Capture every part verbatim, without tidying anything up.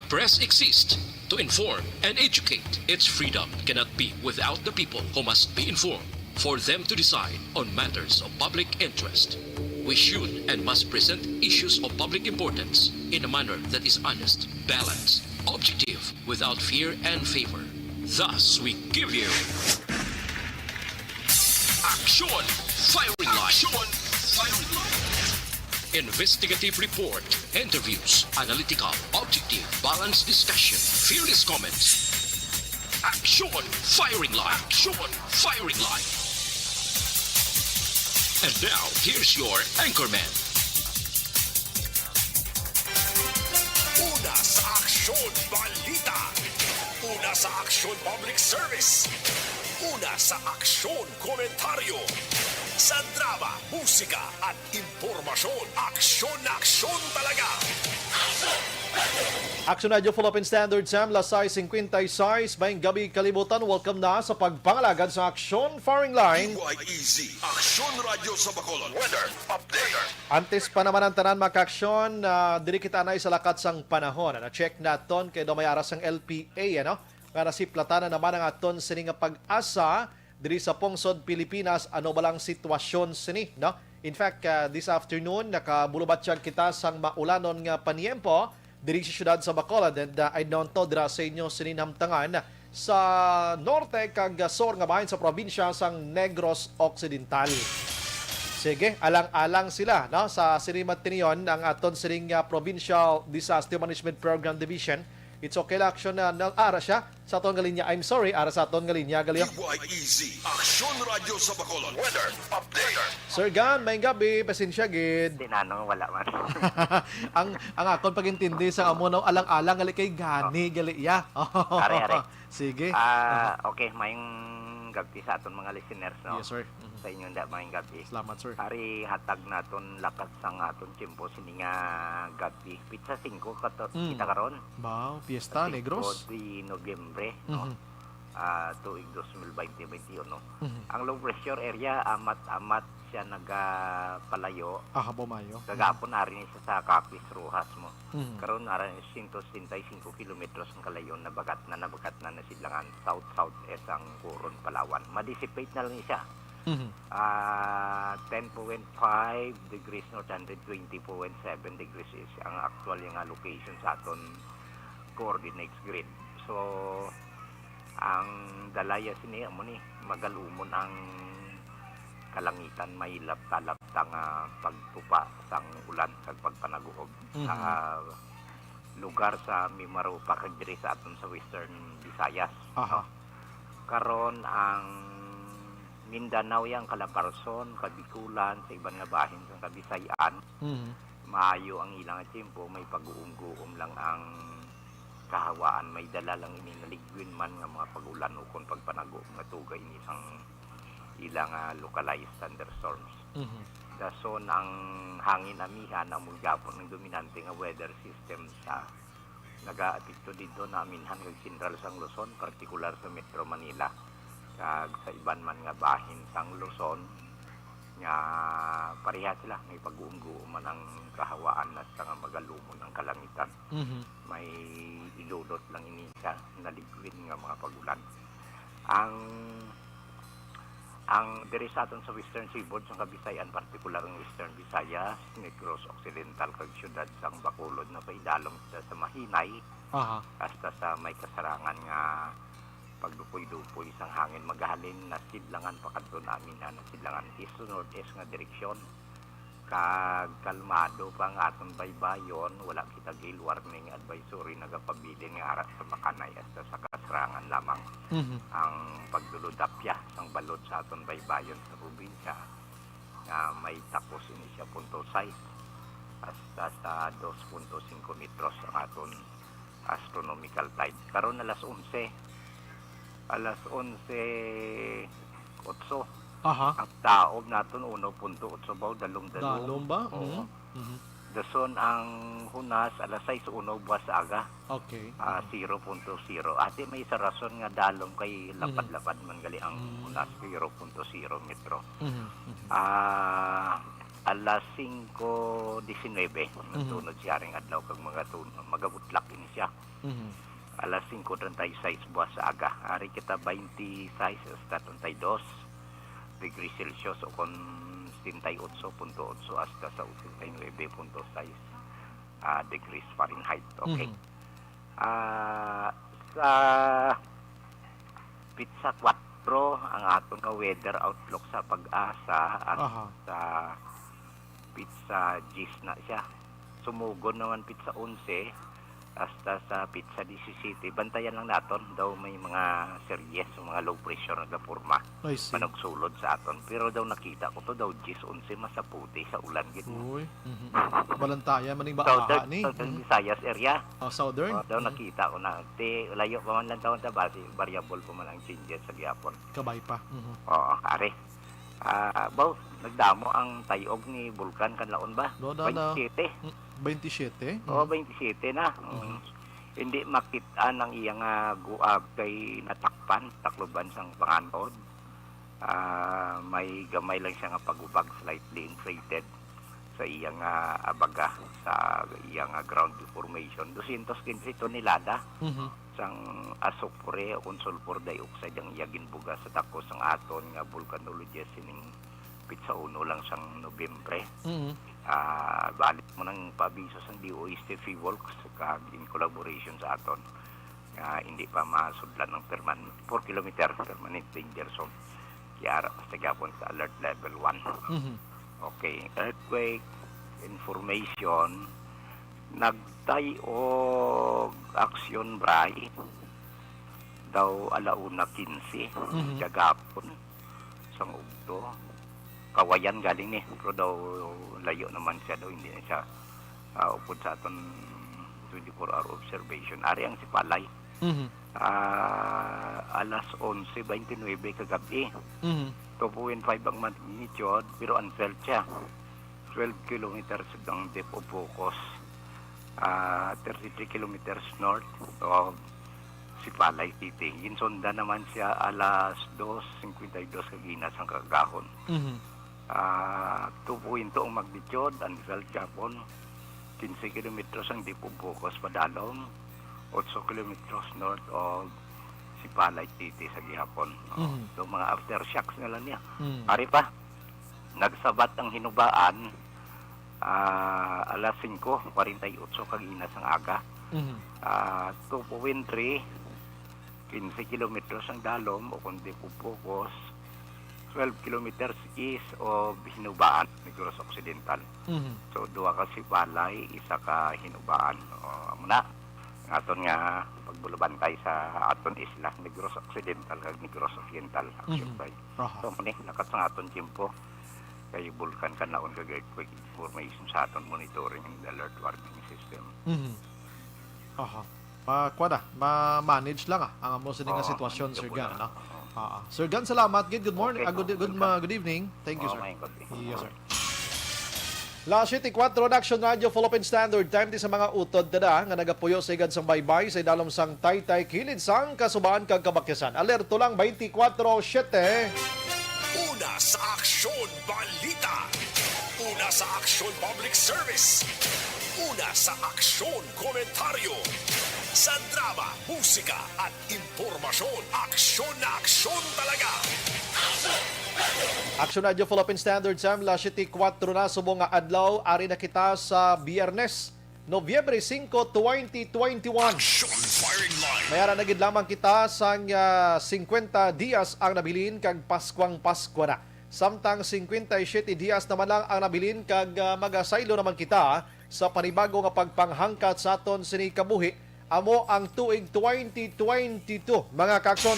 Press exists to inform and educate. Its freedom cannot be without the people who must be informed for them to decide on matters of public interest. We should and must present issues of public importance in a manner that is honest, balanced, objective, without fear and favor. Thus, we give you Action Firing Line. Action Firing Line. Investigative report, interviews, analytical, objective, balanced discussion, fearless comments. Action Firing Line. Action Firing Line. And now, here's your anchorman. Una sa Aksyon Balita. Una sa Aksyon Public Service. Una sa Aksyon Komentaryo. Sa drama, musika, at impormasyon, aksyon na aksyon talaga. Action Radio Philippine Standard Time, las sais cincuenta y seis, maayong gabi kalibutan. Welcome na sa pagpangalagad sa Aksyon Firing Line. D Y E Z, Aksyon Radyo sa Bacolod. Weather update. Antes pa naman ang tanan, mga kaaksyon, ah, diri kita anay sa lakat sang panahon. Ano, check naton kay daw may aras ang L P A, ano? Nga nasiplatan na naman ang aton sini nga pag-asa diri sa pungsod Pilipinas. Ano ba lang sitwasyon sini, no? In fact, ah, this afternoon, nakabulubatyag kita sang maulanon nga paniempo diri sa siyudad sa Bacolod. And, ah, I don't know, dira sa inyo sini namtangan sa norte kag sur nga bahin sa probinsya sang Negros Occidental. Sige, alang-alang sila, no? Sa sini matinion ang aton sining, ah, Provincial Disaster Management Program Division. It's okay lang, action na, na ara siya sa aton nga linya. I'm sorry, ara sa aton nga linya, gali. D Y E Z, Aksyon Radyo sa Bacolod. Weather update. Sir Gan, maayong gabi, pasensya gid. Di na, no, wala man. Ang, ang akon pag-intindi sa amo, no, alang-alang gali kay gani, gali, ya. Are, are. Sige. Ah, okay, maayong gabi sa aton mga listeners, no? Yes, sir. Mhm. Sa inyo, nda, maayong gabi. Salamat, sir. Ari, hatag naton lakat sang aton tiyempo sini nga gabi. Pitsa singko kato-, Mm. kita karon. Wow, fiesta, Singko Negros. De Nobyembre, no? Mhm. Ah, tuig dos mil baynte baynte uno. Mhm. Ang low pressure area, amat-amat siya nagapalayo. Ah, habaw maayo. Kagapon, ari ni siya sa Capiz Rojas mo. Mhm. Karon, ara ni sento setenta y cinco kilometros ang kalayo, nabagat na, nabagat na na sidlangan south-southeast ang Coron, Palawan. Ma-dissipate na lang ni siya. Mhm. Ah, ten point five degrees north, hundred twenty point seven degrees east ang actual nga location sa aton coordinates grid. So, ang dalaya sini amo ni, magalumon ang kalangitan, may lapta-lapta nga pagtupa sang ulan kag pagpanaguob Mhm. sa lugar sa Mimaropa kag diri sa aton sa Western Visayas, Aha. no? Karon ang Mindanao, yang Calabarzon, Kabikulan, sa iban nga bahin sang Kabisay-an, Mhm. maayo ang ilang tiyempo, may pag-uumguom lang ang kahawaan, may dala lang ini naligwin man nga mga pag-ulan ukon pagpanaguob nga tuga ini sang ilang, ah, localized thunderstorms. Mhm. Dason ang hangin amihan amo gihapon ang dominante nga weather system sa nagaapekto didto, naminhan kag sentral sang Luzon, partikular sa Metro Manila, kag sa iban man nga bahin sang Luzon nga pareha sila, may pag-uumguom man ang kahawaan hasta nga magalumon ang kalangitan. Mhm. May ilulot lang ini sa naligwin nga mga pag-ulan. Ang, ang diri sa aton sa Western Seaboard, sa Kabisay-an, partikular ang Western Visayas, Negros Occidental, kag siyudad sang Bacolod, napaidalom kita sa mahinay Aha. hasta sa may kasarangan nga pagdupoy-dupoy sang hangin, magahalin na sidlangan pakadto namin na sidlangan east to northeast nga direksyon. Kag kalmado pa ang aton baybayon, wala kita gale warning advisory nagapabilin nga ara sa Makanay hasta sa kasarangan lamang Mhm. ang pagduludapya sang balod sa aton baybayon sa probinsya, nga may takos ini siya punto sais hasta sa dos punto singko metros ang aton astronomical tide. Karon alas onse, alas onse otso. Aha. Ang taob naton uno punto otso ba, dalom-dalom. Dalom ba? Oo. Mhm. Mhm. Dason ang hunas alas sais uno ba sa aga. Okay. Ah, Mhm. zero punto zero. Ati may isa rason nga dalom kay Mhm. lapad-lapad man gali ang Mhm. hunas, zero punto zero metro. Mhm. Mhm. Ah, Alas singko disinwebe, Mhm. nagtunod siya ring adlaw kag magatun-, magabutlak ini siya. Mhm. Alas singko treinta y seis buwas sa aga. Ari kita twenty-six hasta treinta y dos degrees Celsius o kon setenta y ocho punto ocho hasta sa ochenta y nuebe punto sais, ah, degrees Fahrenheit. Okay. Mhm. Ah, sa Pizza Cuatro, ang aton nga weather outlook sa PAGASA at Aha. sa Pizza Gis na siya. Sumugon naman Pizza Onse, hasta sa Pizza Disisete. Bantayan lang naton daw may mga seryes o mga low pressure nga gaporma. I see. Manugsulod sa aton. Pero daw nakita ko to, daw Gis Onse masaputi sa ulan gid mo. Uy. Mhm. Balantayan man ning Southern, baaha ni. Southern Mhm. Visayas area. Oh, Southern? Oh, daw Mhm. nakita ko na. Ti, layo pa man lang taon ta, basi variable pa man ang changes sa gihapon. Kabay pa. Mhm. Oo, ari. Ah, baw, nagdamo ang tay-og ni Bulkan Kanlaon ba? No, no, no. Twenty-seven. Mm, twenty-seven? Oo, Mm. twenty-seven na. Mm. Mhm. Hindi makit-an ang iya nga guab kay natakpan, takloban sang panganod. Ah, may gamay lang siya nga pagubag, slightly inflated sa iya nga abaga, sa iya nga ground deformation. Dosyentos quince tonelada. Mhm. sang asupre o kon sulfur dioxide ang iya ginbuga sa dako sang aton nga volcanologist sining pitsa uno lang sang Nobyembre. Mm. Ah, balik mo nang paabiso sang D O S T Fivolx kag in collaboration sa aton nga hindi pa masudlan ang perman-, four kilometer permanent danger zone. Kaya ara pa sa gihapon sa alert level one. Mhm. Okay, earthquake information, nagtay og aksyon, Bray, daw ala una quince Mhm. kagapon sang ugto. Kawayan galing ni, pero daw layo naman siya daw, hindi na siya, ah, upod sa aton twenty-four hour observation. Ari ang Sipalay. Mhm. Ah, alas onse twenty-nine kagabi. Mhm. Two point five ang magnitude, pero unfelt siya. Twelve kilometers ang depth of focus. Ah, thirty-three kilometers north of Sipalay City. Ginsunda naman siya alas dos cincuenta y dos kag ina sang kaagahon. Mhm. Ah, two point two ang magnitude, ang result gihapon, quince kilometers ang depth of focus padalom, otso kilometers north of Sipalay City sa gihapon. Oh, Mhm. so, mga aftershocks na lang niya. Mhm. Ari pa, nagsabat ang hinubaan, ah, alas singko kwarenta y otso kag ina sang aga. Mhm. Ah, two point three, quince kilometers ang dalom o kon depth of focus, twelve kilometers east of Hinubaan, Negros Occidental. Mhm. So, duha ka Sipalay, isa ka Hinubaan. O, amo na. Ang aton nga pagbulabantay sa aton isla, Negros Occidental kag Negros Oriental, actually. Mhm. Aha. So, muni, lakat sa aton tiempo kay Bulkan Kanlaon kag earthquake information sa aton monitoring and alert warning system. Mhm. Aha. Ma-, kuwan na, ma-manage lang, ah, ang amo sini nga Oo, sitwasyon, Sir Gan, no? Oo. Ah, ah. Sir Gan, salamat gid. Good morning. Okay. Ah, good, good, Welcome. ma-, good evening. Thank you, Oo, sir. Maayong gabi. Yes, sir. Las siete y cuatro na, Action Radio Philippine Standard Time, di sa mga utod tada nga nagapuyo sa higad sang baybay sa idalom sang Taytay, kilid sang Kasubaan kag Kabakyasan. Alerto lang, twenty-four siete. Una sa Aksyon Balita. Una sa Aksyon Public Service. Una sa Aksyon Komentaryo. Sa drama, musika, at impormasyon. Aksyon na aksyon talaga. Action Radio Philippine Standard Time, las siete y cuatro na, subong nga adlaw, ari na kita sa Biyernes, Nobyembre singko, twenty twenty-one. Action Firing Line. May ara na gid lamang kita sang, ah, singkwenta dias ang nabilin kag Paskwang Paskwa na. Samtang singkwenta y siyete dias naman lang ang nabilin kag, ah, magasaylo naman kita sa panibago nga pagpanghangkat sa aton sini kabuhi, amo ang tuig twenty twenty-two, mga kaakson.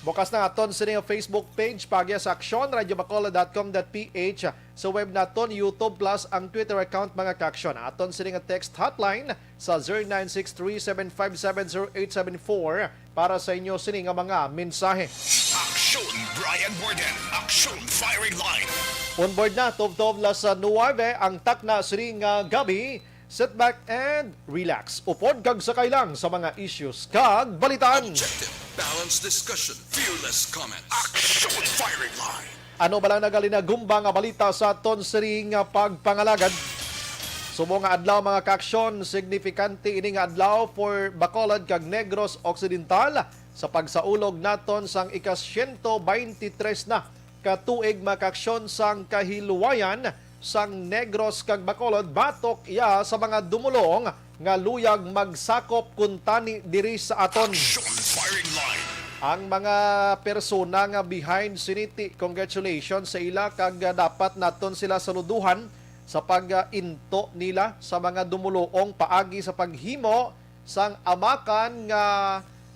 Bukas na aton sini nga Facebook page, paagi sa aksyon radio bacolod dot com dot P H, sa web naton, YouTube, plus ang Twitter account, mga kaakson. Aton sini nga text hotline sa zero nine six three seven five seven zero eight seven four para sa inyo sini nga mga mensahe. Aksyon Brian Warden, Aksyon Firing Line. On board na, tubtob las nuwebe ang takna sini nga gabi. Sit back and relax. Upod kag sakay lang sa mga issues kag balitaan. Objective, balanced discussion, fearless comments. Aksyon Firing Line. Ano bala ang nagalinagumba nga balita sa aton sini nga pagpangalagad? Subong nga adlaw, mga kaaksyon, signifikante ini nga adlaw for Bacolod kag Negros Occidental sa pagsaulog naton sang ika siyento baynte tres na ka tuig, mga kaaksyon, sang kahilwayan sang Negros kag Bacolod batok iya sa mga dumulong nga luyag magsakop kuntani diri sa aton. Action Firing Line. Ang mga persona nga behind sini, ti, congratulations sa ila, kag, ah, dapat naton sila saluduhan sa pag-into nila sa mga dumuluong paagi sa paghimo sang amakan nga,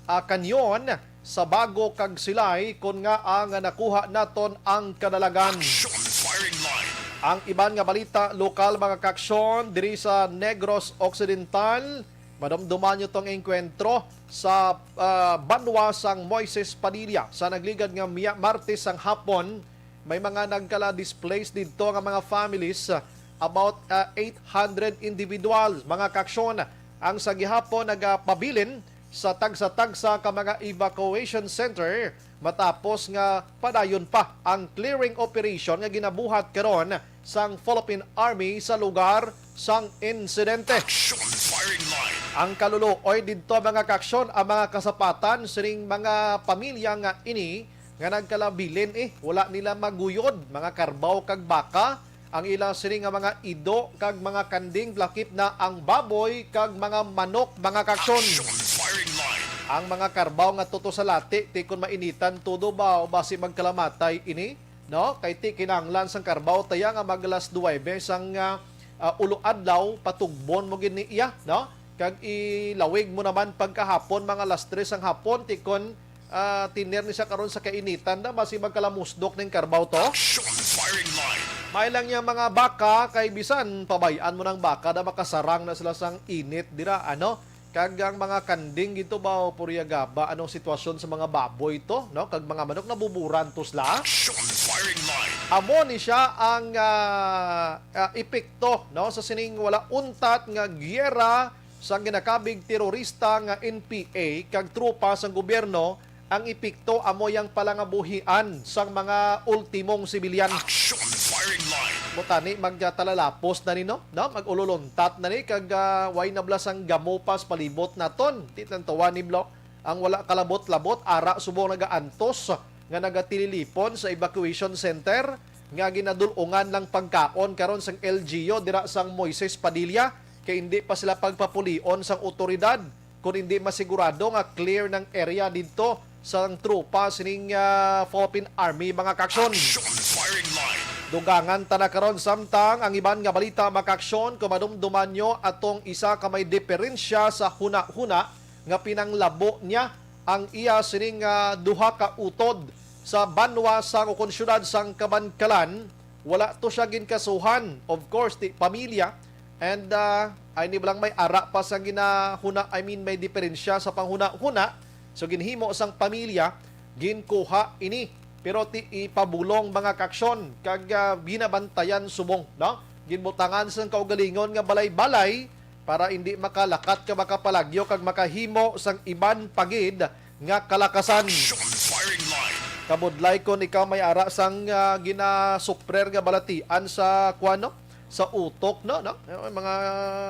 ah, kanyon sa Bago kag Silay, kon ngaa nga nakuha naton ang kadalagan. Action Firing Line. Ang iban nga balita lokal, mga kaaksyon, diri sa Negros Occidental, madumduman nyo tong engkwentro sa, ah, banwa sang Moises Padilla sa nagligad nga miya-, Martes sang hapon. May mga nagkala-displaced didto nga mga families, uh, about, uh, eight hundred individuals, mga kaaksyon, ang sa gihapon nagapabilin sa tagsa-tagsa ka mga evacuation center matapos nga padayon pa ang clearing operation nga ginabuhat karon sang Philippine Army sa lugar sang insidente. Action Firing Line. Ang kaluluoy didto, mga kaaksyon, ang mga kasapatan sining mga pamilya nga ini nga nagkalabilin, eh, wala nila maguyod, mga karbaw kag baka, ang ila sini nga mga ido kag mga kanding, lakip na ang baboy kag mga manok, mga kaaksyon. Action Firing Line. Ang mga karbaw nga tuto sa lati, ti kon mainitan todo ba o basi magkalamatay ini, no? Kay ti kinahanglan sang karbaw taya nga mag alas nuwebe sang, ah, ah, ulo adlaw, patugbon mo gid ni iya, no? Kag ilawig mo naman pagkahapon, mga alas tres sang hapon, ti kon ah, tiner ni siya karon sa kainitan na, basi magkalamusdok ning karbaw to. Action Firing Line. May lang yang mga baka, kay bisan pabay-an mo nang baka na makasarang na sila sang init dira, ano? Kag ang mga kanding dito ba, o purya gaba, anong sitwasyon sa mga baboy to, no? Kag mga manok, nabuburan to sila. Action Firing Line. Amo ni siya ang, ah, ah, epekto, no, sa sining wala untat nga giyera sang ginakabig terorista nga N P A kag tropa sang gobyerno. Ang epekto amo yang palangabuhian sang mga ultimong sibilyan. Action Firing Line. Mo tani magtalalapos na ni, no? No? Mag-ululuntat na ni kag, ah, way nabla sang gamo pa sa palibot naton. Ti tantawan ni Blo. Ang wala kalabot-labot, ara subong nagaantos nga nagatililipon sa evacuation center nga ginadul-ungan lang pagkaon karon sang L G U dira sang Moises Padilla, kay indi pa sila pagpapulion sang otoridad kon indi masigurado nga clear ng area didto sang tropa sining, ah, Philippine Army, mga kaaksyon. Action Firing Line. Dugangan ta na karon samtang ang iban nga balita, mga kaaksyon, kung madumduman nyo atong isa ka may diferensya sa hunahuna nga pinanglabo niya ang iya sining, ah, duha ka utod sa banwa sang ukon siyudad sang Kabankalan. Wala to siya ginkasuhan, of course, ti pamilya. And, ah, ay ni lang may ara pa sang ginahuna, I mean, may diferensya sa panghuna-huna. So, ginhimo sang pamilya, ginkuha ini. Pero ti ipabulong, mga kaaksyon, kag, ah, ginabantayan subong, no? Ginbutangan sang kaugalingon nga balay-balay para indi makalakat ka makapalagyo kag makahimo sang iban pa gid nga kalakasan. Action Firing Line. Kabudlay kon ikaw may ara sang, ah, ginasuprer nga balatian sa kuan, no? Sa utok, no, no? Mga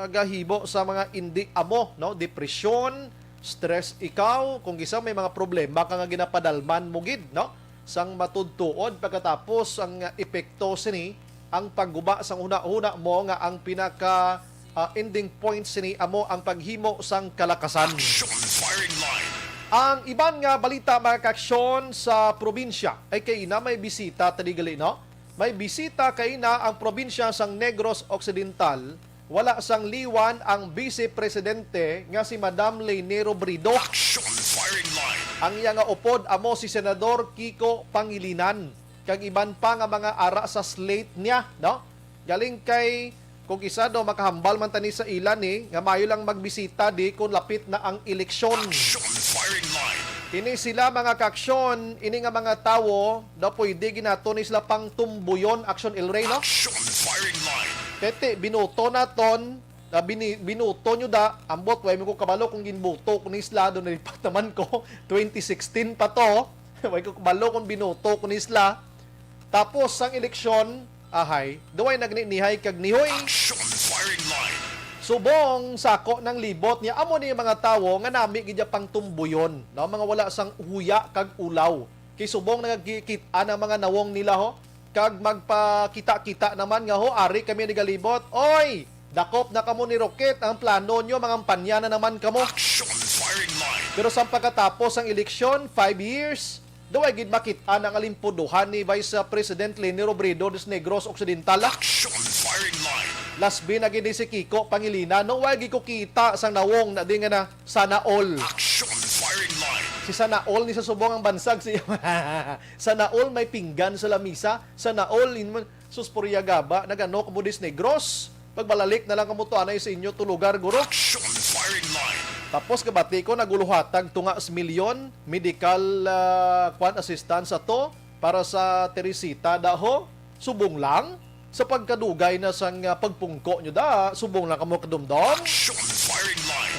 gahimo sa mga indi amo, no? Depresyon, stress ikaw, kung isa may mga problema ka nga ginapadalman mo gid, no? Sang matudtuod pagkatapos ang epekto sini ang pagguba sang hunahuna mo nga ang pinaka, ah, ending point sini amo ang paghimo sang kalakasan. Action Firing Line. Ang iban nga balita, mga kaaksyon, sa probinsya ay kay ina may bisita tadi gali, no? May bisita kay ina ang probinsya sang Negros Occidental. Wala sang liwan ang Vice Presidente nga si Madam Leni Robredo. Action Firing Line. Ang iya nga upod amo si Senador Kiko Pangilinan. Kag iban pa nga mga ara sa slate niya, no? Galing kay, kung isa daw makahambal man tani sa ila ni, nga maayo lang magbisita di kung lapit na ang eleksyon. Action Firing Line. Ini sila, mga kaaksyon, ini nga mga tawo, daw pwede ginato ni sila pang tumbuyon, Action El Rey, no? Action Firing Line. Kay ti, binuto naton, na bini-, binuto nyo da, ambot, way mo ko kabalo kung ginbuto ko ni sila, doon nalipat naman ko, twenty sixteen pa to, way ko kabalo kung binuto ko ni sila. Tapos sang eleksyon, ahay, daw ay nagnihay kag nihoy. Action firing line. Subong sa ako nang libot niya, amo ni mga tawo nga nami gid ya pangtumbuyon, no? Mga wala sang huya kag ulaw. Kay subong nagkikit-an ang mga nawong nila, ho, kag magpakita-kita naman nga, "Ho, ari kami nagalibot. Oy, dakop na kamo ni Roquet. Ang plano nyo, mangampanya na naman kamo." Action firing line. Pero sa pagkatapos ang eleksyon, five years, daw ay gid makit-an ang alimpuduhan ni Vice President Leni Robredo des Negros Occidental. Action firing line. Lasbi na gid ni si Kiko Pangilinan, no? Wa gid ko kita sang nawong na di nga na, "Sana all." Action firing line. Si Sana all ni sa subong ang bansag siya. Sana all may pinggan sa lamisa. Sana all in man. Sus, purya gaba, nagano kamo des Negros? Pagbalalik na lang kamo to anay sa inyo to lugar, guro. Action firing line. Tapos kabati ko, naguluhatag tunga sa milyon, medical, ah, kwan, assistance ato para sa Teresita, daho. Subong lang. Sa pagkadugay na sang, ah, pagpungko nyo, da, subong lang kamo kadumdom. Action firing line.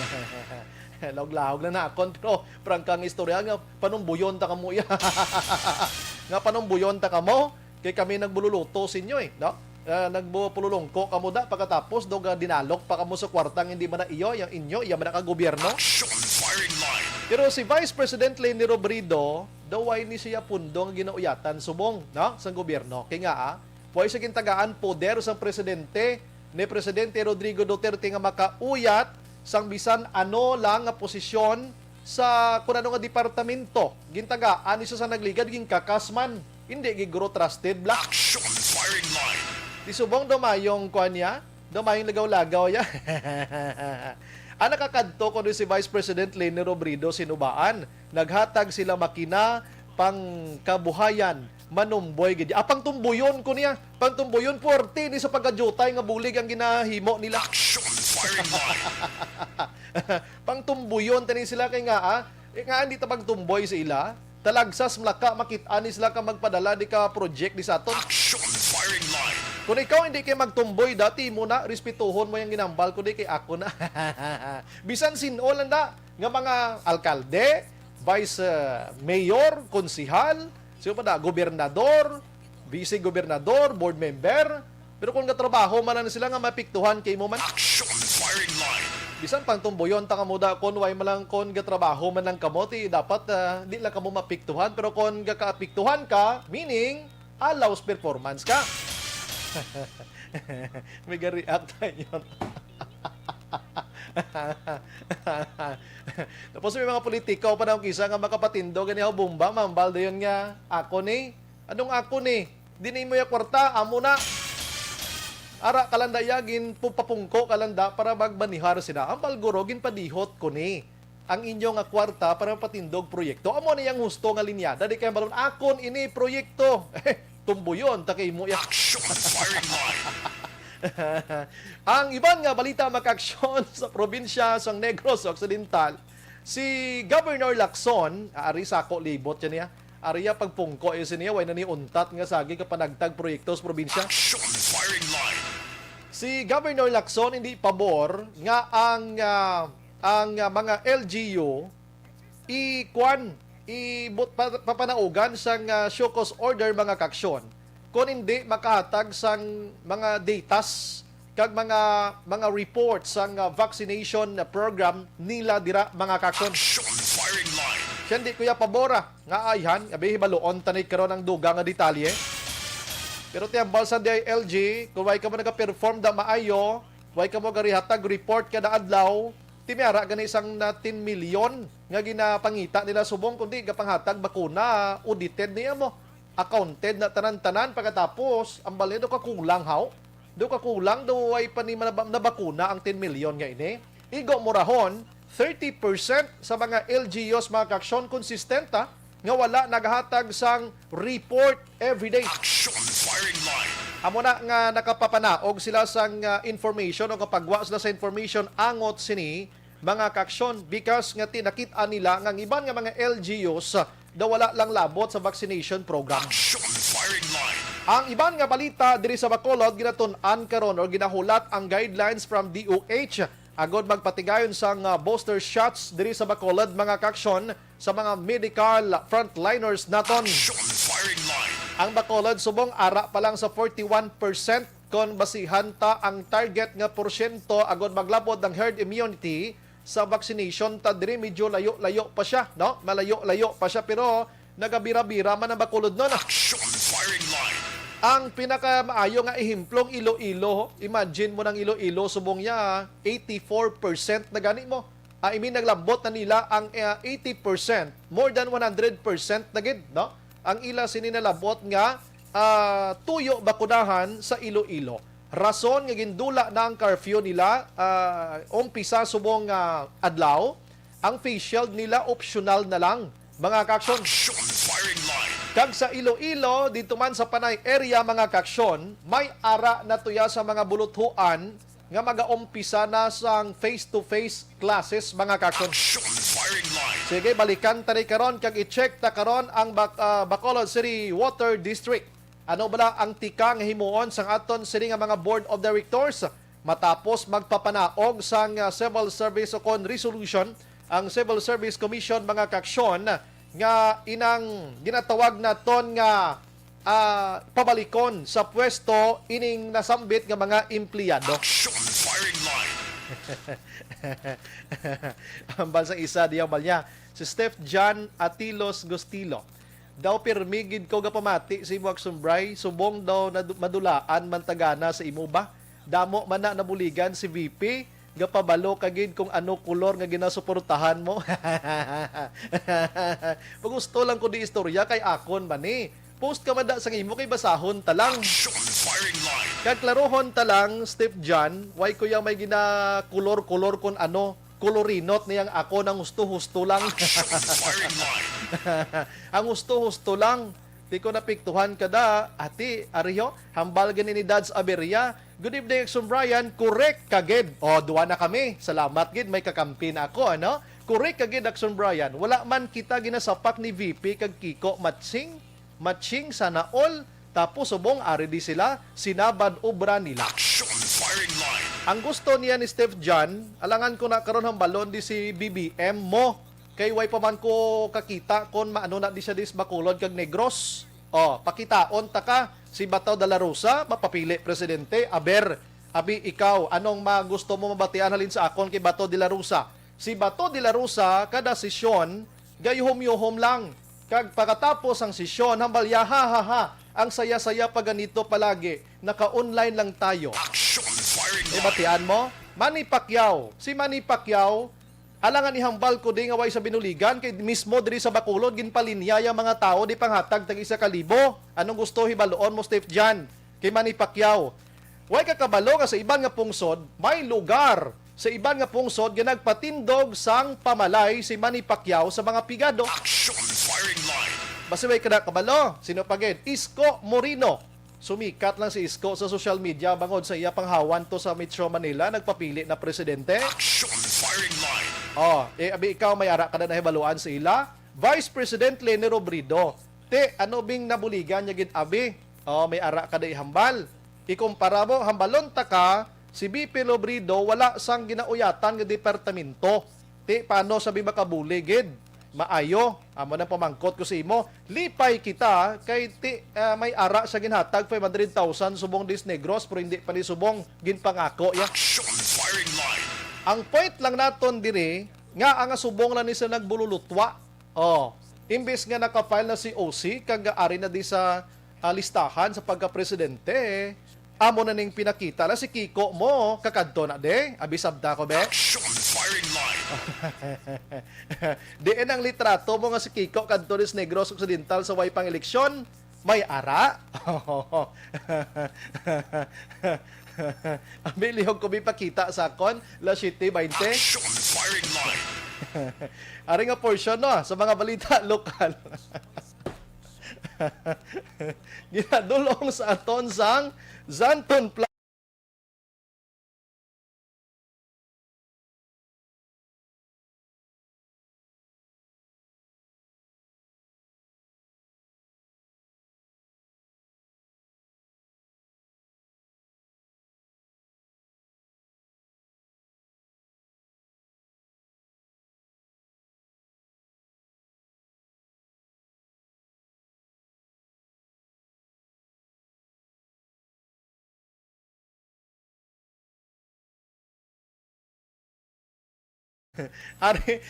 Lahog-lahog na na akon, pero prangka nga istorya nga panumbuyon ta kamo iya. Nga panumbuyon ta kamo, kay kami nagbululuto sa inyo, eh, no? Ah, nagbu-, pululungko kamo da, pagkatapos daw ga dinalok pa kamo sa kwarta nga hindi man na iyo, yang inyo, iya man na ka gobyerno. Action firing line. Pero si Vice President Leni Robredo, daw way ni siya pundo nga ginauyatan subong, no, sang gobyerno. Kay nga, ah, way siya gintagaan poder sang presidente, ni Presidente Rodrigo Duterte nga makauyat sang bisan ano lang nga posisyon sa kun ano nga departamento. Gintagaan ni siya sa nagligad, ginkakas man. Hindi gid guro trusted, bla. Action firing line. Di subong daw mayong kuan niya, daw mayong lagaw-lagaw ya. Ang nakakadto kuno si Vice President Leni Robredo sinubaan, naghatag sila makina pang kabuhayan, manumboy gid. Ah, pangtumbuyon ko niya. Pangtumbuyon, puwerte ni sa pagkadiyutay nga bulig ang ginahimo nila. Action firing line. Pangtumbuyon tani sila kay nga, ah, eh, nga hindi ta pagtumboy sa ila. Talagsas mlaka makit-an ni sila ka magpadala di ka project di sa aton. Action firing line. Kung ikaw hindi kay magtumboy, dati mo na, respetuhon mo yung ginambal, kundi kay ako na. Bisan sin-o lang da, nga mga alkalde, vice, uh, mayor, konsihal, sino pa da, gobernador, vice gobernador, board member. Pero kung gatrabaho man lang sila nga mapiktuhan kay mo man. Action firing line. Bisan pang tumbuyon ta kamo da, kon way man lang, kon gatrabaho man lang kamo, ti dapat, ah, di lang kamo mapiktuhan. Pero kon gakaapiktuhan ka, meaning, alaw sa performance ka. May ga-react tayo. Tapos may mga politiko pa daw kisa nga makapatindog gani, "Aw, bomba, mambal dayon nga ako ni." Anong ako ni? Di ni mo ya kwarta, amo na. Ara kalanda ya, ginpupapungko kalanda para magbanihar sila. Ang balguro, ginpadihot ko ni ang inyo nga kwarta para mapatindog proyekto. Amo ni ang husto nga linyada. Di kay balon, "Akon ini proyekto." Tumbuyon, ta kay mo ya. Action firing line. Ang iban nga balita, makaaksyon sa probinsya sang Negros Occidental, si Governor Lacson, ari sa ako libot siya niya, ari ya pagpungko ya siya niya, way na ni untat nga sagi ka panagtag proyekto sa probinsya. Action firing line. Si Governor Lacson hindi pabor nga ang, ah, ang, ah, mga L G U i-, kuwan, i-, but-, pa-, papanaugan sang, ah, show cause order, mga kaaksyon, kon hindi makahatag sang mga datas kag mga, mga report sang, ah, vaccination program nila dira, mga kaaksyon. Action firing line. Siya, hindi ko ya pabor, ah, nga ayhan, abi, hibaluon ta ni karon ang dugang nga detalye. Pero ti hambal sa D I L G, kung way kamo nagaperform da maayo, way kamo garihatag report kada adlaw, ti may ara gani sang na ten milyon nga ginapangita nila subong, kundi gapanghatag bakuna, audited niya mo. Accounted na tanan-tanan, pagkatapos, ang balay daw kakulang, haw? Daw kakulang, daw way pa ni manaba-, nabakuna ang ten milyon nga ini. Igo mo rahon, thirty percent sa mga L G Us, mga kaaksyon, consistent, ha, nga wala naghatag sang report everyday. Action firing line. Amo na nga nakapapanaog sila sang, ah, information o kapagwa sila sa information angot sini, mga kaaksyon, because nga tinakit-an nila nga ang iban nga mga L G Us, ah, daw wala lang labot sa vaccination program. Action firing line. Ang iban nga balita diri sa Bacolod, ginatun-an karon or ginahulat ang guidelines from D O H agod magpatigayon sang, ah, booster shots diri sa Bacolod, mga kaaksyon, sa mga medical frontliners naton. Action firing line. Ang Bacolod subong ara pa lang sa forty-one percent kon basihan ta ang target nga porsyento agod maglabot ang herd immunity sa vaccination ta diri, medyo layo-layo pa siya, no? Malayo-layo pa siya, pero nagabira-bira man ang Bacolod, no? Action Firing Line. Ang pinakamaayo nga ehemplo, Iloilo. Imagine mo ng Iloilo, subong niya, eighty-four percent na gani mo. Ah, I mean, naglabot na nila ang, ah, eighty percent, more than one hundred percent na gid, no? Ang ila sini nalabot nga, ah, tuyo bakunahan sa Iloilo. Rason nga gindula na ang curfew nila, ah, umpisa subong, ah, adlaw, ang face shield nila optional na lang, mga kaaksyon. Action Firing Line. Kag sa Iloilo, dito man sa Panay area, mga kaaksyon, may ara na tuya sa mga buluthuan nga magaumpisa na sang face-to-face classes, mga kaaksyon. Action Firing Line. Sige, balikan ta ni karon kag i-check ta karon ang Bac-, ah, Bacolod City Water District. Ano bala ang tikang himuon sang aton sini nga mga Board of Directors matapos magpapanaog sang, ah, civil service o kon resolution ang Civil Service Commission, mga kaaksyon, nga inang ginatawag naton nga, ah, pabalikon sa pwesto ining nasambit nga mga empleyado? Action Firing Line. Hambal sang isa, di hambal niya, si Steph John Atilos Gustilo. Daw pirmi gid ko gapamati sa imo, Aksumbray, subong daw nadu-, madulaan man tagana sa imo ba? Damo man na nabuligan si V P, gapabalo ka gid kung ano kolor nga ginasuportahan mo. Pagusto lang ko di istorya kay akon man ni. Post ka man da sa imo kay basahon ta lang. Action Firing Line. Kag klarohon ta lang, Steve John, why ko yang may ginakulor-kulor kung ano, kolorinot niyang ako nang husto-husto lang. Action Firing Line. Ang husto-husto lang. Di ko napiktuhan kada, ati, ariho, hambal gani ni Dads Aberia. Good evening, Action Brian. Correct ka gid. O, duwa na kami. Salamat gid, may kakampi na ako, ano? Correct ka gid, Action Brian. Wala man kita ginasapak ni V P kag Kiko, matching, matching, sana all. Tapos subong ari di sila, sinabad obra nila. Action Firing Line. Ang gusto niya ni Steph John, alangan ko na karon hambalon di si B B M mo. Kay way pa man ko kakita kon maano na di siya dis Bacolod kag Negros. O, pakitaon ta ka, si Bato de la Rosa, mapapili presidente. Aber, abi ikaw, anong magusto mo mabatian halin sa akon kay Bato de la Rosa? Si Bato de la Rosa, kada sesyon, gayuhom-yuhom lang. Kag pagkatapos ang sesyon, hambal ya, ha, ha, ha, ang saya-saya pa ganito palagi, naka-online lang tayo. Action Firing Line. Ibatian mo? Manny Pacquiao. Si Manny Pacquiao, alangan ihambal ko di nga way sa binuligan, kay mismo diri sa Bacolod, ginpalinya yang mga tawo, di panghatag tag isa ka libo. Anong gusto hibaluon mo, Steph John? Kay Manny Pacquiao. Way ka kabalo nga sa iban nga pungsod, may lugar sa iban nga pungsod nga nagpatindog sang pamalay si Manny Pacquiao sa mga pigado. Action Firing Line. Basi way ka na kabalo. Sino pa gid? Isko Moreno. Sumikat lang si Isko sa social media bangod sa iya panghawan to sa Metro Manila, nagpapili na presidente. Action Firing Line. Oh, eh, abi ikaw, may ara ka na nahibaluan sa ila? Vice President Leni Robredo. Ti, ano bing nabuligan niya gid, abi? Oh, may ara ka na ihambal. Ikumpara mo, hambalon ta ka, si V P Robredo wala sang ginauyatan nga departamento. Ti, paano sabi makabuli gid? Maayo, amo nang pamangkot ko sa imo. Lipay kita kay ti, ah, may ara sa ginhatag five hundred thousand subong dis Negros pero hindi pa ni subong ginpangako ya. Action Firing Line. Ang point lang naton diri nga ang subong lang ni sa nagbululutwa. Oh, imbis nga naka-file na si O C kag ari na di sa, ah, listahan sa pagka-presidente, amo na ning pinakita na si Kiko mo, kakadto na de, abi sabta ko, be. Action Firing Line. Diin ang litrato mo nga si Kiko kadto ni sa Negros Occidental sa way pang eleksyon, may ara. Abi lihog ko may pakita sa akon, las siete veinte. Action Firing Line. Ari nga portion, no, sa mga balita lokal. Ginadulong sa aton sang Zanton Pla- Ari,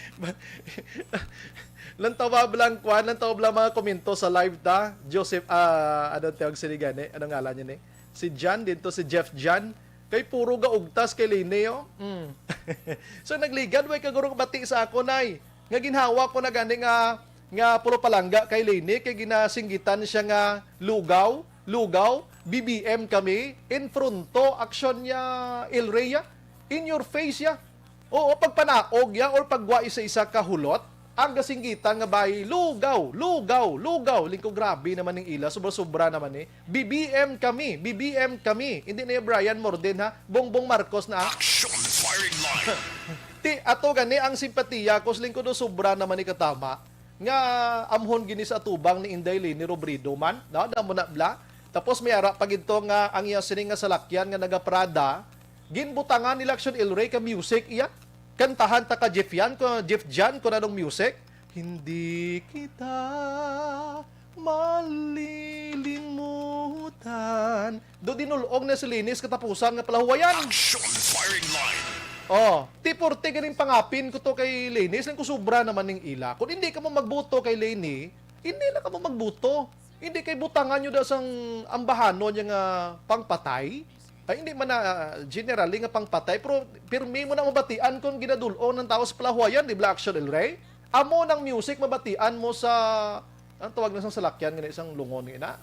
lantawa lang kwan, lantawa lang mga komento sa live ta. Joseph, ah, ano tawag sini gani? Ano ngalan niya ni? Si John dito, si Jeff John. Kay puro gaugtas kay Leni, oh. Mm. So, nagligad, way kaguro bati sa ako, nay. Nga ginhawa ko na gani nga, nga pulo palangga kay Leni, kay ginasinggitan siya nga lugaw, lugaw, B B M kami, in fronto, aksyon niya, El Rey, ah. In your face, ya. Oo, pagpanaog ya or pagwa isa-isa ka hulot, ang gasinggitan nga bayi, lugaw, lugaw, lugaw. Lingko, grabe naman ning ila, sobra-sobra naman ni. B B M kami, B B M kami. Hindi na yung Brian Morden, ha? Bongbong Marcos na, ah. Action firing line. Ti, ato gani ang simpatiya ko, siling ko do sobra naman ni katama nga amhon gini sa atubang ni Inday Leni Robredo man, no? Damo na bla. Tapos may ara pa gid to nga ang iya sining nga salakyan nga nagaprada, ginbutangan nila action El Rey ka music iya. Kantahan ta ka Jeff yan, ko Jeff Jan, kung anong music. Hindi kita malilimutan. Do dinulong na si Leni sa katapusan nga palahuwayan. Action firing line. Oh, ti porte ganing pangapin ko to kay Leni, siling ko sobra naman ning ila. Kung hindi ka mo magbuto kay Leni, hindi na ka mo magbuto. Hindi kay butangan nyo da sang ambahanon niya nga pangpatay. Ay, hindi man na, ah, generally nga pangpatay, pero pirmi mo na mabatian kung ginadulong ng tao sa palahuwayan, di ba, Action El Rey? Amo nang music mabatian mo sa, ang tawag na sang salakyan, gani sang lungon nga ina?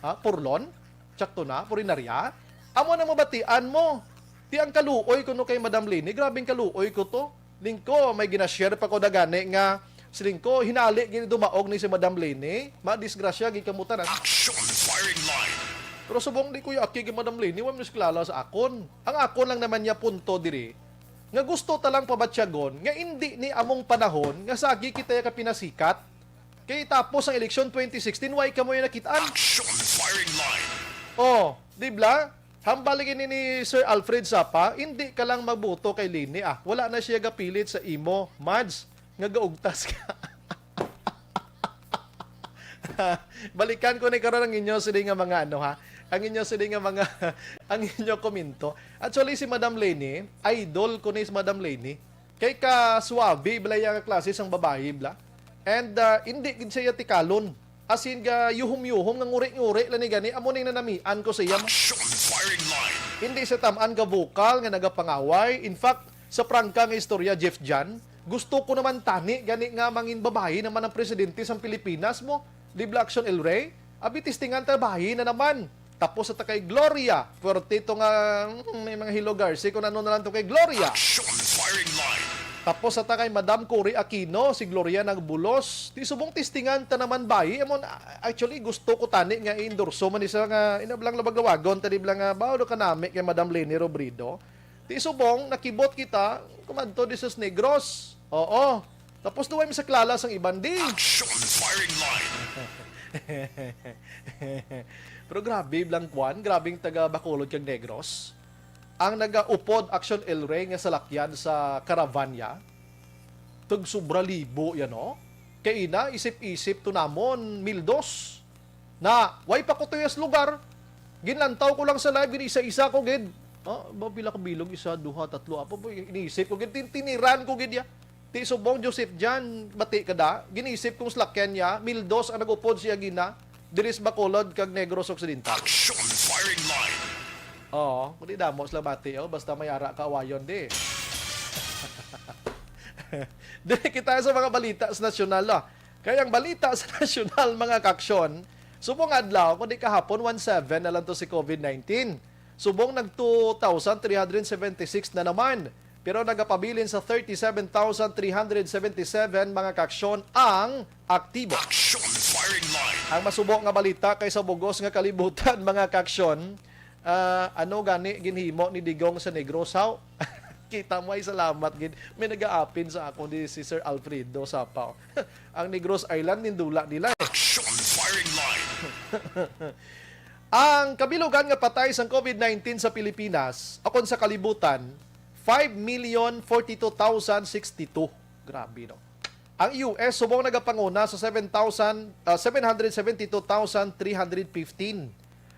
Ha? Purlon? Tsakto na? Purinarya? Amo nang mabatian mo. Ti ang kaluoy ko no kay Madam Leni, grabing kaluoy ko to. Lingko, may ginashare pa ko na gani nga, siling ko, hinali gini dumaog ni si Madam Leni, madisgrasya gid kamo tanan. Action firing line. Pero subong di ko yaki kay Madam Leni, wa man siya kilala sa akon. Ang akon lang naman niya punto diri, nga gusto ta lang pabatyagon nga indi ni among panahon nga sagi kita ya kapinasikat. Kay tapos ang eleksyon twenty sixteen, why kamo yung nakitaan? Action firing line. Oh, di bla? Hambal lagi ni, ni Sir Alfred Sapa, hindi ka lang magboto kay Leni, ah. Wala na siya gapilit sa imo, Mads, nga gaugtas ka. Balikan ko ni karon ang inyo sini nga mga ano, ha. Ang inyo sini nga mga ang inyo komento. Actually, si Madam Leni, idol ko ni si Madam Leni. Kay ka suabe bala iya nga klase sang babayi bala. And, ah, hindi gid siya tikalon. As in, ga yuhom-yuhom nga nguri-nguri lang ni gani. Amo ning nanamian ko sa iya. Action firing line. Hindi siya tamaan ka vocal nga nagapangaway. In fact, sa prangka nga istorya, Jeff Jan, gusto ko naman tani gani nga mangin babayi naman ang presidente sang Pilipinas mo. Di bala Action El Rey? Abi, testingan ta, bayi na naman. Tapos sa ta kay Gloria. Pwerti to nga, mm, may mga Hilo Garci kung ano na lang to kay Gloria. Action firing line. Tapos sa ta kay Madam Cory Aquino, si Gloria nagbulos. Ti subong testingan ta naman bayi. Amo na, actually, gusto ko tani nga i-endorso man isa nga inablang labag-lawagon, tani bala nga bao do kanami kay Madam Leni Robredo. Ti subong, nakibot kita, kumadto di sus Negros. Oo. Tapos duway mi sa klala sang iban di. Action firing line. Pero grabe lang kwan, grabing taga Bacolod kag Negros. Ang nagaupod Action El Rey nga salakyan sa Caravania, tag sobra libo yan, no? Kay ina, isip-isip to namon, mildos. Na, way pa ko tuyas lugar. Ginlantaw ko lang sa live, gid isa-isa ko gid. Ah, ba, pila ka bilog? Isa, duha, tatlo, apo. Iniisip ko gid, tin-, tiniran ko gid ya. Ti subong Joseph Jan, bati ka da. Ginisip kong slakyan niya, mildos ang nagupod siya gina, diri sa Bacolod kag Negros Occidental. Action firing line. Oo, kundi damo sila bati, oh, basta may ara ka awayon di. Diri kita sa mga balita sa nasyonal, ah. Kaya ang balita sa nasyonal, mga kaksyon, subong adlaw, kundi kahapon, one seven na lang to si COVID nineteen. Subong nag two thousand three hundred seventy-six na naman. Pero nagapabilin sa thirty-seven thousand three hundred seventy-seven mga kaaksyon ang aktibo. Action firing line. Ang masubo nga balita kay sa bugos nga kalibutan, mga kaaksyon, ah, ano gani ginhimo ni Digong sa Negros, haw? Kita mo, ay salamat gid. May nagaapin sa ako ni si Sir Alfredo Sapaw. Ang Negros Island, nindula nila, eh. Action firing line. Ang kabilugan nga patay sang COVID nineteen sa Pilipinas, o kon sa kalibutan, five million forty-two thousand sixty-two. Grabe, no? Ang U S subong nagapanguna sa seven thousand, ah, seven hundred seventy-two thousand three hundred fifteen.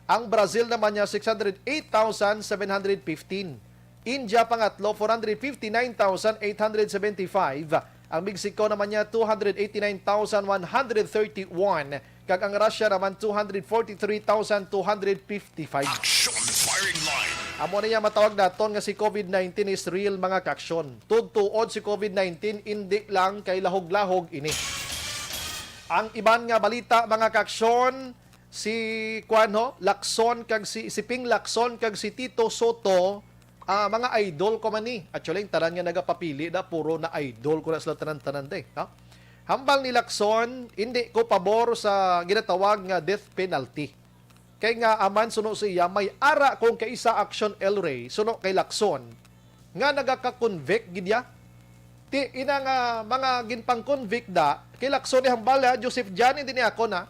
Ang Brazil naman niya, six hundred eight thousand seven hundred fifteen. India, pangatlo, four hundred fifty-nine thousand eight hundred seventy-five. Ang Mexico naman niya, two hundred eighty-nine thousand one hundred thirty-one. Kag ang Russia naman, two hundred forty-three thousand two hundred fifty-five. Action Firing Line. Amo na niya matawag naton nga si covid nineteen is real, mga kaaksyon. Tuod-tuod si covid nineteen, indi lang kay lahog-lahog ini. Ang iban nga balita, mga kaaksyon, si, kuwan, ho, Lacson kag si, si Ping Lacson kag si Tito Sotto, ah, mga idol ko man ni. Actually, ang tanan nga nagapapili na, puro na idol ko na sila tanan-tanan, day, no? Hambal ni Lacson, "Hindi ko pabor sa ginatawag nga death penalty." Kay nga aman, suno siya, may ara kung kaisa, Action El Rey, suno kay Lacson, nga nagaka-convict gid ya. Ti, ina nga mga ginpang-convict da, kay Lacson ni hambal, ha, Joseph Jan, hindi ni ako na.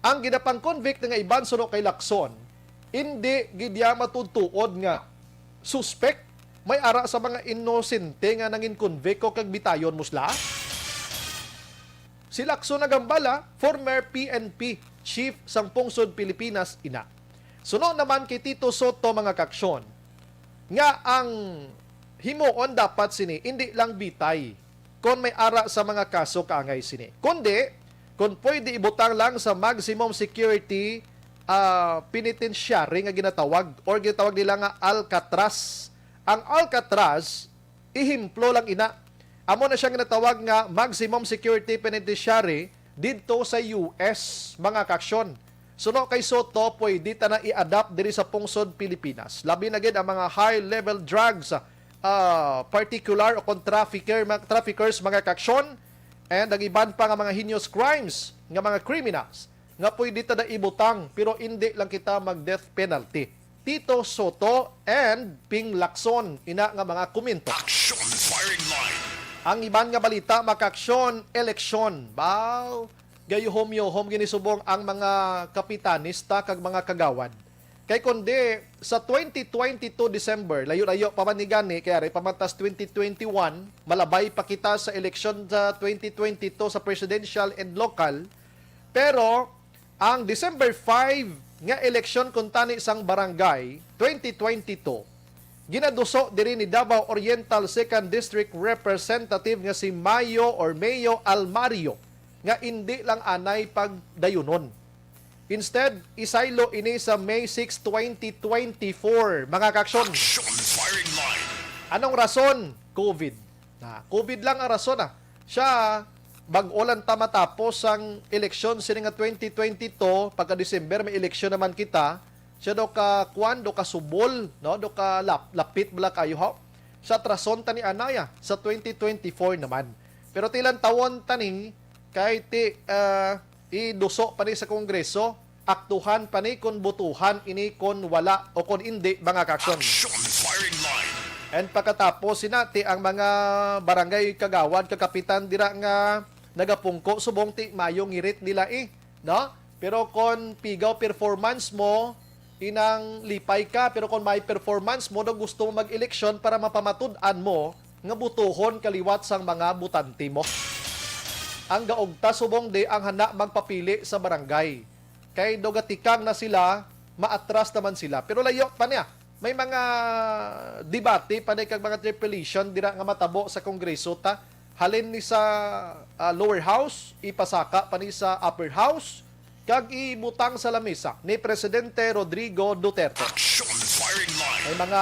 Ang ginapang-convict nga iban suno kay Lacson, hindi gid ya matuod-tuod nga suspect. May ara sa mga inosente nga nangin-convict ko kag bitayon mo sila. Si Lacson nagambala, former P N P chief sang pungsod Pilipinas ina. Suno naman kay Tito Sotto, mga kaaksyon, nga ang himuon dapat sini indi lang bitay kon may ara sa mga kaso kaangay sini, kundi kon pwede ibutang lang sa maximum security, ah, penitentiary nga ginatawag or ginatawag nila nga Alcatraz. Ang Alcatraz, ehemplo lang ina. Amo na siya ginatawag nga maximum security penitentiary didto sa U S, mga kaaksyon. Suno kay Sotto, pwede ta na i-adapt diri sa pungsod Pilipinas. Labi na gid ang mga high-level drugs, ah, particular o kon trafficker, mga traffickers, mga kaaksyon, and ang iban pa nga mga heinous crimes nga mga criminals nga pwede ta na ibutang, pero indi lang kita mag-death penalty. Tito Sotto and Ping Lacson, ina nga mga komento. Action Firing Line. Ang iban nga balita, mga kaaksyon, eleksyon. Baw, gayuhom-yuhom gini subong ang mga kapitanista kag mga kagawad. Kay kundi sa twenty twenty-two December, layo-layo pa man ni gani, kay ari pa man tas twenty twenty-one, malabay pa kita sa eleksyon sa twenty twenty-two sa presidential and local. Pero ang December five nga eleksyon kuntani sang barangay twenty twenty-two, ginaduso diri ni Davao Oriental Second District Representative nga si Mayo or Mayo Almario nga indi lang anay pagdayunon. Instead, isaylo ini sa May six, twenty twenty-four, mga kaaksyon. Action Firing Line. Anong rason? COVID. Na, COVID lang ang rason, ah. Siya, bag-o lang ta matapos ang eleksyon sini nga twenty twenty-two, pagka December may eleksyon naman kita. Siya daw ka, kuwan, daw ka subol, no? Daw ka lap-, lapit bala kayo, ho? Sa trason ta ni anaya, sa twenty twenty-four naman. Pero ti lantawon ta ni, kay ti, ah, iduso pa ni sa Kongreso, aktuhan pa ni kon butuhan ini kon wala o kon indi, mga kaaksyon. Action Firing Line. And pagkatapos, sina ti ang mga barangay kagawad, kakapitan dira nga nagapungko subong ti mayo ngirit nila, eh, no? Pero kon pigaw performance mo, inang lipay ka, pero kon may performance mo, daw gusto mo mag-eleksyon para mapamatud-an mo nga butuhon ka liwat sang mga botante mo. Ang gaugta subong di ang hana magpapili sa barangay. Kay daw gatikang na sila, maatras naman sila. Pero layo pa niya. May mga debate pa ni kag mga trepidation dira nga matabo sa Kongreso ta. Halin ni sa, ah, lower house, ipasaka pa ni sa upper house, kag ibutang sa lamisa ni Presidente Rodrigo Duterte. Action Firing Line. May mga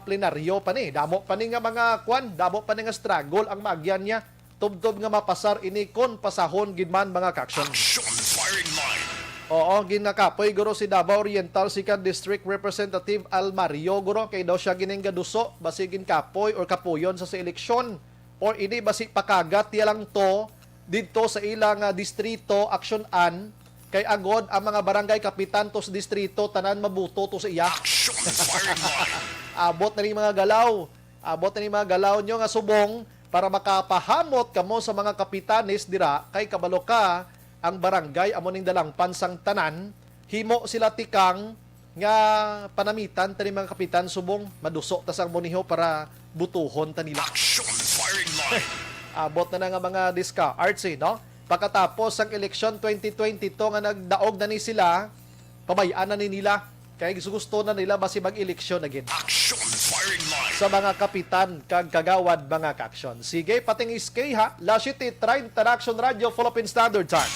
plenaryo pa ni. Damo pa ni nga mga kwan, damo pa ni nga struggle ang maagyan niya. Tubtob nga mapasar ini kon pasahon gid man, mga kaaksyon. Action Firing Line. Oo, ginakapoy guro si Davao Oriental Second District Representative Almario guro kay daw siya gining gaduso, basi ginkapoy or kapuyon sa, sa eleksyon. Or ini basi pakagat niya lang to didto sa ilang, ah, distrito, aksyon-an, kay agod ang mga barangay kapitan to sa distrito, tanan mabuto to sa iya. Action Firing Line. Abot na ni mga galaw. Abot na ni mga galaw nyo nga subong para makapahamot kamo sa mga kapitanes dira, kay kabalo ka, ang barangay amo ning dalangpan sang tanan. Himo sila tikang nga panamitan ta ni mga kapitan subong maduso ta sang moniho para butuhon ta nila. Action Firing Line. Abot na na nga mga diska, Artsy, no? Pagkatapos sang eleksyon twenty twenty-two nga nagdaog na ni sila, pabay-an na ni nila. Kay gusto na nila basi mag-eleksyon na gid. Action Firing line. Sa mga kapitan kag kagawad, mga kaaksyon. Sige, patingis kay ha, las siete treinta na, Aksyon Radio, Philippine Standard Time.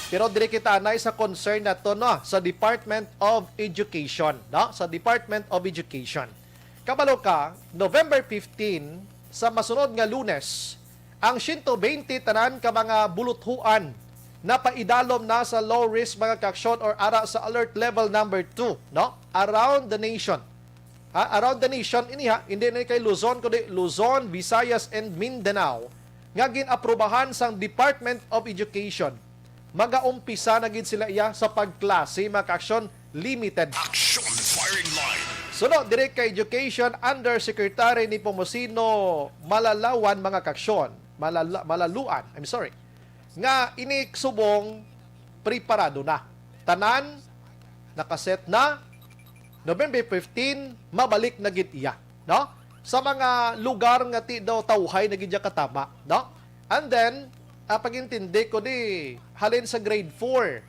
Pero diri kita anay sa concern nato, no, sa Department of Education, no? Sa Department of Education. Kabalo ka, November fifteen, sa masunod nga Lunes, ang siyento bente tanan ka mga buluthuan napaidalom na sa low risk, mga kaaksyon, or ara sa alert level number two, no? Around the nation. Ha, around the nation ini, ha, hindi na kay Luzon, kundi Luzon, Visayas, and Mindanao, nga gin-aprobahan sang Department of Education. Magaumpisa na gid sila iya sa pagklase, mga kaaksyon, limited. Action firing line. Suno diri kay Education Undersecretary Nepomuceno Malalawan, mga kaaksyon, Malala-, Malaluan, I'm sorry, nga ini subong preparado na. Tanan nakaset na. November fifteen, mabalik na gid iya, no? Sa mga lugar nga ti daw tawhay na gid iya katama, no? And then, ah, pag-intindi ko di, halin sa grade four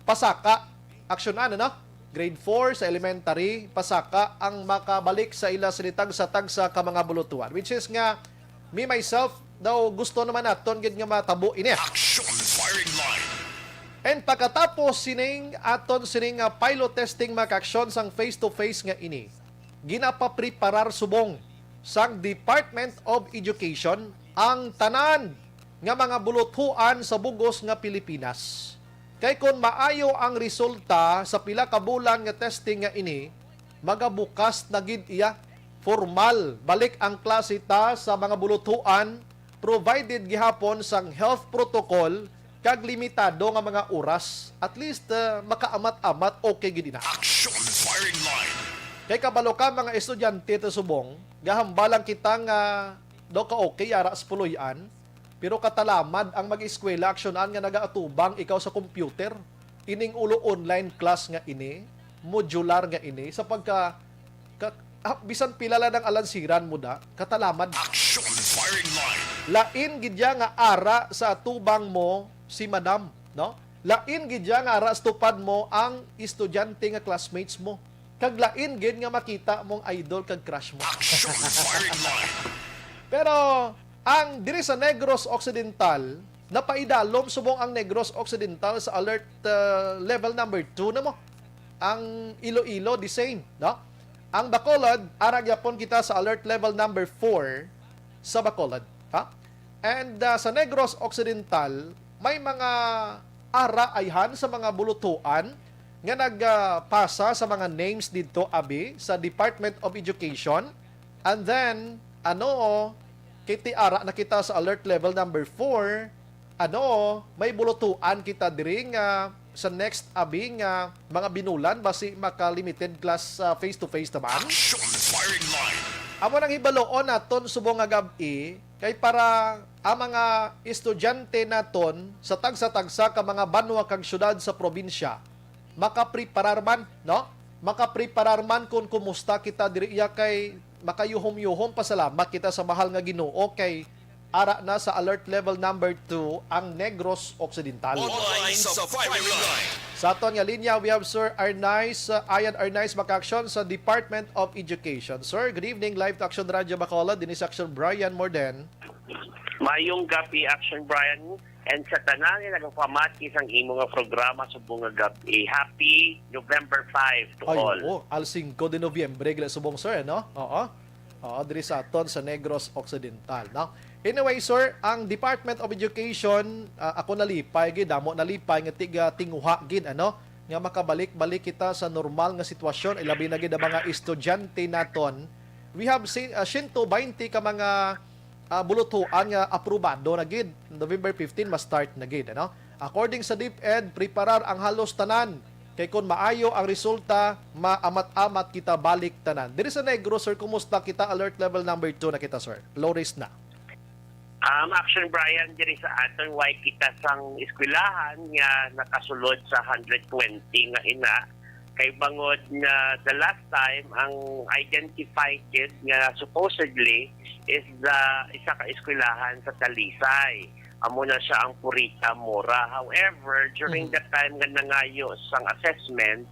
pasaka, aksyon, ano, no? Grade four sa elementary pasaka ang makabalik sa ila sini tagsa-tagsa ka mga bulutuan, which is nga, me myself daw, gusto naman naton gid nga matabo ini. Action firing line. And pagkatapos sining aton sining, ah, pilot testing, mga kaaksyon, sang face-to-face nga ini, ginapapreparar subong sang Department of Education ang tanan nga mga buluthuan sa bugos nga Pilipinas. Kay kon maayo ang resulta sa pila ka bulan nga testing nga ini, magabukas na gid iya. Formal, balik ang klase ta sa mga buluthuan, provided gihapon sang health protocol kag limitado nga mga oras. At least, uh, makaamat-amat, okay gid ina. Action firing line. Kay kabalo ka, mga estudyante ta subong, gahambal lang kita nga daw ka okay ara sa puloy-an, pero katalamad ang mag-eskwela, aksyonan, nga nagaatubang ikaw sa computer. Ining ulo online class nga ini, modular nga ini, sa pagka, ka, ah, bisan pila lang ang alansiran mo da, katalamad. Action firing line. Lain gid ya nga ara sa atubang mo si madam, no? Lain gid ya nga ara sa tupad mo ang estudyante nga classmates mo. Kag lain gid nga makita mong idol kag crush mo. Action firing line. Pero ang diri sa Negros Occidental, napaidalom subong ang Negros Occidental sa alert, uh, level number two na mo. Ang Iloilo, the same, no? Ang Bacolod, ara gyapon kita sa alert level number four sa Bacolod, ha? And, uh, sa Negros Occidental, may mga ara ayhan sa mga bulutuan nga nagpasa sa mga names didto, abi, sa Department of Education. And then, ano, kay ti ara na kita sa alert level number four, ano, may bulutuan kita diri nga sa next, abi, nga mga binulan, basi maka-limited class, ah, face-to-face naman. Action firing line. Amo nang hibaluon naton subong nga gab-i, kay para ang mga estudyante naton sa tagsa-tagsa ka mga banwa kag syudad sa probinsya, makapreparar man, no? Makapreparar man kung kumusta kita diri iya, kay makayuhom-yuhom pasalamat kita sa mahal nga Ginoo kay ara na sa alert level number two ang Negros Occidental. Online sa firing line. Sa aton nga linya, we have Sir Arnaiz, uh, Ian Arnaiz, mga kaaksyon sa Department of Education. Sir, good evening. Live to Action Radio Bacolod. Dinhi sa Action, Brian Morden. Mayong gabi, Action Brian, and sa tanan nga nagapamati sang imo nga programa subong nga gab-i. Happy November five to Ay, all. Oo. Al singko de Nobyembre gila subong, sir, no? Oo. Oo, diri sa aton sa Negros Occidental, no? Anyway, sir, ang Department of Education, ah, ako nalipay gid, damo nalipay nga tiga tinguha gid, ano, nga makabalik-balik kita sa normal nga sitwasyon, ilabi na gid ang mga estudyante naton. We have si-, ah, siyento baynte ka mga, ah, bulutuan nga aprobado na gid. November fifteen, ma-start na gid, ano? According sa DepEd, preparar ang halos tanan. Kay kon maayo ang resulta, maamat-amat kita balik tanan. Diri sa Negros, sir, kumusta kita? Alert level number two na kita, sir. Low risk na. Um, Action Brian, diri sa aton, way kita sang eskwelahan nga nakasulod sa hundred twenty nga ina. Kay bangod nga the last time, ang identified gid nga supposedly is the isa ka eskwelahan sa Talisay. Amo na siya ang Purita Mora. However, during Mhm. the time nga nangayo sang assessment,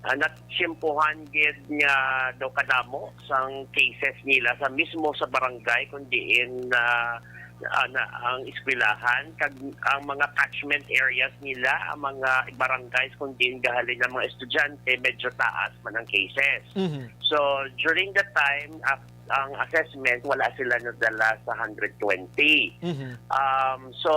Ah, natiyempohan gid nga daw kadamo sang cases nila sa mismo sa barangay, kun diin na, ah, na ang eskwelahan kag ang mga catchment areas nila, ang mga barangays kun diin gahalin ang mga estudyante, medyo taas man ang cases. Mhm. So, during that time, af-, ang assessment, wala sila nadala sa hundred twenty. Mhm. Um, so,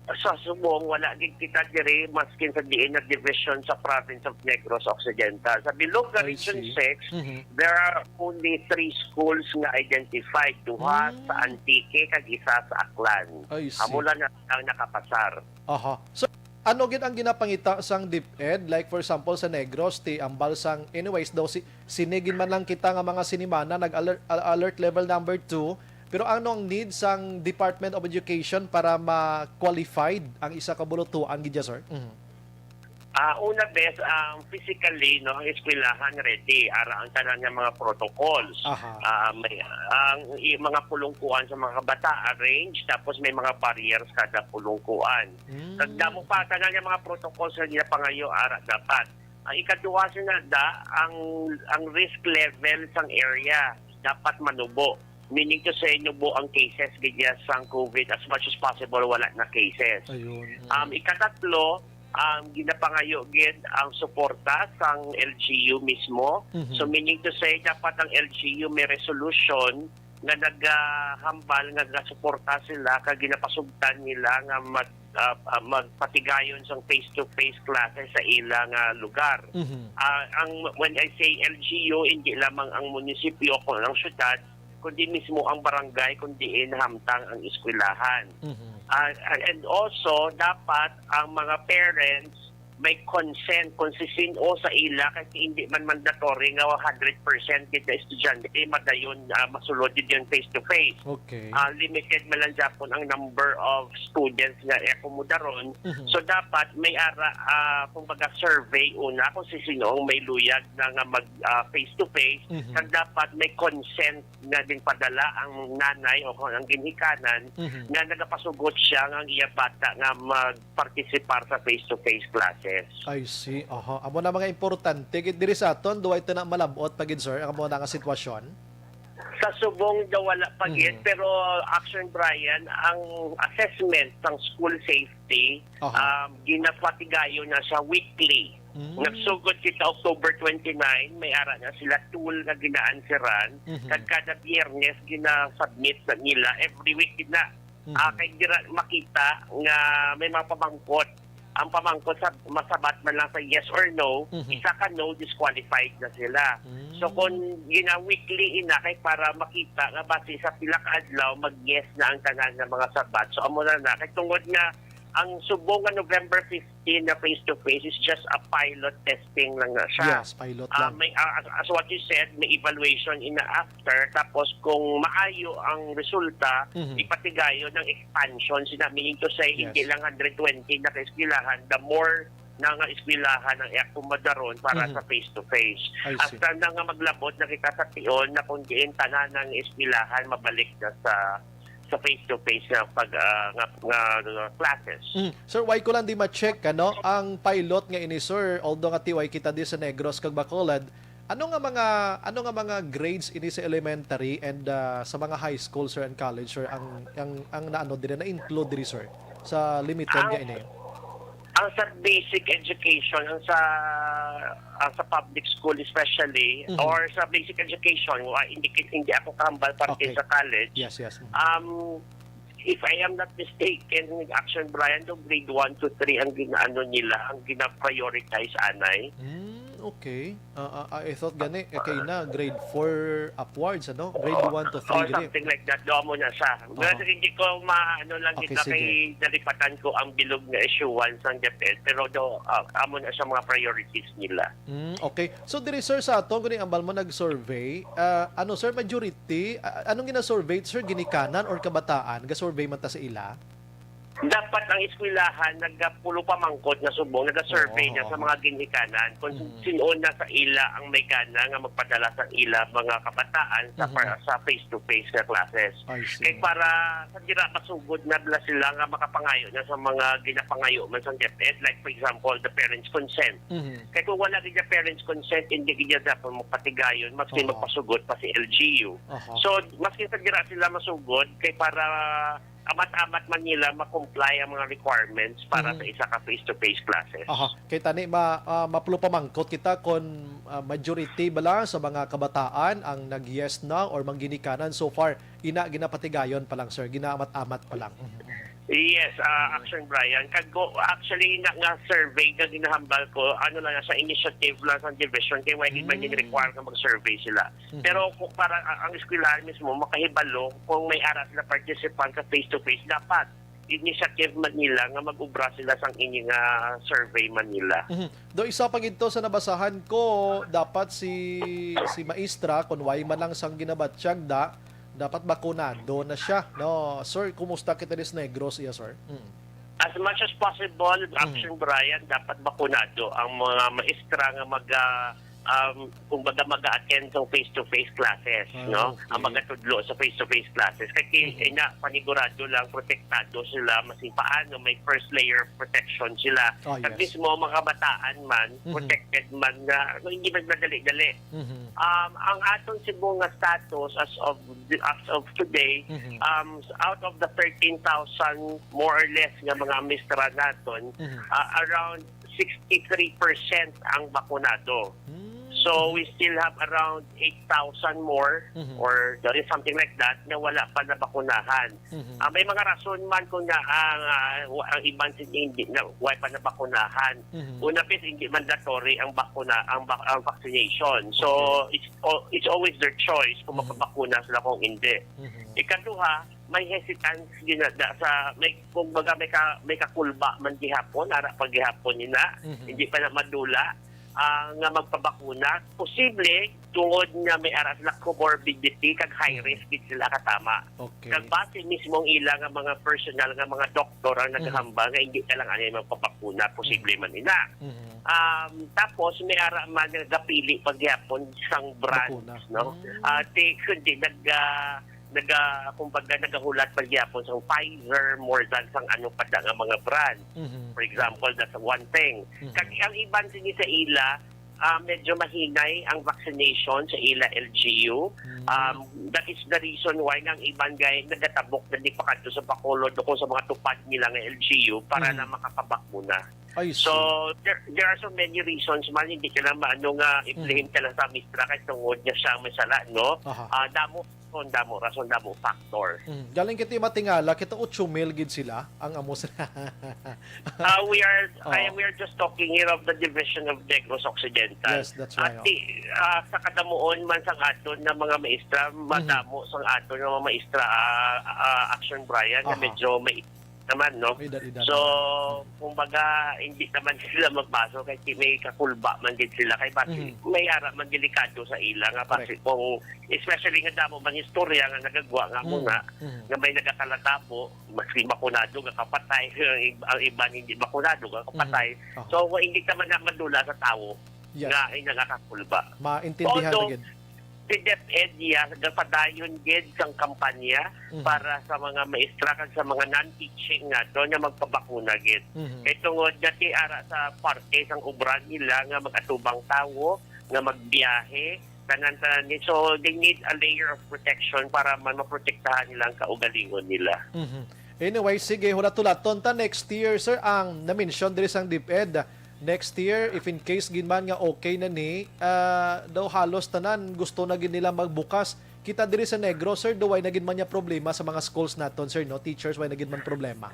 sa subong, wala gid kita diri, maskin sa diin na division sa province of Negros Occidental. Sa bilog nga I Region see. six, Mhm. there are only three schools nga identified, duha Mm. sa Antique kag isa sa Aklan. I see. Amo lang na ang nakapasar. Aha. So, ano gid ang ginapangita sang DepEd? Like, for example, sa Negros, ti ambal sang, anyways, daw si, sini gid man lang kita nga mga sinimana nag-alert, al-, alert level number two, pero ano ang need sang Department of Education para ma-qualified ang isa ka bulutuan gid dya, sir? Mhm. Ah, una, bes, ang physically, no, ang eskwelahan ready, ara ang tanan nga mga protocols. Aha. Ah, may, ang i-, mga pulungkuan sa mga bata arrange, tapos may mga barriers kada pulungkuan. Mm. Kag damo pa, tanan nga mga protocols nga ginapangayo, ara dapat. Ang ikaduha, sina da, ang, ang risk level sang area dapat manubo. Meaning to say, nubo ang cases gid niya sang COVID, as much as possible, wala na cases. Ayun. Mm. Um, ikatatlo, um, ginapangayo gid ang suporta sang L G U mismo. Mhm. So, meaning to say, dapat ang L G U may resolution nga nagahambal nga gasuporta sila kag ginapasugtan nila nga mag-, ah, ah, magpatigayon sang face-to-face classes sa ila nga lugar. Mhm. Ah, ang, when I say L G U, hindi lamang ang munisipyo o ang syudad, kundi mismo ang barangay kung diin nahamtang ang eskwelahan. Mhm. Ah, and also, dapat ang mga parents may consent kung si sin-o sa ila, kasi hindi man mandatory nga one hundred percent gid na estudyante madayon, ah, masulod gid yung face-to-face. Okay. Ah, limited man lang gyapon ang number of students nga i-akomoda ron. Mhm. So, dapat may ara, ah, kumbaga, survey una kung si sino ang may luyag na nga mag, ah, face-to-face. Mhm. Kag dapat may consent nga ginpadala ang nanay o kung ang ginhikanan Mhm. nga nagapasugot siya nga ang iya bata nga magpartisipar sa face-to-face classes. I see. Aha. Amo na mga importante gid diri sa aton, duway ta na malab-ot pa gid, sir, ang amo na nga sitwasyon? Sa subong daw wala pa gid, Mhm. pero, Action Brian, ang assessment sang school safety, Aha. um, ginapatigayon na siya weekly. Mm. Nagsugod kita October twenty-nine, may ara na sila tool nga gina-answeran, Mhm. kag kada Biyernes gina-submit na nila every week gid na. Mhm. Ah, kay dira makita nga may mga pamangkot. Ang pamangkot sa masabat man lang sa yes or no, Mhm. isa ka no, disqualified na sila. Mm. So, kung gina-weekly ina, kay para makita nga basi sa pila ka adlaw, mag-yes na ang tanan nga mga sabat. So, amo na na. Kay tungod nga ang subong nga November fifteen na face-to-face is just a pilot testing lang na siya. Yes, pilot Ah, lang. may, ah, as, as what you said, may evaluation in the after. Tapos kung maayo ang resulta, Mhm. ipatigayon ng expansion. Sina, meaning to say, hindi Yes. lang hundred twenty na ka eskwelahan. The more na nga eskwelahan ang i-akomoda ron para Mhm. sa face-to-face. I see. Hasta na nga maglabot na kita sa tion na kung diin tanan ang eskwelahan mabalik na sa sa face-to-face nga pag, ah, nga, nga, nga classes. Mm. Sir, why ko lang di ma-check, ano, ang pilot nga ini, sir, although nga tiway kita di sa Negros kag Bacolod, ano nga mga, ano nga mga grades ini sa elementary and, ah, sa mga high school, sir, and college, sir, ang, ang, ang naano diri, na-include diri, sir, sa limited Ang nga ini? Ang sa basic education, ang sa, ang sa public school especially, Mhm. or sa basic education, wa-, hindi, hindi ako kahambal para Okay. sa college. Yes, yes. Mhm. Um, if I am not mistaken, Action Brian, do grade one to three ang ginaano nila, ang gina-prioritize anay. Mm, okay. Ah, ah, ah, I thought gani, eh, kay na grade four upwards, ano? Grade Oo, one to three or gani. Something like that. Do amo na siya. Oo. Pero hindi ko ma-, ano lang, Okay, kita sige. Kay nalipatan ko ang bilog nga issuance ng DepEd, pero do, ah, amo na siya mga priorities nila. Mm, okay. So, diri, sir, sa ato, kung ambal mo nag-survey, ah, ano, sir, majority, ah, anong gina-survey, sir? Ginikanan or kabataan? Ga-survey man ta sa ila? Dapat ang eskwelahan nagapulo pamangkot nga subong, nagasurvey Oo, na sa oo. mga ginikanan kung Mhm. sino na sa ila ang may gana nga magpadala sa ila mga kabataan sa Mhm. pa-, sa face-to-face nga classes. I see. Kay para sa dira masugod na bala sila nga makapangayo na sa mga ginapangayo man sa DepEd, like for example, the parents' consent. Mhm. Kay kung wala gid ang parents' consent, hindi gid dapat magpatigayon, maski Oo. magpasugod pa si L G U. Aha. So, maski sa dira sila masugod, kay para amat-amat man nila ma-comply ang mga requirements para Mhm. sa isa ka face-to-face classes. Aha. Kay tani ma-, ah, mapulo pamangkot kita kon, ah, majority bala sa mga kabataan ang nag-yes na or mangginikanan so far, ina ginapatigayon pa lang, sir, ginaamat-amat pa lang. Mhm, mhm. Yes, ah, Mhm. Action Brian. Kag ko, actually, na nga survey nga ginahambal ko, ano lang, sa initiative lang sa division, kay wala man yung Mm. require nga mag-survey sila. Mhm. Pero kung para a-, ang eskwelahan mismo makahibalo kung may ara sila participant sa face-to-face, dapat initiative man nila nga mag-ubra sila sang ini nga survey man nila. Mhm. Do isa pa gid to sa nabasahan ko, dapat si, si maestra, kung way man lang sang ginabatyag da, dapat bakunado na siya, no? Sir, kumusta kita dis Negros, iya, sir? Mm. As much as possible, Mhm. Action Brian, dapat bakunado ang mga maestra nga mag, ah, um, kumbaga, mag-attend sa face-to-face classes, Ah, no? Ang okay. magatudlo sa face-to-face classes. Kay Mhm. ina, panigurado lang, protektado sila, maski paano, may first layer of protection sila. Ah, Kag yes. mismo, mga kabataan man, Mhm. protected man, nga hindi man madali-dali. Mhm. Um, ang aton Cebu nga status as of the, as of today, Mhm. um, out of the thirteen thousand, more or less, nga mga maestra naton, Mhm. ah, around sixty-three percent ang bakunado. Hmm. So, we still have around eight thousand more Mhm. or there is something like that na wala pa nabakunahan. Mhm. Ah, may mga rason man kung nga, ah, nga, wa-, ang iban sin-, hindi na, wala pa nabakunahan. Mhm. Una, pis, hindi mandatory ang bakuna, ang bak-, ang vaccination. So, Okay. it's al-, it's always their choice kung Mhm. mapabakuna sila kung hindi. Mhm. Ikaduha, may hesitance gina-, da-, sa, may, kumbaga, may ka-, may kakulba man gihapon, ara pa gihapon ina, Mhm. hindi pa na madula, ah, nga magpabakuna. Posible, tungod nga may ara sila comorbidity, kag high Mhm. risk gid sila katama. Okay. Kag base mismo ang ila nga mga personal nga mga doktor ang Mhm. naghambal nga hindi ka lang ani magpabakuna, posible Mhm. man ina. Mhm. Um, tapos, may ara man nga gapili pa gihapon sang brands, Bakuna. no? Mm. Ah, ti-, kundi nag-, ah, naga-, kumbaga, nagahulat pa gyapon sang Pfizer more than sang ano pa da nga mga brand. Mhm. For example, that's one thing. Mhm. Kag ang iban sini sa ila, ah, medyo mahinay ang vaccination sa ila L G U. Mm. Um, that is the reason why nga ang iban gay nagatabok na di pa kadto sa Bacolod o kung sa mga tupad nila nga L G U para Mhm. na makapabakuna. I see. So, there, there are so many reasons man, hindi ka lang maano nga Mhm. i-blame ka lang sa maestra kay tungod nga siya ang may sala, no? Aha. Ah, damo rason, damo rason, damo factor. Mm. Galing kita matingala, kita ocho mil gid sila ang amo sila. Ah, we are, Oh. I, we are just talking here of the division of Negros Occidental. Yes, that's right, At oh. ti-, ah, sa kadamuon man sang aton nga mga maestra, Mhm. madamo sang aton nga mga maestra, ah, ah, Action Brian, nga Aha. medyo may naman, no? May edad-edad So, naman. kumbaga, hindi naman sila magbaso kay ti-, may kakulba man gid sila kay basi Mhm. may ara man delikado sa ila nga basi Correct. kung, especially nga damo man istorya nga nagagwa nga mo Mhm. nga, Mhm. nga may nagakalatabo, mas di bakunado nga kapatay, ang ib-, ang iban hindi bakunado nga kapatay. Mhm. Aha. So, hindi ka man na madula sa tawo Yes. nga ay nagakakulba. Maintindihan Although, na gid. Si DepEd, iya, nagapadayon gid sang kampanya Mhm. para sa mga maestra kag sa mga non-teaching nato nga magpabakuna gid. Mhm. Kay tungod nga ti ara sa parte sang obra nila nga mag-atubang tawo, nga magbiyahe, tanan-tanan ni. So, they need a layer of protection para man maprotektahan nila ang kaugalingon nila. Mhm. Anyway, sige, hulat-hulaton ta next year, sir, ang na-mention diri sang DepEd. Next year, if in case gid man nga okay na ni, ah, daw halos tanan gusto na gid nila magbukas. Kita diri sa Negros, sir, daw way na gid man niya problema sa mga schools naton, sir, no? Teachers, way na gid man problema.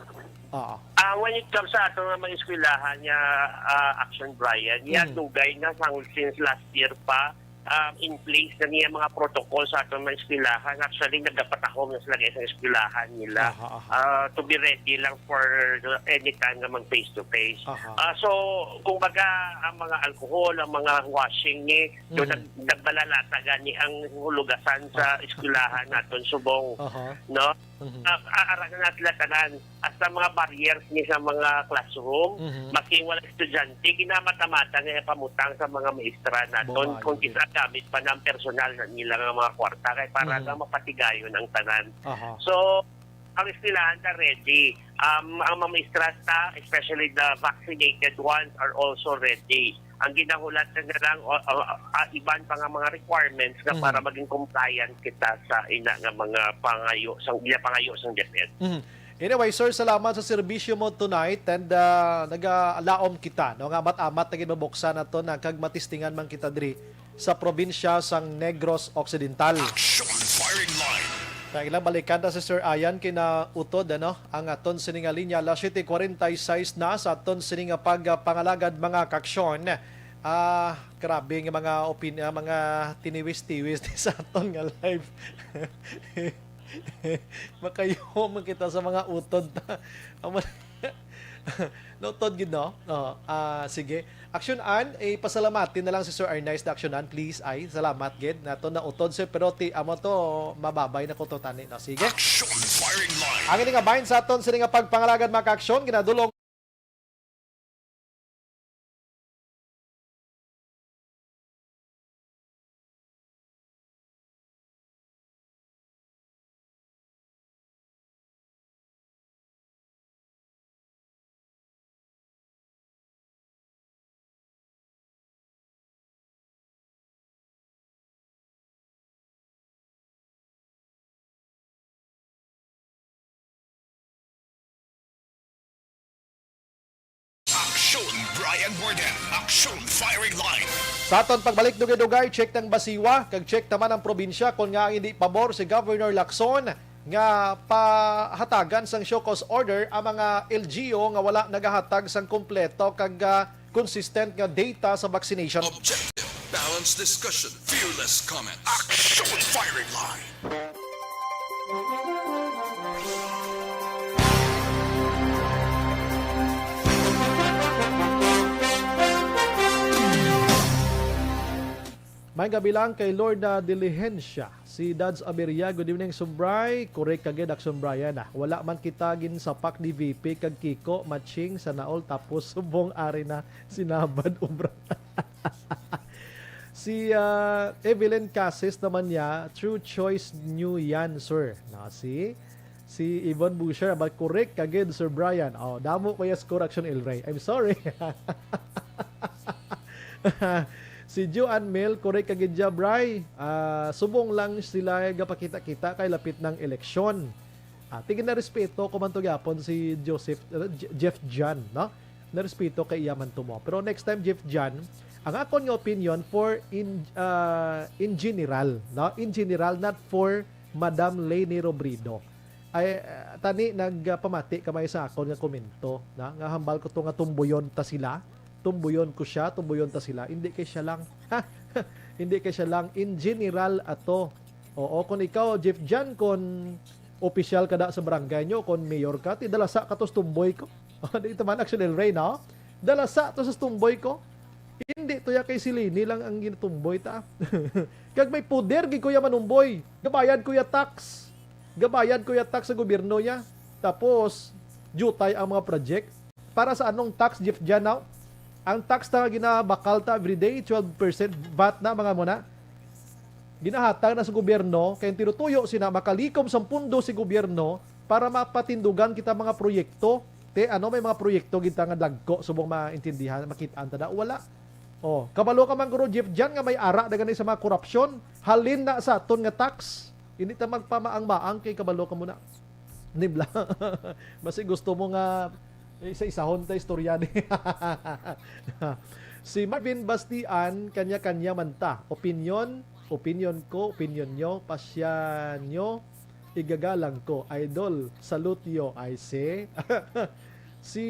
Oo. Ah, when it comes sa ato nga mga eskwelahan nga, ah, Action Brian, niya Mhm. dugay na sang, since last year pa, um, in place na niya mga protocol sa aton mga eskwelahan. Actually, nagapatahom na sila sa eskwelahan nila, Aha, aha. ah, to be ready lang for any time nga mag face to face. Aha. Ah, so, kumbaga, ang mga alcohol, ang mga washing ni, do Mhm. nag-, nagbalalata gani ang hulugasan sa Aha. eskwelahan naton subong, Aha. no? Mhm. Ah, a-, ara na sila tanan. Hasta mga barriers ni sa mga classroom, Mhm. maski wala estudyante, ginamata-mata nga ipamutang sa mga maestra naton Bumayo kung din. Kisa gamit pa ng personal na nila nga mga kwarta kay para Mhm. lang mapatigayon ang tanan. Aha. So, ang eskwelahan ta ready. Um, ang mga maestra ta, especially the vaccinated ones, are also ready. Ang ginahulat na lang, o, o, ah, iban pa nga mga requirements nga Mhm. para maging compliant kita sa ina nga mga pangayo, sang, iya pangayo sang DepEd. Mhm. Anyway, sir, salamat sa serbisyo mo tonight and, ah, nagalaom kita, no, nga amat-amat na ginbubuksan nato na kag matistingan man kita diri sa probinsya sang Negros Occidental. Action Firing Line. Kaya ilang balikan ta si Sir Ayan kay nautod, ano, ang aton sini nga linya. Alas siyete kuwarenta y seis na sa aton sini nga pagpangalagad, mga kaaksyon. Ah, grabe nga mga opin-, ah, mga tiniwis-tiwis sa aton nga live. Makayo man kita sa mga utod ta. Amo na. Nautod gid, no? Oh, ah, sige. Action An, eh, pasalamati na lang si Sir Arnice na Action An, please. Ay, salamat gid. Nato na utod, sir, pero ti, amo to, mababay na ko to tani, no? Sige. Action Firing Line. Ang ini nga bahin sa aton, sini nga pagpangalagad, mga kaaksyon, ginadulong Action Brian Warden, Action Firing Line. Sa aton pagbalik, dugay-dugay, check ng Basiwa, kag check naman ang probinsya kung nga hindi pabor si Governor Lacson nga pahatagan sang show cause order ang mga L G U nga wala nagahatag sang kompleto kag, ah, consistent nga data sa vaccination. Objective, balanced discussion, fearless comment. Action Firing Line. May gabi lang kay Lorna Diligencia. Si Dads Aberia, good evening, Sumbray. Correct ka gid, Aksyon Brian, ah. Wala man kita ginsapak ni V P kag Kiko, matching sa naol, tapos subong ari na sinabad ubra. Si, ah, Evelyn Cases naman niya, true choice niyo yan, sir. Na, si, si Yvonne Boucher, ba, correct ka gid, Sir Brian. Oh, damo ko yung score, Action El Rey. I'm sorry. Si Joanne Mel, correct ka gid, Bray. Ah, subong lang sila gapakita-kita kay lapit ng eleksyon. Ah, tigin na respeto ko man to gyapon si Joseph, uh, J-, Jeff John, no? Na respeto kay iya man to mo. Pero next time, Jeff John, ang akon nga opinion for in, ah, in general, no? In general, not for Madam Leni Robredo. Ay, ah, tani nagpamati ka may sa akon nga komento, na? Nga hambal ko to nga tumbuyon ta sila. Tumbuyon ko siya, tumbuyon ta sila. Hindi kay siya lang. Hindi kay siya lang. In general, ato. Oo, kung ikaw, Jeff John, kung opisyal ka da sa barangay nyo, kung mayor ka, ti dalasa ka to sa tumboy ko. Di ito man, Action El Rey, no? Dalasa to sa tumboy ko. Hindi to ya kay si Leni lang ang ginatumboy ta. Kag may poder gid ko ya manumboy. Gabayad ko ya tax. Gabayad ko ya tax sa gobyerno ya. Tapos, jutay ang mga project. Para sa anong tax, Jeff Jan, now? Ang tax na ginabakal ta everyday, twelve percent vat na, mga muna. Ginahatag na sa gobyerno, kay ang tinutuyo sina makalikom sang pundo si gobyerno para mapatindugan kita mga proyekto. Te, ano, may mga proyekto gid ta nga dagko, subong maintindihan, makitaan ta na, wala. Oh, kabalo ka man guro, Jeff Jan, nga may ara na gani sa mga korupsyon, halin na sa aton nga tax. Hindi ta magpamaang-maang kay kabalo ka muna. Nibla. Basi gusto mo nga isa-isahon ta istorya ni. Si Marvin Bastian, kanya-kanya man ta. Opinyon, opinyon ko, opinyon nyo, pasya nyo, igagalang ko, idol, salute you, I say. Si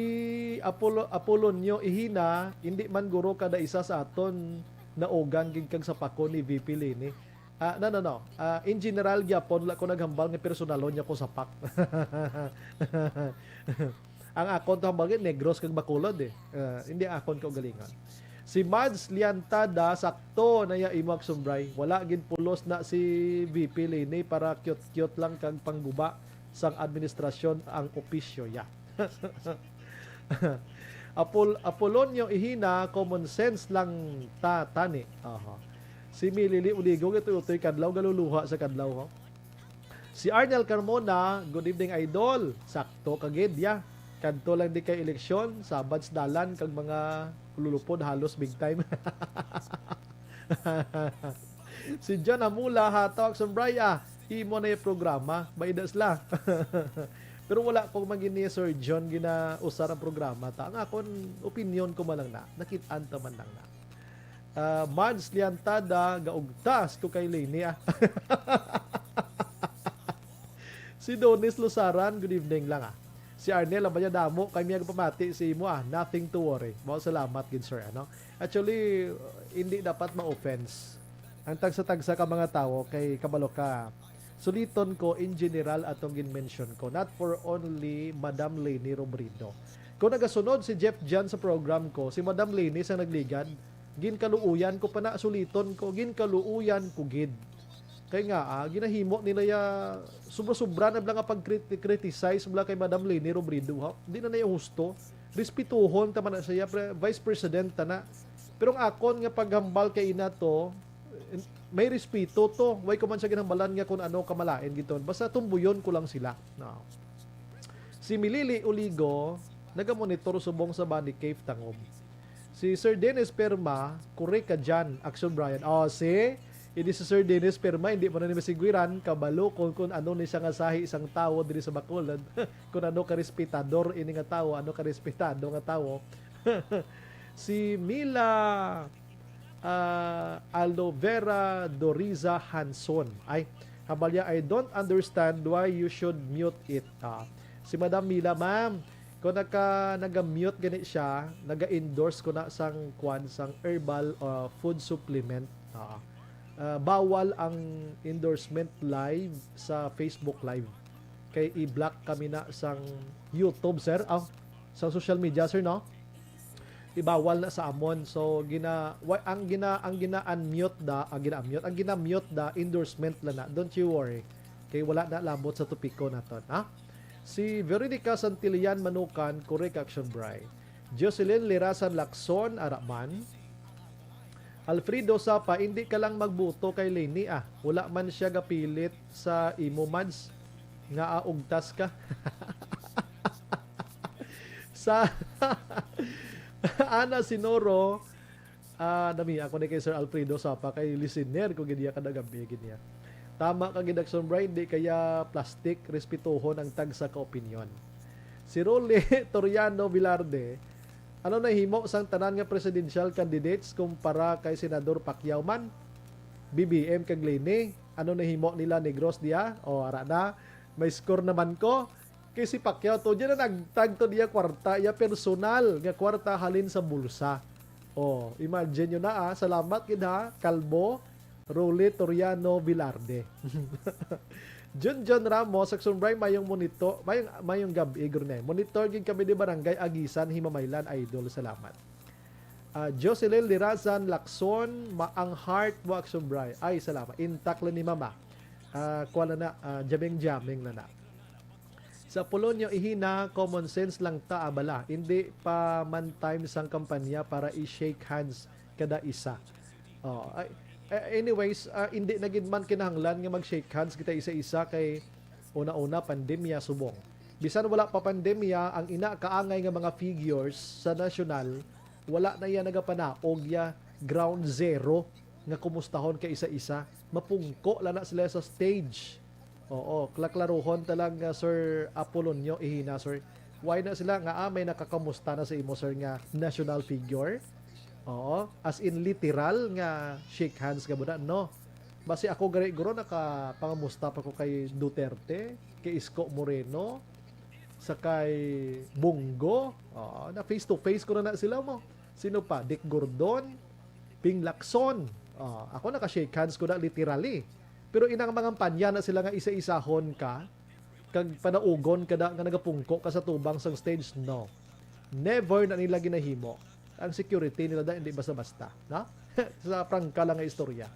Apollo, Apolonio Ihina, hindi man guro kada isa sa aton naugang gid kag sapakon ni V P Leni. Ah, no, no, no. Ah, in general gyapon, wala ko naghambal nga personalon niya ko sapak. Ang akon to hambal gid, Negros kag Bacolod eh. Ah, hindi akon kaugalingon. Si Mads Liantada, sakto na ya imo, Action Bray. Wala gid pulos na si V P Leni para cute-cute lang kag pangguba. sang administrasyon ang opisyo ya. Apol-, Apolonio Ihina, common sense lang ta tani. Aha. Si Milili Uligo, ito utoy kadlaw, galuluha sa kadlaw, ho. Si Arnel Carmona, good evening, idol. Sakto ka gid, ya. Kadto lang di kay eleksyon, sabad sa dalan kag mga lulupod halos big time. Si John Amula, hataw Action Bray, ah. Imo na yung programa, maidas la. Pero wala ko man gini, Sir John, ginausar ang programa ta. Ang akon opinion ko man lang na, nakit-an ta man lang na. Ah, Mads Liantada, gaugtas ko kay Leni, ah. Si Donis Lusaran, good evening lang, ah. Si Arnel, ang baya damo, kay may agpamati si imo, ah. Nothing to worry. Mao, salamat gid, sir, ano. Actually, hindi dapat ma-offense ang tagsa-tagsa ka mga tawo kay kabalo ka. Suliton ko in general atong gin-mention ko, not for only Madam Leni Robredo. Kung nagasunod si Jeff Jan sa program ko, si Madam Leni sa nagligad, ginkaluuyan ko pa na, suliton ko, ginkaluuyan ko gid. Kay nga, ah, ginahimo nila ya, sobra-sobra na bala nga pag-criticize bala kay Madam Leni Robredo, ha? Di na na ya husto. Respetuhon ta man na siya, pre-, Vice President ta na. Pero ang akon nga paghambal kay ina to, may respeto to. Way ko man siya ginhambalan nga kung ano kamalain gid to. Basta tumbuyon ko lang sila. No. Si Milili Uligo, nagamonitor subong sa Bani Cave Tangom. Si Sir Dennis Perma, correct ka dyan, Action Brian. Oh, see? Hindi si Sir Dennis Perma, hindi mo na ni masigwiran, kabalo kung, kung ano ni siya nga sahi isang tawo diri sa Bacolod, kung ano ka respetador ini nga tawo, ano ka respetado nga tawo. Si Mila, ah, Aloe Vera Doriza Hanson. Ay, hambal niya, "I don't understand why you should mute it." Ah, si Madam Mila, ma'am, kung naka, naga-mute gani siya, naga-endorse ko na sang kwan, sang herbal, ah, food supplement. Ah, ah, bawal ang endorsement live sa Facebook Live. Kay i-block kami na sang YouTube, sir. Ah, sa social media, sir, no? Ibawal na sa amon. So, gina-, wa-, ang gina-, ang gina-unmute da, ang gina-unmute, ang gina-mute da, endorsement lang na. Don't you worry. Kay wala na labot sa topiko naton, ha? Si Veronica Santillan Manukan, correct, Action Bray. Jocelyn Lirasan Lacson, ara man. Alfredo Sapa, hindi ka lang magbuto kay Leni, ah. Wala man siya gapilit sa imo, Mads, nga augtas ka. Sa Ana Sinoro, ah, nami ako ni kay Sir Alfredo Sapa, kay listener ko gid iya kada gabi gid niya. Tama ka gid, Action Bright, di kaya plastic, respetuhon ang tagsa ka opinyon. Si Rolly Toriano Velarde, ano nahimo sang tanan nga presidential candidates kumpara kay Senador Pacquiao man? B B M kag Leni, ano nahimo nila Negros diya? O, ara na, may score naman ko. Kay si Pacquiao to, diyan na nagtag to niya kwarta, iya personal nga kwarta halin sa bulsa. Oh, imagine nyo na, ah. Salamat gid, ha, Kalbo, Rolly Toriano Velarde. Junjun Ramos, Action Bray, mayong monito, mayong, mayong gab-i, guro na. Monitor gid kami di Barangay Agisan, Himamaylan, idol. Salamat. Ah, Jocelyn Lirazan Lacson, ma-, ang heart mo, Action Bray. Ay, salamat. Intact lang ni Mama. Ah, kuha na na, ah, jaming-jaming na na. Sa Polonyo, ihina, common sense lang ta, abala. Hindi pa man time sang kampanya para i-shake hands kada isa. Oh, ay, eh, anyways, ah, hindi na gid man kinahanglan nga mag-shake hands kita isa-isa kay una-una pandemya subong. Bisan wala pa pandemya, ang ina kaangay nga mga figures sa nasyonal, wala na iya nagapanaog ya ground zero nga kumustahon ka isa-isa. Mapungko lang na sila sa stage. Oo, klaklaruhon ta lang, ah, Sir Apolonio Ihina, sir. Why na sila nga, ah, may nakakamusta na sa imo, sir, nga national figure? Oo, as in literal nga shake hands ka muna, no? Basi ako gani, guro, nakapangamusta pa ko kay Duterte, kay Isko Moreno, sa kay Bongo. Oo, na face to face ko na, na sila mo. Sino pa? Dick Gordon, Ping Lacson. Oo, ako naka-shake hands ko na literally. Pero inang mangampanya na sila nga isa-isahon ka, kag panaugon ka na nga nagapungko ka sa tubang sang stage, no. Never na nila ginahimo. Ang security nila da, hindi basta-basta, no? Sa prangka lang nga istorya.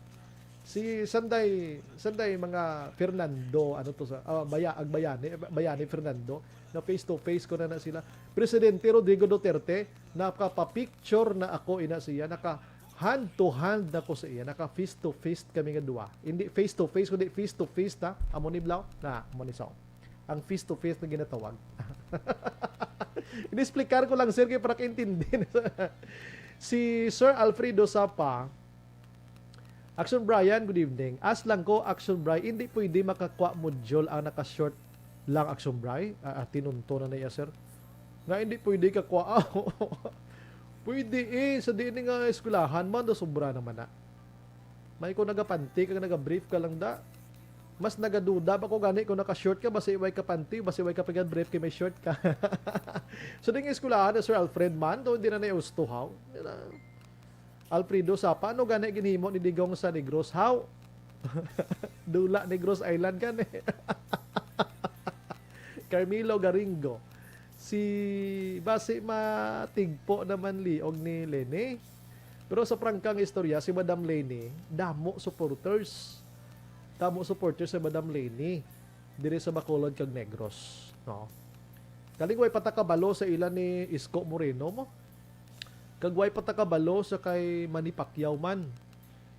Si Sanday, Sanday mga Fernando, ano to sa, ah, Baya-, Agbayani, Bayani Fernando, na face to face ko na na sila. Presidente Rodrigo Duterte, nakapapicture na ako ina siya, naka hand to hand na ko sa iya, naka fist to fist kami nga duwa. Hindi face to face, kundi fist to fist, ha? Amo ni Blau? Na, amo ni Song. Ang fist to fist na ginatawag. Ini-explicar ko lang, sir, kay para kaintindi. Si Sir Alfredo Sapa, Action Brian, good evening. Ask lang ko, Action Brian, hindi pwede makakuha module ang naka-short lang, Action Brian? Ah, ah, tinunto na na iya, sir. Nga hindi pwede kakuha. Pwede eh, sa diin nga eskwelahan man, do sobra naman na. May ko nagapanty kag nagabrief ka lang da. Mas nagaduda pa ko gani kung naka-short ka, basi way ka panty, basi way ka pagka-brief kay may short ka. So, ding eskwelahan na Sir Alfred man, to hindi na naiusto, haw? Di na. Alfredo Sapa, ano gani ginhimo ni Digong sa Negros? Haw? Dula Negros Island gani. Carmelo Garingo. Si basi matigpo naman liog ni Leni. Pero sa prangkang istorya, si Madam Leni, damo supporters. Damo supporters si Madam Leni diri sa Bacolod kag Negros, no? Kaling way pa ta kabalo sa ila ni Isko Moreno mo. Kag way pa ta kabalo sa kay Manny Pacquiao man.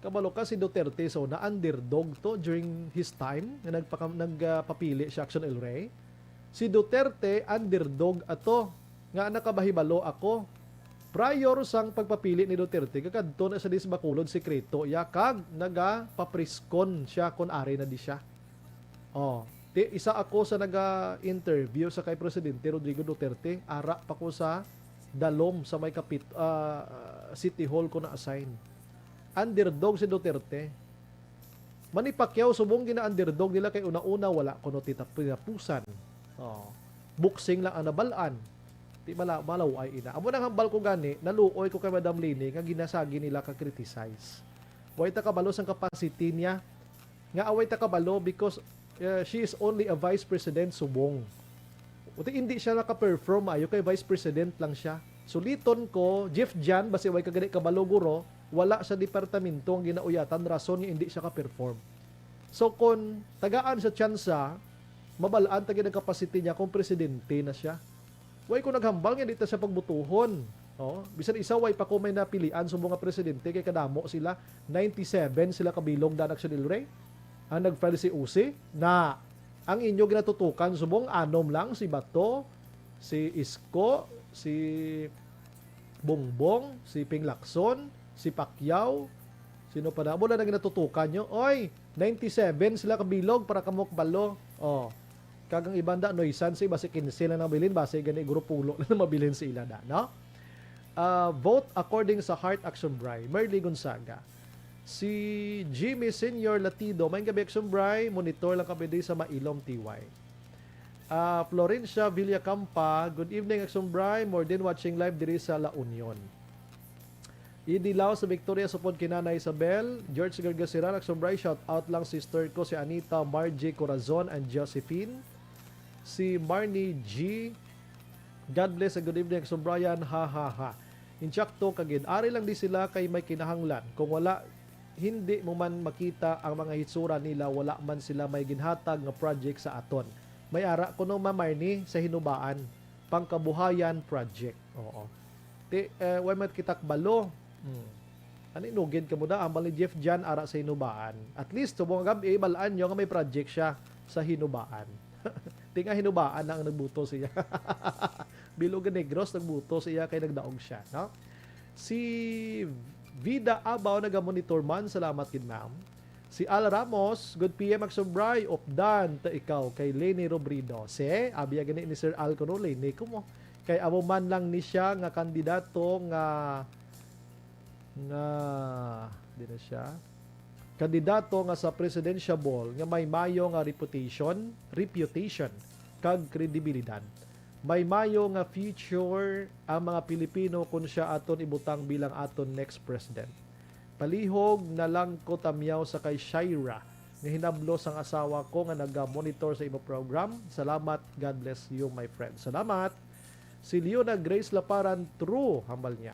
Kabalo ka si Duterte sa una, underdog to during his time nga nagpaka-, nagpapili siya, Action El Rey. Si Duterte, underdog ato, nga nakabahibalo ako. Prior sang pagpapili ni Duterte, kakadto na siya di sa Bacolod, sikreto iya, kag nagapapriskon siya kon ari na di siya. Oh, ti-, isa ako sa naga-interview sa kay Presidente Rodrigo Duterte, ara pa ko sa Dalom sa may kapit-, ah, City Hall ko na-assign. Underdog si Duterte. Manny Pacquiao, subong gina-underdog nila kay una-una, wala kuno titap-, tinapusan. Oh, boxing lang ang nabalaan. Di mala-, malaw ay ina. Amo nang hambal ko gani, naluoy ko kay Madam Leni nga ginasagi nila ka criticize. Way ta kabalo sang capacity niya. Nga away ta kabalo because, uh, she is only a vice president subong. Uti hindi siya naka-perform maayo kay vice president lang siya. Suliton ko, Jeff Jan, basi way ka gani kabalo, guro, wala sa departamento ang ginauyatan, rason nga hindi siya ka-perform. So, kon tagaan sa tsansa, mabalaan ta gid ang capacity niya kung presidente na siya. Way ko naghambal nga di ta siya pagbutuhon. Oh, bisan isa, way pa ko may napilian subong nga presidente kay kadamo sila, ninety-seven sila kabilog, Dan Action El Rey. Ang nag-file si Usi na ang inyo ginatutukan subong anom lang, si Bato, si Isko, si Bongbong, si Ping Lacson, si Pacquiao, sino pa na? Amo lang ang ginatutukan nyo. Oy, ninety-seven sila kabilog para kamo kabalo. Oh. Kag ang iban da, noisan si basi kinse lang nabilin, basi gani guro pulo lang mabilin sa ila da, no? Ah, vote according sa heart, Action Bri. Merly Gonzaga. Si Jimmy Senior Latido, may gabi, Action Bri, monitor lang kami di sa Mailom, T Y. Ah, Florencia Villacampa, good evening, Action Bri. More than watching live diri sa La Union. Idi Lao sa Victoria, supod kay Nanay Isabel. George Gargasiran, Action Bri, shout out lang sister ko si Anita, Margie, Corazon, and Josephine. Si Marnie G, God bless and good evening, Action Brian. Ha, ha, ha. Insakto ka gid. Ari lang di sila kay may kinahanglan. Kung wala, hindi mo man makita ang mga hitsura nila, wala man sila may ginhatag nga project sa aton. May ara kuno, Ma'am Marnie, sa Hinubaan, Pangkabuhayan Project. Oo. Ti, eh, way man kita kabalo. Hmm. Ani, nugid ka mo da, hambal ni Jeff Jan ara sa Hinubaan. At least, subong nga gab-i, bal-an nyo nga may project siya sa Hinubaan. Ti nga Hinubaan na ang nagbuto siya. Bilog nga Negros, nagbuto siya kay nagdaog siya, no? Si Vida Abaw nagamonitor man, salamat gid, ma'am. Si Al Ramos, good P M, Action Bri, updan ta ikaw kay Leni Robredo. Se, abi gani ni Sir Al kuno, Leni ko mo. Kay amo man lang ni siya nga kandidato nga, nga, di na siya, kandidato nga sa presidential nga may mayo nga reputation, reputation, kag kredibilidad. May mayo nga future ang mga Pilipino kung siya aton ibutang bilang aton next president. Palihog na lang ko tamyaw sa kay Shaira nga hinablo sang asawa ko nga naga-monitor sa imo program. Salamat. God bless you, my friend. Salamat. Si Leona Grace Laparan, true, hambal niya.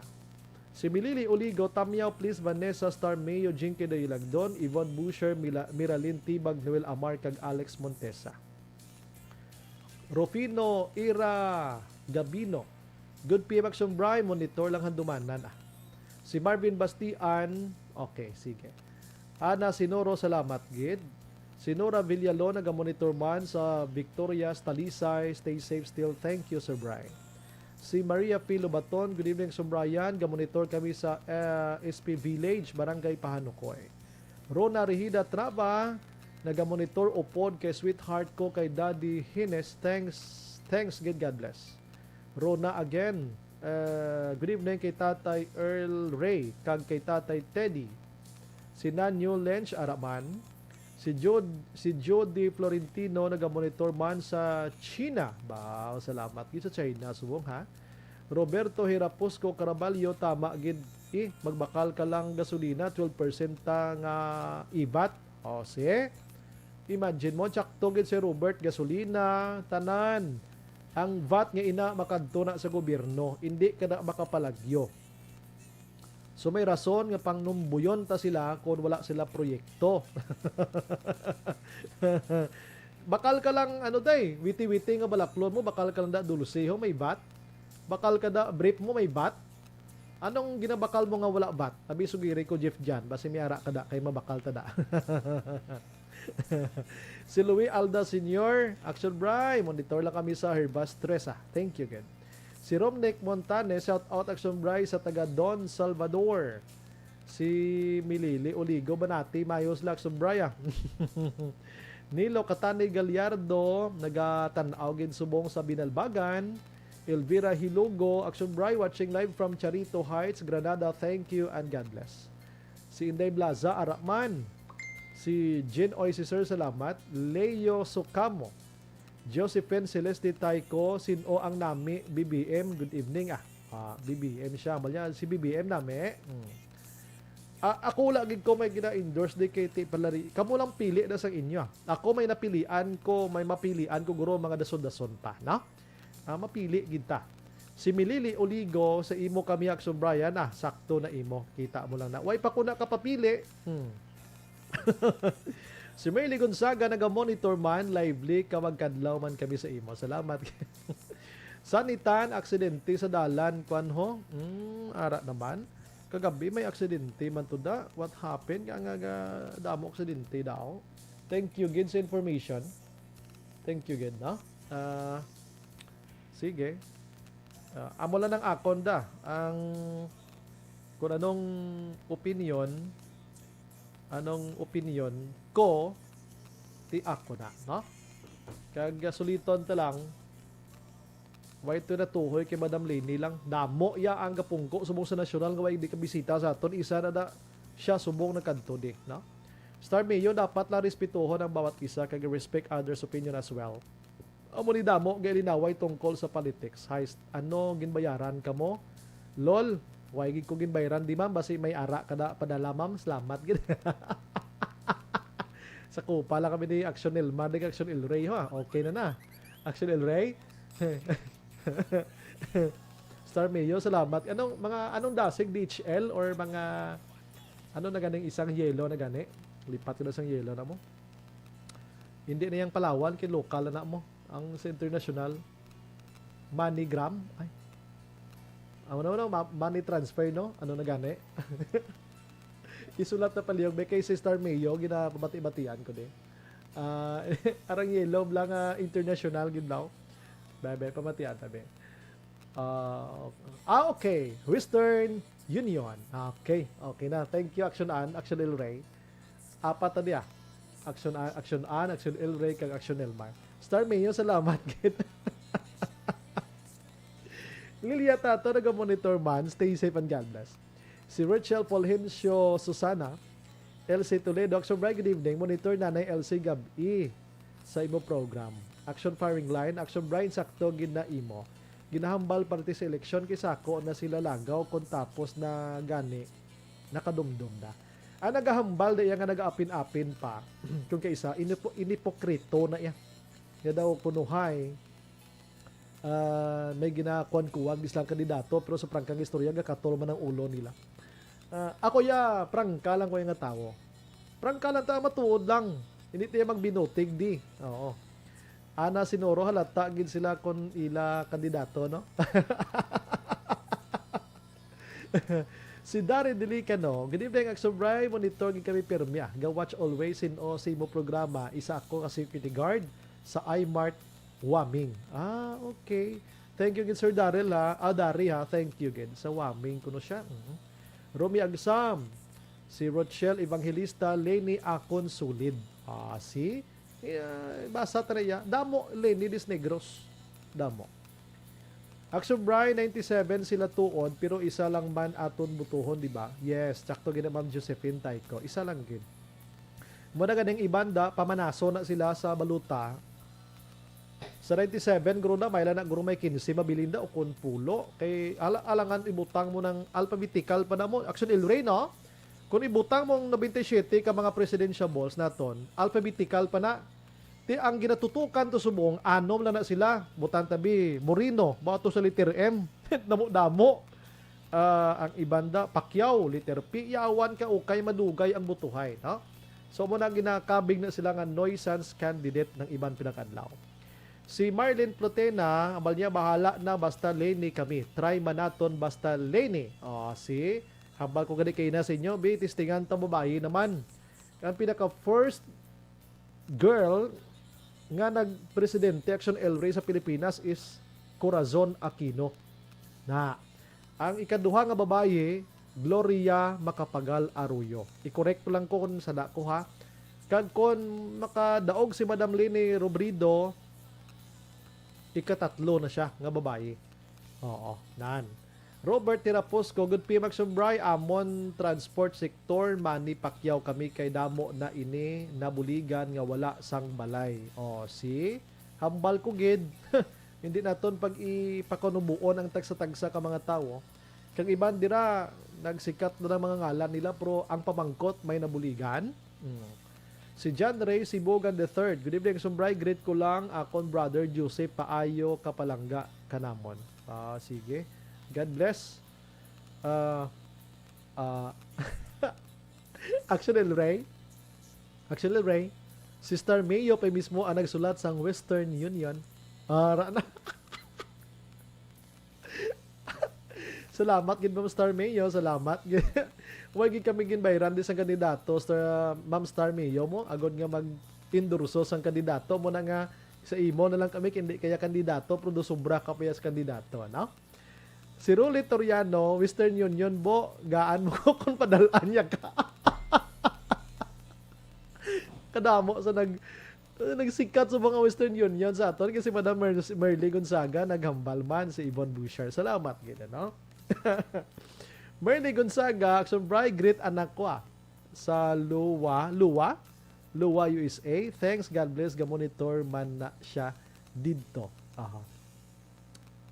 Si Milili Oligo, Tamyaw, please, Vanessa, Star Mayo, Jinky Dayulagdon, Yvonne Boucher, Mila-, Miralyn Tibag, Noel Amar, kag Alex Montesa. Rufino Ira Gabino, good P M Action Bri, monitor lang, handumanan, ah. Si Marvin Bastian, okay, sige. Ana Sinoro, salamat gid. Si Nora Villalon, naga-monitor man sa Victorias, Talisay. Stay safe still. Thank you, Sir Bri. Si Maria P. Lobaton, good evening, Sir Brian. Gamonitor kami sa, eh, S P Village, Barangay Pahanukoy. Rona Rehida Traba, nagamonitor upod kay sweetheart ko, kay Daddy Hines. Thanks, thanks gid, God bless. Rona again. Eh, good evening kay Tatay Earl Ray kag kay Tatay Teddy. Si Nanyo Lench, ara man. Si Jud-, si Jody Florentino, nagamonitor man sa China. Baw, salamat gid sa China, subong, ha. Roberto Hirapusco Caraballo, tama gid, eh, magbakal ka lang gasolina, twelve percent ta nga ibat. O, si, imagine mo, tsakto gid si Robert, gasolina, tanan. Ang vat nga ina makadto na sa gobyerno, indi ka na makapalagyo. So, may rason nga pangnumbuyon ta sila kon wala sila proyekto. Bakal ka lang, ano, day, witi-witi nga balaklon mo, bakal ka lang da dulce, ho, may vat. Bakal ka da brief mo, may vat. Anong ginabakal mo nga wala vat? Abi, sugiri ko, Jeff Jan, basi may ara ka da, kay mabakal ta da. Si Louis Alda Senior, Action Bri, monitor lang kami sa Herbas Tres, ah. Thank you, gid. Si Romnick Montane, shout out, Action Bri, sa taga Don Salvador. Si Milili Oligo Banati, mayos lang, Action Bri, ah. Nilo Katani Gallardo, nagatan-aw gid subong sa Binalbagan. Elvira Hilugo, Action Bri, watching live from Charito Heights, Granada. Thank you and God bless. Si Inday Blaza, ara man. Si Jin Oy, si Sir, salamat. Leo Sukamo. Josephine Celeste Tayco, sin-o ang nami, B B M, good evening, ah. Ah, B B M siya. Malya, si B B M nami. Hmm. Ah, ako wala gid ko may gina-endorse di kay ti palari. Kamo lang pili na sa inyo, ah. Ako may napilian ko, may mapilian ko, guro, mga dason-dason pa, no? Ah, mapili gid ta. Si Milili Oligo, sa imo kami, Action Brian, ah, sakto na imo. Kita mo lang na. Way pa ko nakapapili. Hmm. Si Merly Gonzaga, naga-monitor man, lively ka, magkadlaw man kami sa imo. Salamat. Sanitan, aksidente sa dalan, kwan ho? Hmm, ara naman. Kagabi may aksidente man to da. What happened? Nga, nga, nga, damo aksidente daw. Thank you gid sa information. Thank you gid, no? Ah, sige. Ah, amo lang ang akon da. Ang kung anong opinion, anong opinion ko, ti ako na, no? Kag, ah, suliton ta lang, way to natuhoy kay Madam Leni lang. Damo ya ang gapungko subong sa nasyonal nga way di kabisita sa aton. Isa na da siya subong nagkadto di, no? Star Mayo, dapat lang respetuhon ang bawat isa kag respect others' opinion as well. Amo ni damo gay linaway tungkol sa politics. Heist, ano, ginbayaran kamo? Lol, way gid ko ginbayaran di, ma'am, basi may ara kada padala, ma'am. Salamat gid. Sa kupa lang kami ni Action Elmar, ni Action El Rey, ha. Okay na na. Action El Rey. Star Mayo, salamat. Anong mga, anong dasig, D H L or mga, ano na ganing isang yelo na gani? Lipat ko na isang yelo na mo. Hindi na yang Palawan, kay lokal na, na mo. Ang sa international, MoneyGram, ay. Ano, ano, ma-, money transfer, no? Ano na gani? Isulat na palihog, be, kay si Star Mayo, ginapabati-batian ko di. Ah, arang yelo lang, ah, international gid daw. Be, be, pamatian ta, be. Ah, ah, okay. Western Union. Okay. Okay na. Thank you, Action An, Action El Rey. Apat na diya. Action An, Action An, Action El Rey, kag Action Elmar. Star Mayo, salamat gid. Lilia Tato, naga-monitor man. Stay safe and God bless. Si Rachel Fulgencio Susana, L C Toledo, Action Brian, good evening. Monitor Nanay L C gab-i sa imo program. Action Firing Line, Action Brian, sakto gid na imo. Ginahambal parte sa eleksyon kay sako na sila lagaw kung tapos na gani nakadumdom na. Ang nagahambal na iya nga nagaapin-apin pa, kung kaisa, inipo-, inipokrito na iya. Nga daw kunuhay, Ah, may ginakuan-kuwag di sila kandidato, pero sa prangkang istorya, gakatol man ang ulo nila. Ah, ako ya, prangka lang ko yung nga tawo. Prangka lang ta, matuod lang. Hindi tayo magbinutig di. Oo. Ana sinuro halata gid sila kon ila kandidato, no? Si Dari Delicano, "Good evening, Akso Bri. Monitor gid kami pirmi, ah. Ga-watch always sin-o sa imo programa. Isa ako ka security guard sa iMart Waming." Ah, okay. Thank you gid, Sir Daryl, ha. Ah, Dari, ha. Thank you gid. Sa Waming kuno siya. Mhm. Romy Agsam, si Rochelle Evangelista, "Leni akon sulid." Ah, see? Yeah, basa ta na iya. Damo, Leni Disnegros. Damo. Action Bri, ninety-seven sila tuod, pero isa lang man aton butuhon, di ba? Yes, tsakto gid na, Ma'am Josephine Tayco. Isa lang gid. Muna ganing ibanda, pamanaso na sila sa baluta. Sa ninety-seven, guro na, may lang na, guro may quince, mabilin da o kun pulo. Kay ala-, alangan ibutang mo ng alphabetical pa na mo. Action El Rey, no? Kung ibutang mo ang ninety-seven ka mga presidential balls naton, alphabetical pa na. Ti ang ginatutukan to subong, anom lang na sila. Butang tabi, Moreno, ba to sa letter M. Damo-damo. Ah, ang ibanda, Pacquiao, letter P, yawan ka ukay madugay ang butuhay, no? So, mo na ginakabig na sila nga nuisance candidate ng iban pinakadlaw. Si Marlene Plotena, ambal niya, "Bahala na, basta Leni kami. Try man naton, basta Leni." Oh, see? Hambal ko gani kay na sa inyo, bi, testingan ta babayi naman. Ang pinaka first girl nga nagpresidente, Action El Rey, sa Pilipinas is Corazon Aquino. Na, ang ikaduha nga babayi, Gloria Macapagal Arroyo. I-correct ko lang ko kung sala ko, ha. Kag kung makadaog si Madam Leni Robredo, ikatatlo na siya nga babayi. Oo, nan. Robert Tiraposco, "Good P M Action Bri, amon transport sector, Manny Pacquiao kami kay damo na ini nabuligan nga wala sang balay." Oh, see? Hambal ko gid. Hindi naton pag-ipakunubuon ang tagsa-tagsa ka mga tawo. Kag iban dira, nagsikat na ang mga ngalan nila, pero ang pamangkot may nabuligan. Hmm. Si John Ray Sibogan the third, "Good evening, Sumbray. Greet ko lang akon brother Joseph Paayo Kapalangga kanamon." Ah, sige. God bless. Ah, ah, Action El Rey. Action El Rey. Si Star Mayo pa mismo ang nagsulat sang Western Union. Ah, ra na. Salamat gid, Ma'am Star Mayo. Salamat gid. Wa gid kami ginbayran di sang kandidato, Star, Ma'am Star Mayo mo, agod nga mag-endorso sang kandidato mo na nga sa imo na lang kami, hindi kaya kandidato, pero do sobra ka pa ya sa kandidato, no? Si Rolly Toriano, Western Union, bo, gaan mo ko kung padalaan niya ka. Kadamo sa nag-, nagsikat sa mga Western Union sa aton, kasi Madam Mer-, Merly Gonzaga, naghambal man si Yvonne Bouchard. Salamat gid, no? Merly Gonzaga, Action Bri, greet anak ko, ah, sa Lua, Lua? Lua, U S A. Thanks, God bless. Ga-monitor man na siya didto. Aha.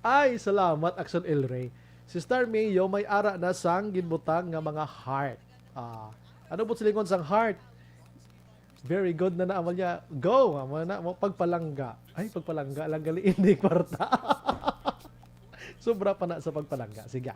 Ay, salamat, Action El Rey. Si Star Mayo, may ara na sang ginbutang nga mga heart. Ah, ano po silingon sang heart? Very good na na, Amalia. Go! Amo na, mo, pagpalangga. Ay, pagpalangga lang gali, hindi kwarta. Sobra pa na sa pagpalangga. Sige.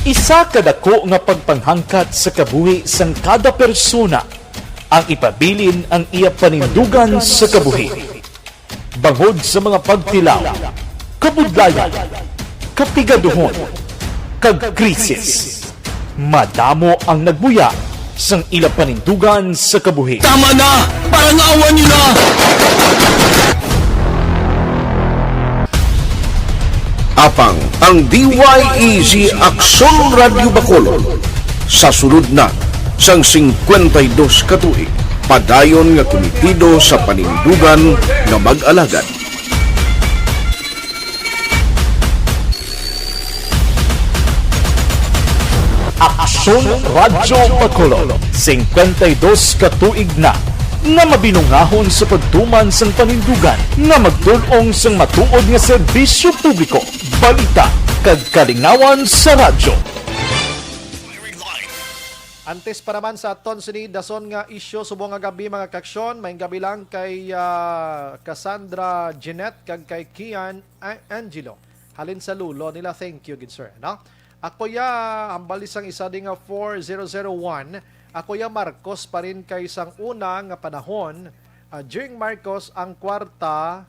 Isa ka dako nga pagpanghangkat sa kabuhi sang kada persona ang ipabilin ang iya panindugan sa kabuhi. Bangod sa mga pagtilaw, kabudlayan, kapigaduhon, kag krisis, madamo ang nagbuya sang ila panindugan sa kabuhi. Tama na! Parangawan niyo na! Apang ang D Y E G Aksyon Radyo Bacolod sa sulod na sang singkwenta y dos ka tuig, padayon nga kumitido sa panindugan nga mag-alagad. Aksyon Radyo Bacolod, singkwenta y dos ka tuig na nga mabinungahon sa pagtuman sang panindugan nga magtul-ong sang matuod nga serbisyo publiko, balita, kag kalingawan sa radyo. Antes pa naman sa aton sini dason nga isyu subong nga gabi, mga kaksyon, maayong gabi lang kay, ah, Cassandra Jeanette kag kay Kian A-, Angelo. Halin sa Lulo nila, thank you gid, sir, no? Ako ya, hambal ni sang isa di nga four zero zero one, ako ya Marcos pa rin kay sang una nga panahon, ah, Jing Marcos ang kwarta,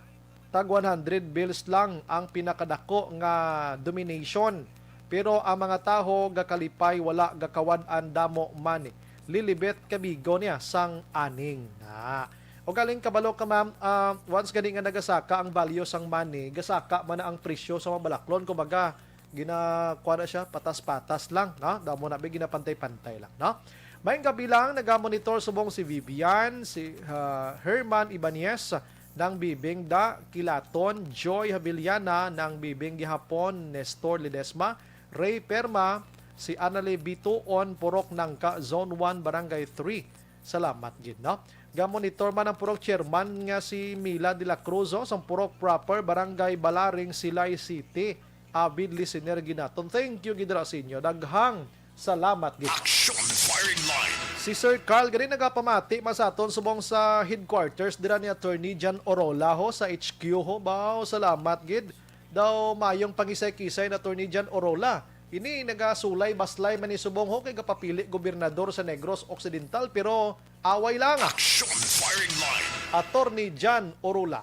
tag one hundred bills lang ang pinakadako nga domination. Pero ang mga tawo gakalipay, wala gakawad-an damo money. Lilibet kabigo niya sang aning na. O galing kabalo ka, ma'am, ah, once gani nga nagasaka ang value sang money, gasaka man na ang presyo sa mga balaklon. Kumbaga, gina-, kuha na siya, patas-patas lang, no? Damo na, bi, ginapantay-pantay lang, no? Maayong gabi lang, nagamonitor subong si Vivian, si, ah, Herman Ibanez, Nang Bibing Da Kilaton, Joy Habiliana, Nang Bibing gihapon, Nestor Ledesma, Ray Perma, si Annalie Bituon, Purok Nangka, Zone one, Barangay three. Salamat gid, no? Gamonitor man ang Purok Chairman nga si Mila de la Cruz, oh, sang Purok Proper, Barangay Balaring, Silay City. Avid listener gid naton. Thank you gid ra sa inyo. Daghang salamat gid. Action Firing Line. Si Sir Carl gani nagapamati man sa aton subong sa headquarters dira ni Attorney John Orola ho sa H Q ho. Baw, salamat gid. Daw mayong pangisay-kisay na Attorney John Orola. Ini nagasulay-baslay man ni subong ho kay gapapili gobernador sa Negros Occidental, pero away lang. Action Firing Line. Attorney John Orola.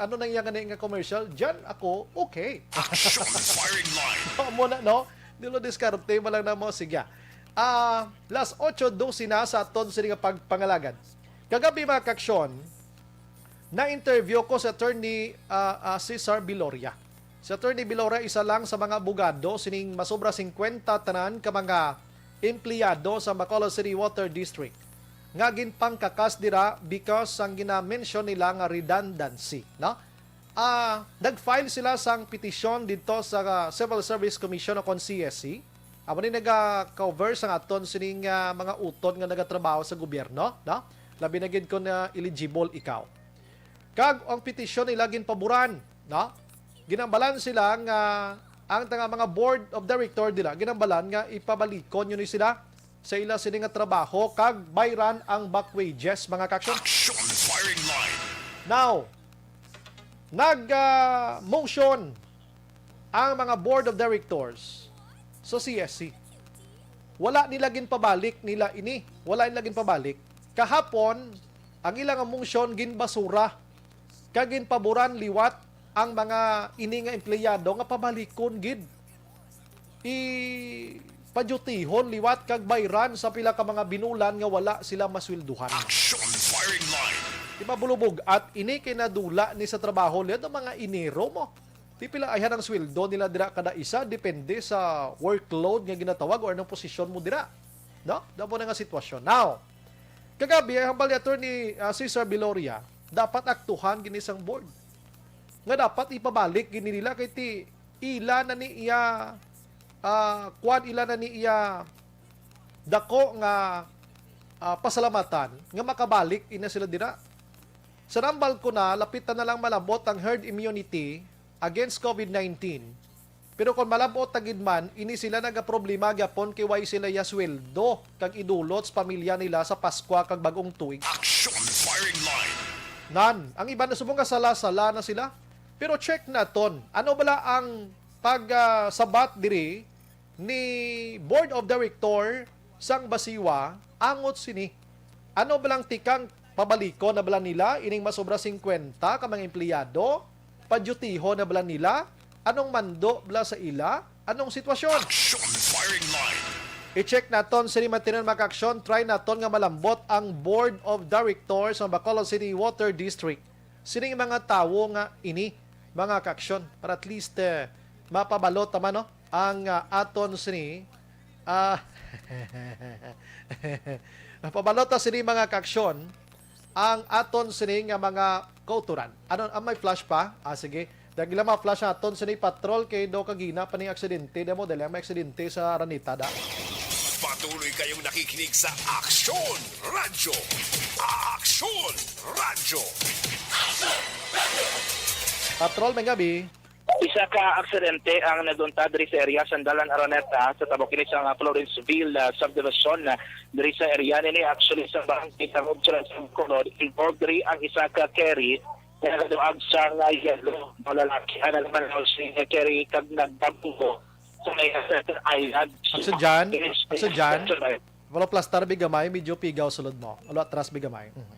Ano nang iya gani nga commercial? Diyan ako, okay. Action Firing Line. Amo na, no? Dilo diskarte mo lang na mo. Sige. Ah, las ocho doce na sa aton sini nga pagpangalagad. Kagabi, mga kaksyon, na-interview ko si Attorney, ah, ah, Cesar Biloria. Si Attorney Biloria, isa lang sa mga abogado sining masobra singkwenta tanan ka mga empleyado sa Bacolod City Water District nga ginpangkakas dira because sang gina-mention nila nga redundancy, no? Ah, nag-file sila sang petisyon didto sa, ah, Civil Service Commission o kon C S C. Amo ni naga-cover sang aton sining, ah, mga utod nga nagatrabaho sa gobyerno, no? Labi na gid kon, ah, eligible ikaw. Kag ang petisyon nila ginpaboran, no? Ginambalan sila nga ang tanga mga board of director nila, ginambalan nga ipabalikon yun ni sila sa ila sini nga trabaho kag bayran ang back wages, mga kaksyon. Action Firing Line. Now, nag, ah, motion ang mga board of directors sa C S C. Wala nila ginpabalik nila ini. Wala nila ginpabalik. Kahapon, ang ilang motion ginbasura kag ginpaboran liwat ang mga ini nga empleyado nga pabalikon gid. Ipadyutihon liwat kag bayran sa pila ka mga binulan nga wala sila maswelduhan. Action Firing Line. Di ba, bulubog? At ini kay nadula ni sa trabaho nila ang mga Enero mo. Di pila ayhan ang sweldo nila dira kada isa, depende sa workload nga ginatawag o anong posisyon mo dira. No? Damo na nga sitwasyon. Now, kagabi, ang hambal ni Attorney, ah, Cesar Biloria, dapat aktuhan gini sang board. Nga dapat ipabalik gini nila kay ti ila na ni iya, ah, kuwan, ila na ni iya dako nga, ah, pasalamatan nga makabalik ina sila dira. Sa nambal ko na, lapit na lang malabot ang herd immunity against COVID nineteen. Pero kung malabot na gid man, ini sila nagaproblema gyapon kay way sila ya sweldo kag idulot sa pamilya nila sa Paskwa kag Bag-ong Tuig. Action Firing Line. Nan, ang iban na subong nga sala-sala na sila. Pero check naton, ano bala ang pag, ah, sabat diri ni Board of Director sang Basiwa angot sini? Ano bala ang tikang pabalikon na bala nila ining masobra singkwenta ka mga empleyado? Padyutihon na bala nila? Anong mando bala sa ila? Anong sitwasyon? Action Firing Line. I-check naton sini, mga tinuod, mga kaaksyon. Try naton nga malambot ang Board of Directors sa Bacolod City Water District. Sining mga tawo nga ini, mga kaaksyon, para at least, eh, mapabalo ta man, no, ang, ah, aton sini, ah, mapabalo ta sini, mga kaaksyon, ang aton sini nga mga kauturan. Ano, ah, may flash pa? Ah, sige. Dagila ma-flash aton sini, patrol, kay daw kagina pa ning aksidente, damo, dali ang may aksidente sa Araneta, da. Patuloy kayong nakikinig sa Aksyon Radyo. Aksyon Radyo. Patrol, may gabi. Isa ka aksidente ang nagdunta diri sa area sa Dalan Araneta sa tabok ini sa Florenceville, ah, subdivision, ah, diri sa area nini, actually, sa barangay Tangub sa Bacolod. Involved diri ang isa ka carry nga nagaduag sa nga yellow. Mga lalaki ang nagmanaw sa carry kag nagbanggo sa may Center Island. Action dyan. Yes, Action dyan. Action dyan. Wala plastar, bigamay, medyo pigaw sulod mo. Wala atras, bigamay. Mhm.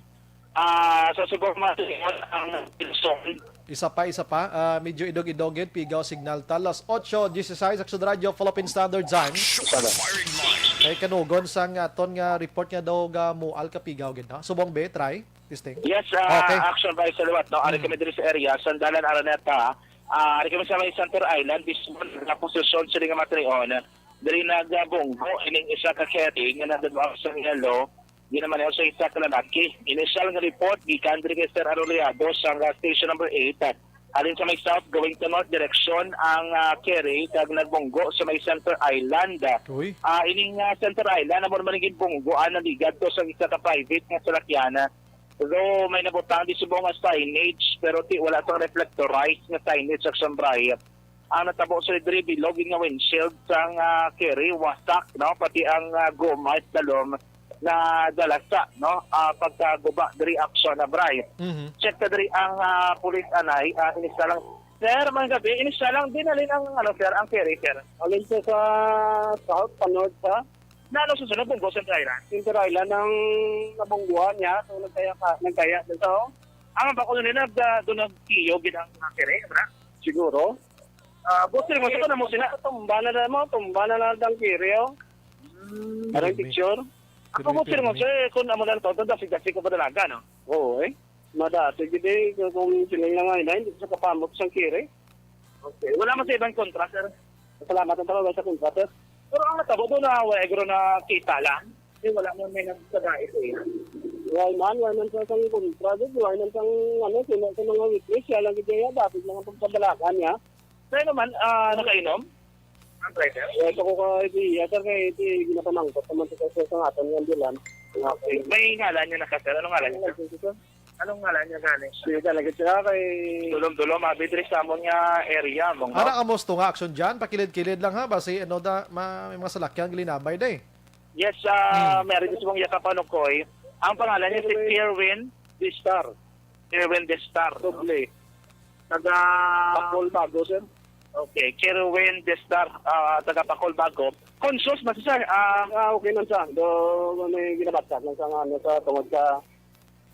Ah, sa subong mga tulingon ang Pilson. Isa pa, isa pa. Ah, medyo idog-idogin, pigaw signal ta. Las ocho dieciséis, Action Radio, Philippine Standard Time. Sana. Kay kanugon sang aton nga report nga daw ga mual ka pigaw gid, no? Subong be, try, testing. Yes, ah, Okay. Action Vice Salawat, no? Ari Mm. kami diri sa area, Sandalan, Araneta. Ah, ari kami sa may Center Island, mismo na posisyon sa nga matrion. Diri nagabunggo ining isa ka carry nga nagdadwang sa yellow. Ginamaneho sa isa ka lalaki. Initial nga report gikan diri kay Sir Arroleado sa nga station number eight. Alin sa may south going to north direction ang, ah, carry kag nagbunggo sa may Center Island. Uy. Ah, ining, ah, Center Island amo naman ang ginbunggoan na ligad to sa isa ka private nga salakyan. Though may nabutang di subong nga signage, pero ti wala sang reflectorized nga signage sa Sambray. Ang natabo sa diri bilog nga windshield sang, ah, carry, wasak, no? Pati ang, ah, goma is dalom na dalasa, no? Ah, pagkaguba diri, aksyon na, Bray. Mhm. Check ta diri ang, ah, pulis anay, ah, inista lang. Sir, mga gabi, inista lang, dinalin ang, ano, sir, ang carry, sir. Alin siya sa south, pa north, sa? Na, ano, susunod, Bunggo, Center Island? Center Island ang nabungguan niya, so nagkaya ka, nagkaya. So, ang bako nila, nag, ah, doon nagkiyo, gid ang, ah, carry, bra? Siguro. Ah, boss, sir, mo sa mo sina. Tumba na lang mo, tumba na lang ang carry, oh. Hmm. Parang Grabe. Picture. Ako, boss, sir, mo, Grabe. Sir, kung amo lang to, dasig-dasig ko pa talaga, no? Oo, eh. Madati gid, eh, kung sila nga ina, hindi sa kapamot sang carry. Okay. Wala man sa ibang kontra, sir? Salamat ang tawag sa kontra, sir. Pero ang natabo doon na wala guro na kita lang. Eh, wala man may nagsadait, eh. Wala man, wala man sa sang kontra, sir. Wala man sang, ano, sino sa mga witness, siya lang gid niya, dapat mga pagpadalagan niya. Sa'yo naman, ah, nakainom? Ang driver? Wala ko ka idea, sir, kay iti ginapamangkot naman sa sa sa aton nga ambulan. Okay. May ngalan niya na ka, sir? Anong ngalan niya, sir? Anong ngalan niya gani? Sige, talaga siya kay Dulom-dulom, abi, diri sa amon nga area, mong Ara amos to nga action dyan, pakilid-kilid lang ha, basi ano da, ma, may mga salakyan gilinabay day. Yes, ah, Hmm. Meron gusto mong yakap, ano, Koy? Ang pangalan niya si Kerwin Destar. Kerwin Destar, no? Doble. Taga Bacol Bago, sir. Okay, Kerwin Destar, ah, taga Bacol Bago. Conscious ba siya, sir? Ah, Ah, okay lang siya. Do, may ginabatag lang sa, ano, sa tungod sa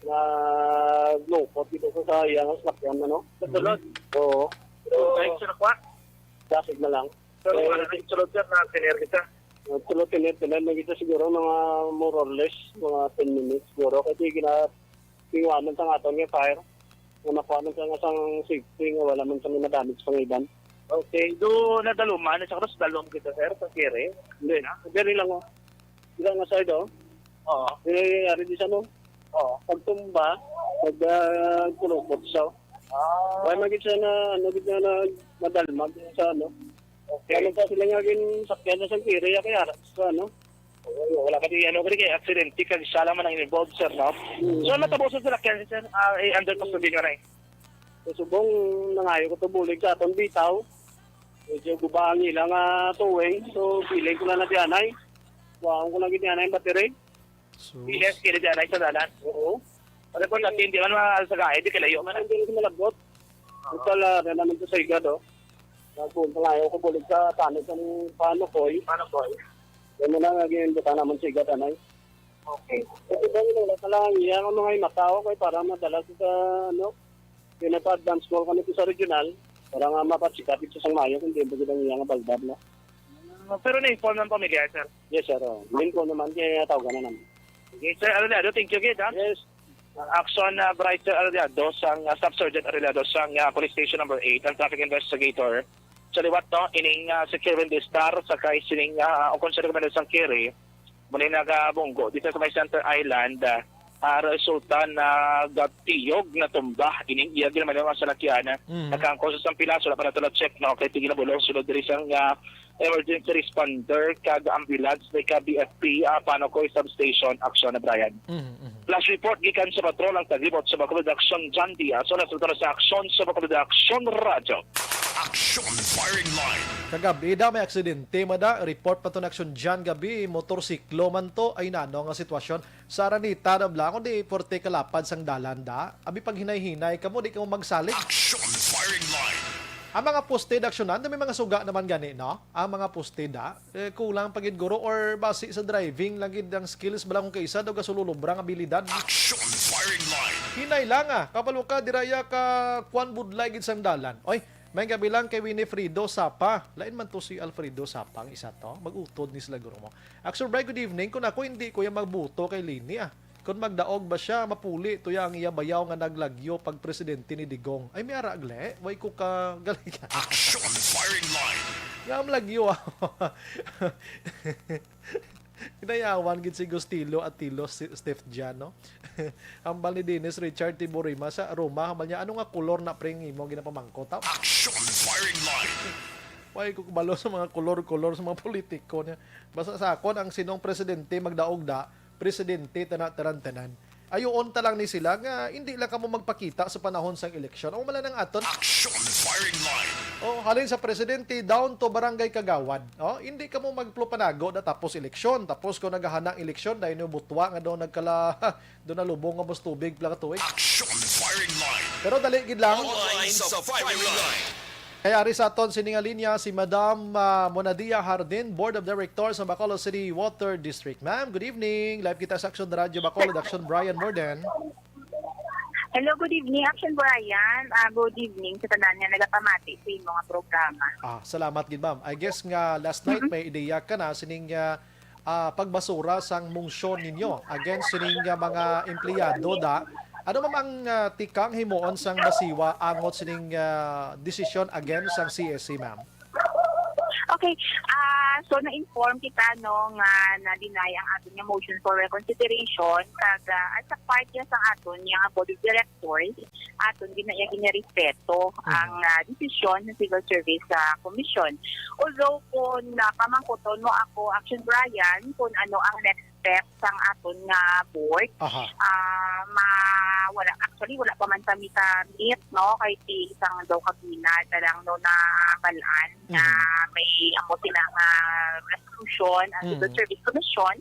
naglukot dito sa, sa iyang sakyan, ano? Sa sulod? Oo. So, kahit sa nakuha? Traffic na lang. So, Eh, ano na yung sulod, sir, na senior kita? Ang sulod, senior, senior na kita siguro mga more or less, mga ten minutes siguro. Kasi gina-, tingwanan sa aton nga fire. Nga makuha man sa nga sang safety, nga wala man sa nga damage pang iban. Okay. Do, nadaluman, sa cross dalom kita, sir, sa kere? Hindi. Na? Very lang, oh. Sila nga side, oh. Oo. Nangyayari di sa mo? Oo. Pagtumba, pag, ah, kulupot siya. Ah. Wala man gid siya na, ano, gid na, na madalmag sa, ano. Okay. Ano pa sila nga gin sakyan na sa kiri, ya kaya, sa, ano? Oo, wala pa di, ano, kaya kay aksidente, kag siya lang man ang involved, sir, no? Mm. So, natabo sa salakyan, sir, ah, eh, under custody nga na eh. So, subong nangayo ko to bulig sa aton bitaw. Medyo guba ang ila nga tuwing. So, feeling ko na na dianay. Kuhaon ko na gid dianay ang battery. Sus. Yes, kini di anay sa dalan. Oo. Ano po natin, di man ma-, sa gahe, di kalayo man. Hindi rin malabot. Oo. Total, ah, na naman to sa igad, oh. Nagpunta nga ako bulig sa tanod ng Panokoy. Panokoy. Yan mo na nga, ginbutan naman sa igad, anay. Okay. Ito ba yung wala ka lang iya nga mga imakaw kay para madala sa, ano, yung nagpa-advance call kami sa regional, para nga mapasikap ito sa mayo kung di ba gid ang iya nga balbab, no? Ah, pero na-inform ng pamilya, sir? Yes, sir. Oh. Yun po naman, kaya tawgan na naman. Okay, Sir Arellado, thank you, gid, ha? Yes. Action, uh, Bryce, Sir Arellado, sang uh, Staff Sergeant Arellado, sang uh, Police Station Number Eight, ang traffic investigator. Sa liwat, no, ining uh, si Kevin Distar, sa kay sining, uh, ang konsehal sang Kiri, muna nagabunggo dito sa may Center Island, ah, ah, resulta na gatiyog na tumba ining iya ginamanong ang salakyan. Mhm. Nakangkos sa pilas, wala pa nato na-check, no? Kay tigil na bulong sulod diri sang, ah, emergency responder kag ambulance ni ka B F P, ah, Panocoy Substation, Action na Brian. Mhm, mhm. Flash report gikan sa patrol ang taglibot sa Bacolod Action, John Diaz, sa resulta sa aksyon sa Bacolod Action Radyo. Action Firing Line. Kagabi da may aksidente, mada. Report pa to na aksyon dyan gabi. Motorsiklo man to. Ay, nano nga sitwasyon. Sa Araneta, na blangon, di porte kalapad sang dalan da. Abi paghinay-hinay kamo, di kamo magsalig. Action Firing Line. Ang mga poste da aksyonan, may mga suga naman gani, no? Ang mga poste da. Eh, kulang pa gid guro or basi sa driving lang gid ang skills bala kung kaisa daw gasululubra ang abilidad. Action Firing Line. Hinay lang, ah. Kapalo ka, diraya ka kwan budlay gid sang dalan. Oy, may gabi lang kay Winifredo Sapa. Lain man to si Alfredo Sapa ang isa to. Mag-utod ni sila guro mo. Action Bright, good evening. Kung ako hindi ko yung magbuto kay Lini, ah. Kung magdaog ba siya, mapuli to ya ang iya bayaw nga naglagyo pag presidente ni Digong. Ay, may ara gle. Way ko ka galing. Action Firing Line. Nga ang lagyo, ah. Ginayawan gid si Gustilo at Tilo, si Steph Gian, no? Hambal ni Dennis Richard Tiburima sa Roma, hambal niya, "Ano nga kolor na, pre, ang imo ginapamangkot, ha?" Action Firing Line. Way ko kabalo sa mga kolor-kolor sa mga politiko niya. Basta sa akon, ang sinong presidente magdaog da, presidente tana tanan-tanan. Ayuon ta lang ni sila nga hindi lang kamo magpakita sa panahon sang eleksyon. Amo man lang ang aton. Action Firing Line. Oh, halin sa presidente down to barangay kagawad. Oh, hindi kamo magplopanago na tapos eleksyon. Tapos kung nagahana ang eleksyon, dahil yung butwa nga daw nagkala, doon nalubong nga mas tubig pala ka tuig. Action Firing Line. Pero dali gid lang. Online sa Firing Line. Kay ari sa aton sini nga linya si Madam, ah, Monadia Hardin, Board of Directors sa Bacolod City Water District. Ma'am, good evening. Live kita sa Action Radyo Bacolod, Action Brian Morden. Hello, good evening, Action Brian. Ah, good evening sa tanan nga nagapamati sa imo nga programa. Ah, salamat gid, ma'am. I guess nga last night may ideya ka na sining, ah, ah, pagbasura sang mungsyon ninyo against sining, ah, mga empleyado da. Ano, ma'am, ang, ah, tikang himuon sang Masiwa angot sining, ah, desisyon against sang C S C, ma'am? Okay, ah, so na-inform kita, no, nga na-deny ang aton nga motion for reconsideration, kag, ah, as a part niya sa aton nga Board of Directors, aton gina-, ginarespeto Mhm. ang, ah, desisyon sa Civil Service, ah, Commission. Although kung, ah, pamangkuton mo ako, Action Brian, kung ano ang next step sang aton nga board, Aha. ah, ma-, wala, actually, wala pa man kami ka-meet, no? Kay ti isang daw kabina ta lang, no, na balaan nga Mhm. may amo sila nga resolution ang Civil Mhm. Service Commission.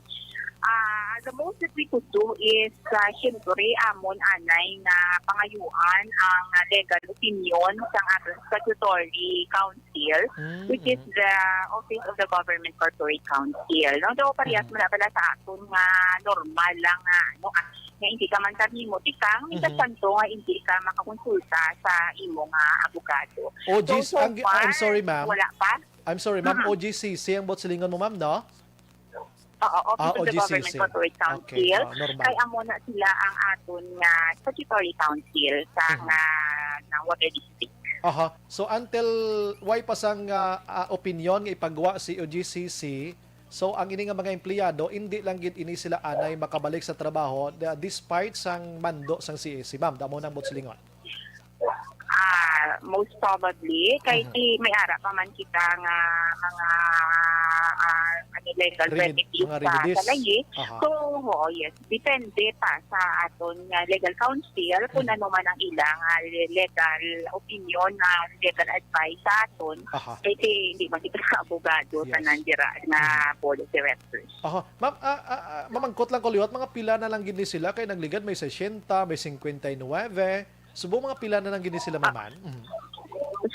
Ah, the most that we could do is, ah, siyempre, amon anay nga pangayuan ang legal opinion sang aton statutory council, Mm, which is mm. the Office of the Government Corporate Council. No? So, parehas Mm. man na pala sa aton nga normal lang nga, ano, ah, nga hindi ka man kami mo tikang, mientras Mhm. tanto nga hindi ka makakonsulta sa imo nga abogado. O G C, So, so ang gi-, I'm far, sorry, ma'am. wala pa. I'm sorry, ma'am. Mhm. O G C C ang bot silingon mo, ma'am, no? Oo, Office Ah, of the O G C C. Government Corporate Council. Okay, ah, normal. Kay amo na sila ang aton nga statutory council sa Mhm. nga, nga water district. Aha. So, until way pa sang, ah, ah, opinion nga ipagwa si O G C C, so, ang ini nga mga empleyado, hindi lang gid ini sila anay makabalik sa trabaho, da-, despite sang mando sang C S C. Ma'am, damo nang bot silingon. Ah, most probably, kay Mhm. ti may ara pa man kita nga mga, ah, ano, legal Remedi-, remedies mga sa, remedies. sa layi. Aha. So, oo, yes. Depende pa sa aton nga legal counsel kung Mhm. ano man ang ilang, ah, legal opinion, ah, legal advice sa aton. Aha. Kay ti hindi man kita abogado Yes. tanan dira nga Mhm. board of directors. Aha. Ma'am, ah, ah, ah, mamangkot lang ko liwat, mga pila na lang gid ni sila kay nagligad may sesenta, may singkwenta y nuwebe. Subong mga pila na lang gini sila, Ah. ma'am? Mhm.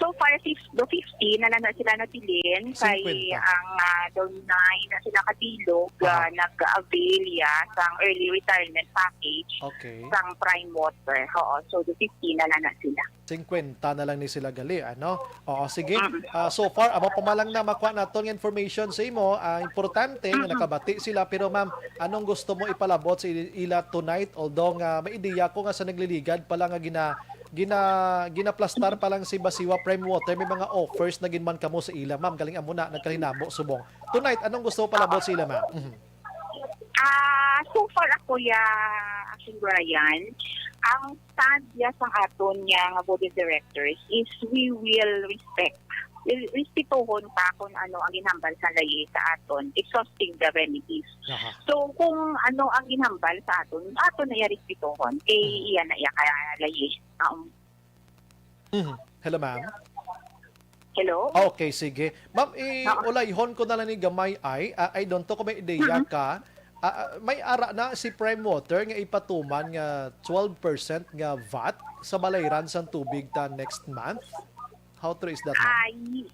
So far as fif-, the fifty na lang na sila nabilin, kay Singkwenta. ang, ah, daw nine na sila kabilog, Aha. ah, nag-avail, ya, sang early retirement package Okay. sang Prime Water. Oo, so the fifty na lang na sila. Singkwenta na lang ni sila gali, ano? Oo, sige. Mm. Ah, so far, amo pa man lang na makuha naton nga information sa imo. Ah, importante nga Mm-mm. nakabati sila. Pero ma'am, anong gusto mo ipalabot sa ila tonight? Although nga may ideya ko nga sa nagliligad pa lang nga gina-, gina-, ginaplastar pa lang si Basiwa Prime Water, may mga offers na ginman kamo sa ila, ma'am. Galing amo na, nagkalinabo subong. Tonight, anong gusto mo palabot sa ila, ma'am? Mhm. Ah, so far ako, ya, Action Brian, ang stand ya sang aton ya nga board of directors is we will respect. Will, respetohon ta kung ano ang ginhambal sa layi sa aton, exhausting the remedies. Aha. So, kung ano ang ginhambal sa aton, aton na ya respetohon. Kay Mhm. iya na ya ka layi. Um, Mhm. Hello, ma'am. Hello? Okay, sige. Ma'am, i-, Oo. ulayhon ko na lang ni gamay ay. Ah, I don't know kung may ideya Mhm. ka. Ah, ah, may ara na si Prime Water nga ipatuman nga twelve percent nga vat sa balayran sang tubig ta next month? How true is that, ma'am? Ah, y-,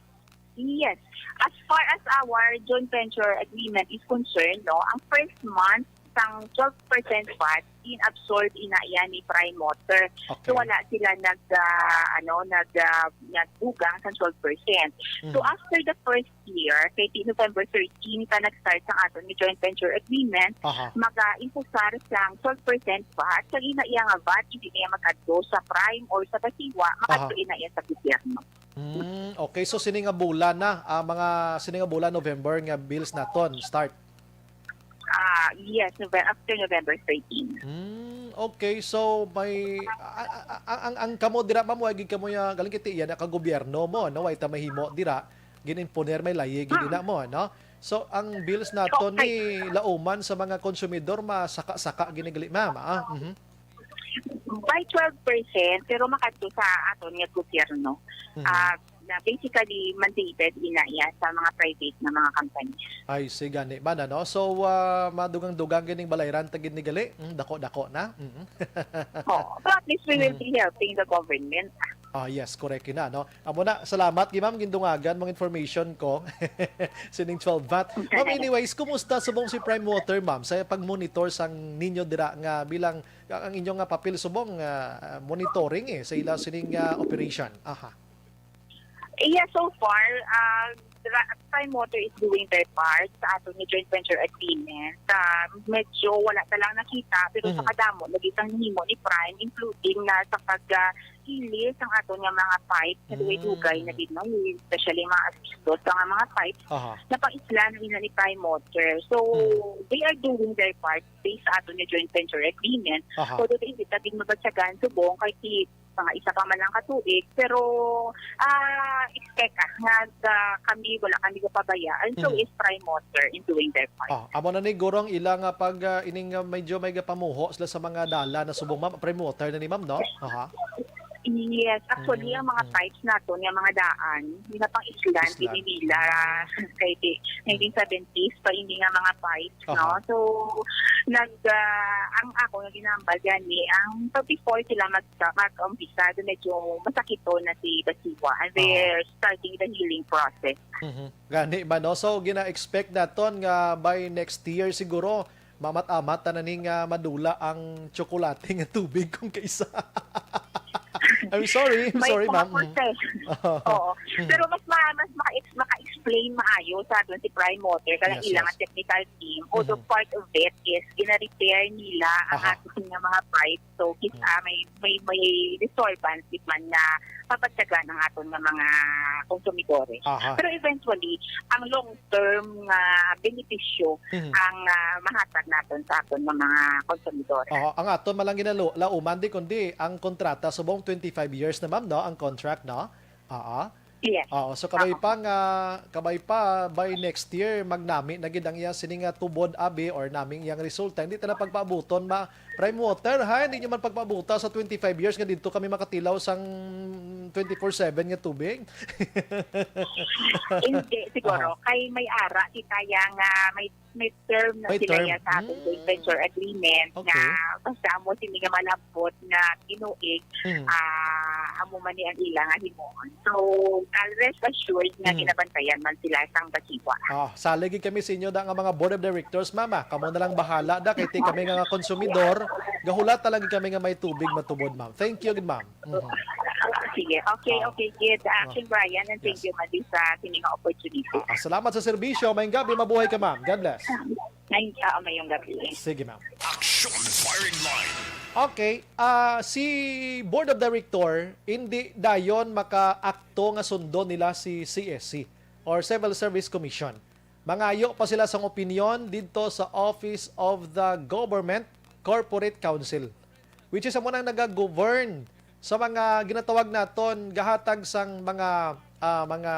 yes. As far as our joint venture agreement is concerned, no, ang first month sang twelve percent vat, in-absorb ina yan ni Prime Water. Okay. So, wala sila nag, ah, ano, nag, ah, nagdugang sa twelve percent. So, Mhm. after the first year, kay ti November thirteen pa nag-start sang aton nga joint venture agreement, Aha. maga-imposar sang twelve percent vat, sang ina iya nga vat, hindi niya mag-adto sa Prime or sa Basiwa, makadto Aha. ina iya sa gobyerno. Hmm, okay. So, sini nga bulan na, ah, mga sini nga bulan, November, nga bills naton start? Ah, yes, Nove-, after November thirteen. Hmm, okay. So, may, a-, a-, a-, ang, ang kamo dira, ma'am, wa gid kamo ya, galing kiti, yan, ka gobyerno mo, no? Wa ita mahimo dira, gin-imponer may layi gid Hmm. ina mo, no? So, ang bills naton Okay. ni lauman sa mga konsumidor, masaka-saka gid ni gali, ma'am, ah? Mhm. By twelve percent, pero makadto sa aton nga gobyerno. Mhm. Ah, na basically mandated ina iya sa mga private na mga companies. Ay, si gani man, ano? So, ah, madugang-dugang gining balayran ta gid ni gali. Mm, dako-dako na. Mhm. Oo. Pero at least we will Mm. be helping the government. Ah, yes, correct na, no? Amo na, salamat, gi-, ma'am, gindungagan mong information ko. Sining twelve vat. Ma'am, anyways, kumusta subong si Prime Water, ma'am, sa pag-monitor sang ninyo dira nga bilang ang inyo nga papel subong, ah, monitoring, eh, sa ila sining, ah, operation? Aha. Yeah, so far, ah, dra-, Prime Water is doing their part sa aton nga joint venture agreement. Ah, medyo wala ta lang nakita, pero sa Mhm. kadamo lagi sang nahimo ni Prime, including na sa pag, ah, ilis ang aton nga mga pipes na dugay-dugay na Mm. gid, no? Especially mga asbestos, ang mga pipes Aha. na pang-isla na nila ni Prime Water. So, Mm. they are doing their part based sa aton nga joint venture agreement. Aha. Although hindi ta gid mabatyagan subong kay ti-, mga isa pa man lang ka tuig, pero, ah, expect, ah, nga, ah, kami, wala kami gapabaya. And so Mm. is Prime Water in doing their part. Ah, amo na ni guro ang ila nga pag, ah, ining, ah, medyo may gapamuho sila sa mga dalan na subong, ma'am. Prime Water na ni ma'am, no? Aha. Yes, actually, Mm, ang mga mm. pipes naton, yung mga daan, yung pang-island, Island. Pinilila, kay di, nineteen seventies pa, hindi nga mga pipes, no? Aha. So, nag, ah, ang ako nga ginambal gani, ang pag before sila mag-, mag-umpisa, medyo masakito na si Basiwa, and Aha. they're starting the healing process. Mhm. Gani ba, no? So, gina-expect naton nga by next year siguro, mamat-amat ta na ning, ah, madula ang tsokolate nga tubig kung kaisa. I'm sorry, I'm May sorry, mga ma'am. Mm. porse. Oo. Mm. Pero mas ma-, mas maka-ex-, maka-explain maayo sa aton si Prime Water, kanang Yes, ilang yes. technical team, although Mhm. part of it is gina-repair nila ang Aha. aton nga mga pipes. So, kis-, Mm. ah, may, may, may disturbance, di man nga papatyagan ang aton nga mga konsumidores. Aha. Pero eventually, ang long-term nga benepisyo Mhm. ang, ah, mahatag naton sa aton nga mga konsumidores. Aha. Ang aton man lang ginalo-, lauman di, kundi ang kontrata subong twenty-five years na, ma'am, no? Ang contract, no? Oo. Yes. Oo, so kabay Oo. pa nga, kabay pa, by next year, magnami na gid ang iya sini nga tubod, abi, or naming iyang resulta. Hindi ta na pagpaabuton, ma-, Prime Water, ha? Hindi nyo man pagpaabuta sa twenty-five years nga dito kami makatilaw sang twenty-four seven nga tubig? Hindi, siguro. Aha. Kay may ara kita yang, ah, may may term na May sila term. ya sa aton Mm. joint venture agreement Okay. nga basta amo sini nga malabot nga tinuig, Mm. ah, amo man ni ang ila nga himuon. So, ah, rest assured nga Mm. ginabantayan man sila sang basiwa. Ah, salig gid kami sa inyo da nga mga board of directors, mama. Kamo na lang bahala da, kay ti kami nga, nga konsumidor, gahulat na lang gid kami nga may tubig matubod, ma'am. Thank you gid, ma'am. Mhm. Sige. Okay, Ah. okay, good. Ah. Action, Brian, and thank Yes. you, Madi, sa sini nga opportunity. Ah, salamat sa serbisyo. Maayong gabi, mabuhay ka, ma'am. God bless. Ay, ah, mayong gabi. Sige, ma'am. Action Firing Line. Okay, ah, si Board of Director, hindi dayon makaakto nga sundon nila si C S C or Civil Service Commission. Mangayo pa sila sang opinyon didto sa Office of the Government Corporate Council, which is amo nang nagagovern sa mga ginatawag naton gahatag sang mga, ah, mga,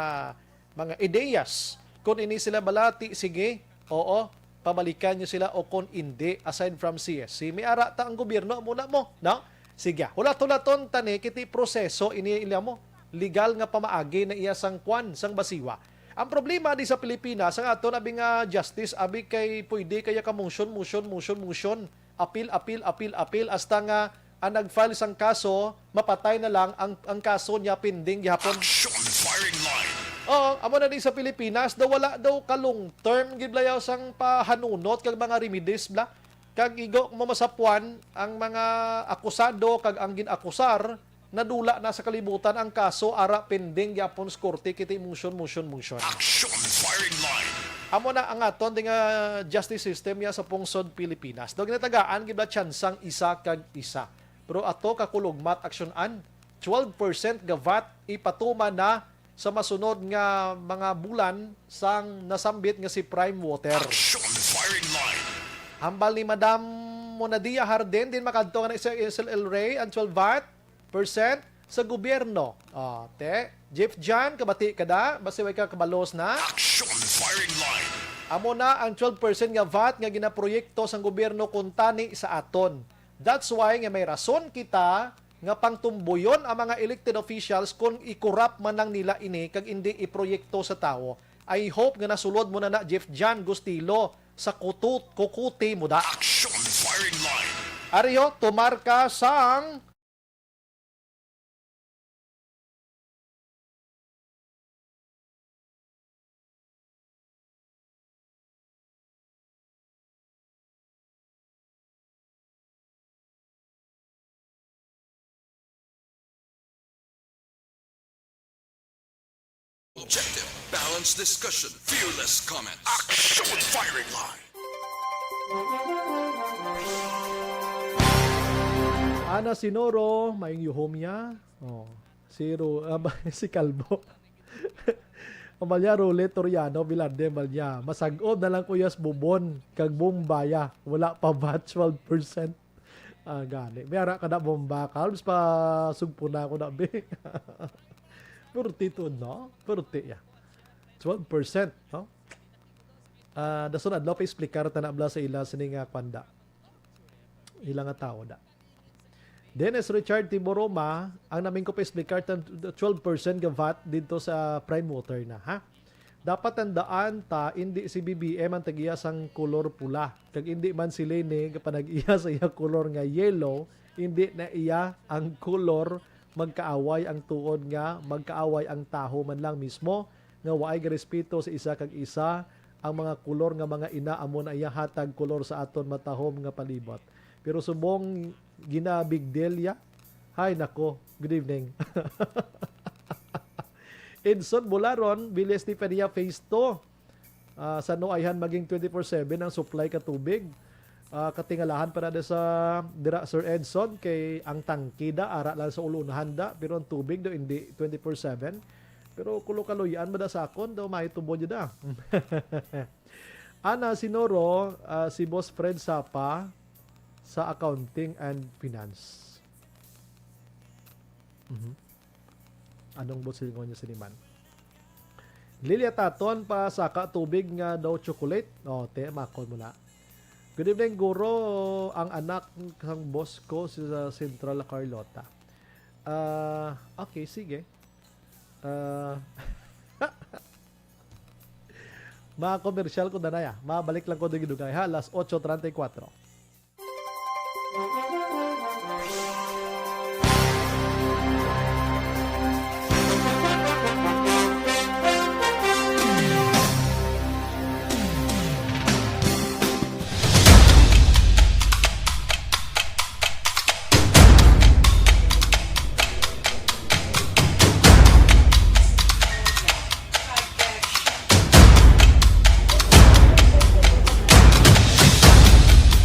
mga ideyas. Kung ini sila balati, sige, oo, pabalikan nyo sila, o kung hindi, aside from C S C, may ara ta ang gobyerno, amo na mo, no? Sige, hulat-hulaton tani, kiti proseso ini ila mo, legal nga pamaagi na iya sang kwan, sang basiwa. Ang problema di sa Pilipinas, ang aton abi nga justice, abi kay pwede kaya ka motion, motion, motion, motion, apil, apil, apil, apil, hasta nga ang nag-file sang kaso, mapatay na lang ang, ang kaso niya pending gihapon. Action Firing Line. Oo, amo na din sa Pilipinas, daw wala daw ka long term gid layaw sang pahanunot kag mga remedies bla. Kag igo mo masapuan ang mga akusado kag ang gin-akusar, nadula na sa kalibutan ang kaso, ara pending gyapon sa korte, kiti motion, motion, motion. Action Firing Line. Amo na ang aton di nga justice system ya sa pungsod Pilipinas. Daw ginatagaan gid ba tsansang isa kag isa. Pero ato kakulog mat aksyon-an, twelve percent ga vat ipatuman na sa masunod nga mga bulan sang nasambit nga si Prime Water. Action Firing Line. Hambal ni Madam Monadia Harden, din makadto nga na sa S L L Ray ang twelve vat percent sa gobyerno. Oh, te, Jeff John, kabati ka da? Basta way ka kabalos na? Action Firing Line. Amo na ang twelve percent nga vat nga ginaproyekto sang gobyerno kuntani sa aton. That's why nga may rason kita nga pangtumboyon ang mga elected officials kung i-corrupt man lang nila ini kag indi iproyekto sa tawo. I hope nga nasulod mo na na, Jeff John Gustilo, sa kutut, kukuti mo da. Action Firing Line. Ariho, tumar ka sang Objective, balanced discussion, fearless comment. Action Firing Line. Ana Sinoro, maayong yuhom niya. Oh, si Ro-, ah, ba, si Calvo. Amalia Rule Toriano Vilande Amalia. Masag-ob na lang, kuya, sa bubon kag bumbaya. Wala pa ba twelve percent? Ah, gani. May ara ka na bomba, Calbs, pa sugpo na ako na, be. Purti to, no? Purti, ya. Twelve percent, no? Ah, dason adlaw pa explicar ta na bla sa ila sini nga kwanda. Ila nga tao da. Dennis Richard Tiboroma, ang naming ko pa explicar tan twelve percent nga vat dito sa Prime Water na, ha? Dapat tandaan ta, indi si B B M ang tag-iya sang kolor pula, kag indi man si Leni nga panag-iya sa iya kolor nga yellow, indi na iya ang kolor magkaaway ang tuod nga magkaaway ang taho man lang mismo nga waay garespeto sa isa kag isa. Ang mga kolor nga mga ina amo na iya hatag kolor sa aton matahom nga palibot. Pero subong ginabigdelya, hay nako, good evening. Edson Bularon, Villa Estefania Phase two. Ah, sa no ayhan maging twenty-four seven ang supply ka tubig. Ah, katingalahan pa na da sa dira, Sir Edson, kay ang tangke da ara lang sa ulunhan da, pero ang tubig do hindi twenty-four seven. Pero kulo kaluy-an ba da sa akon, daw may tubo da. Ana Sinoro, ah, si Boss Fred Sapa sa accounting and finance. Mhm. Anong buot silingon niya sini man? Lilia Taton, pa saka tubig nga daw chocolate. Oh, te, makon mo na. Good evening, guro. Ang anak sang boss ko si sa Central Carlota. Ah, okay, sige. Ah, Mga komersyal ko, danaya. Mabalik lang ko dugay-dugay, ha? Alas otso treinta y cuatro.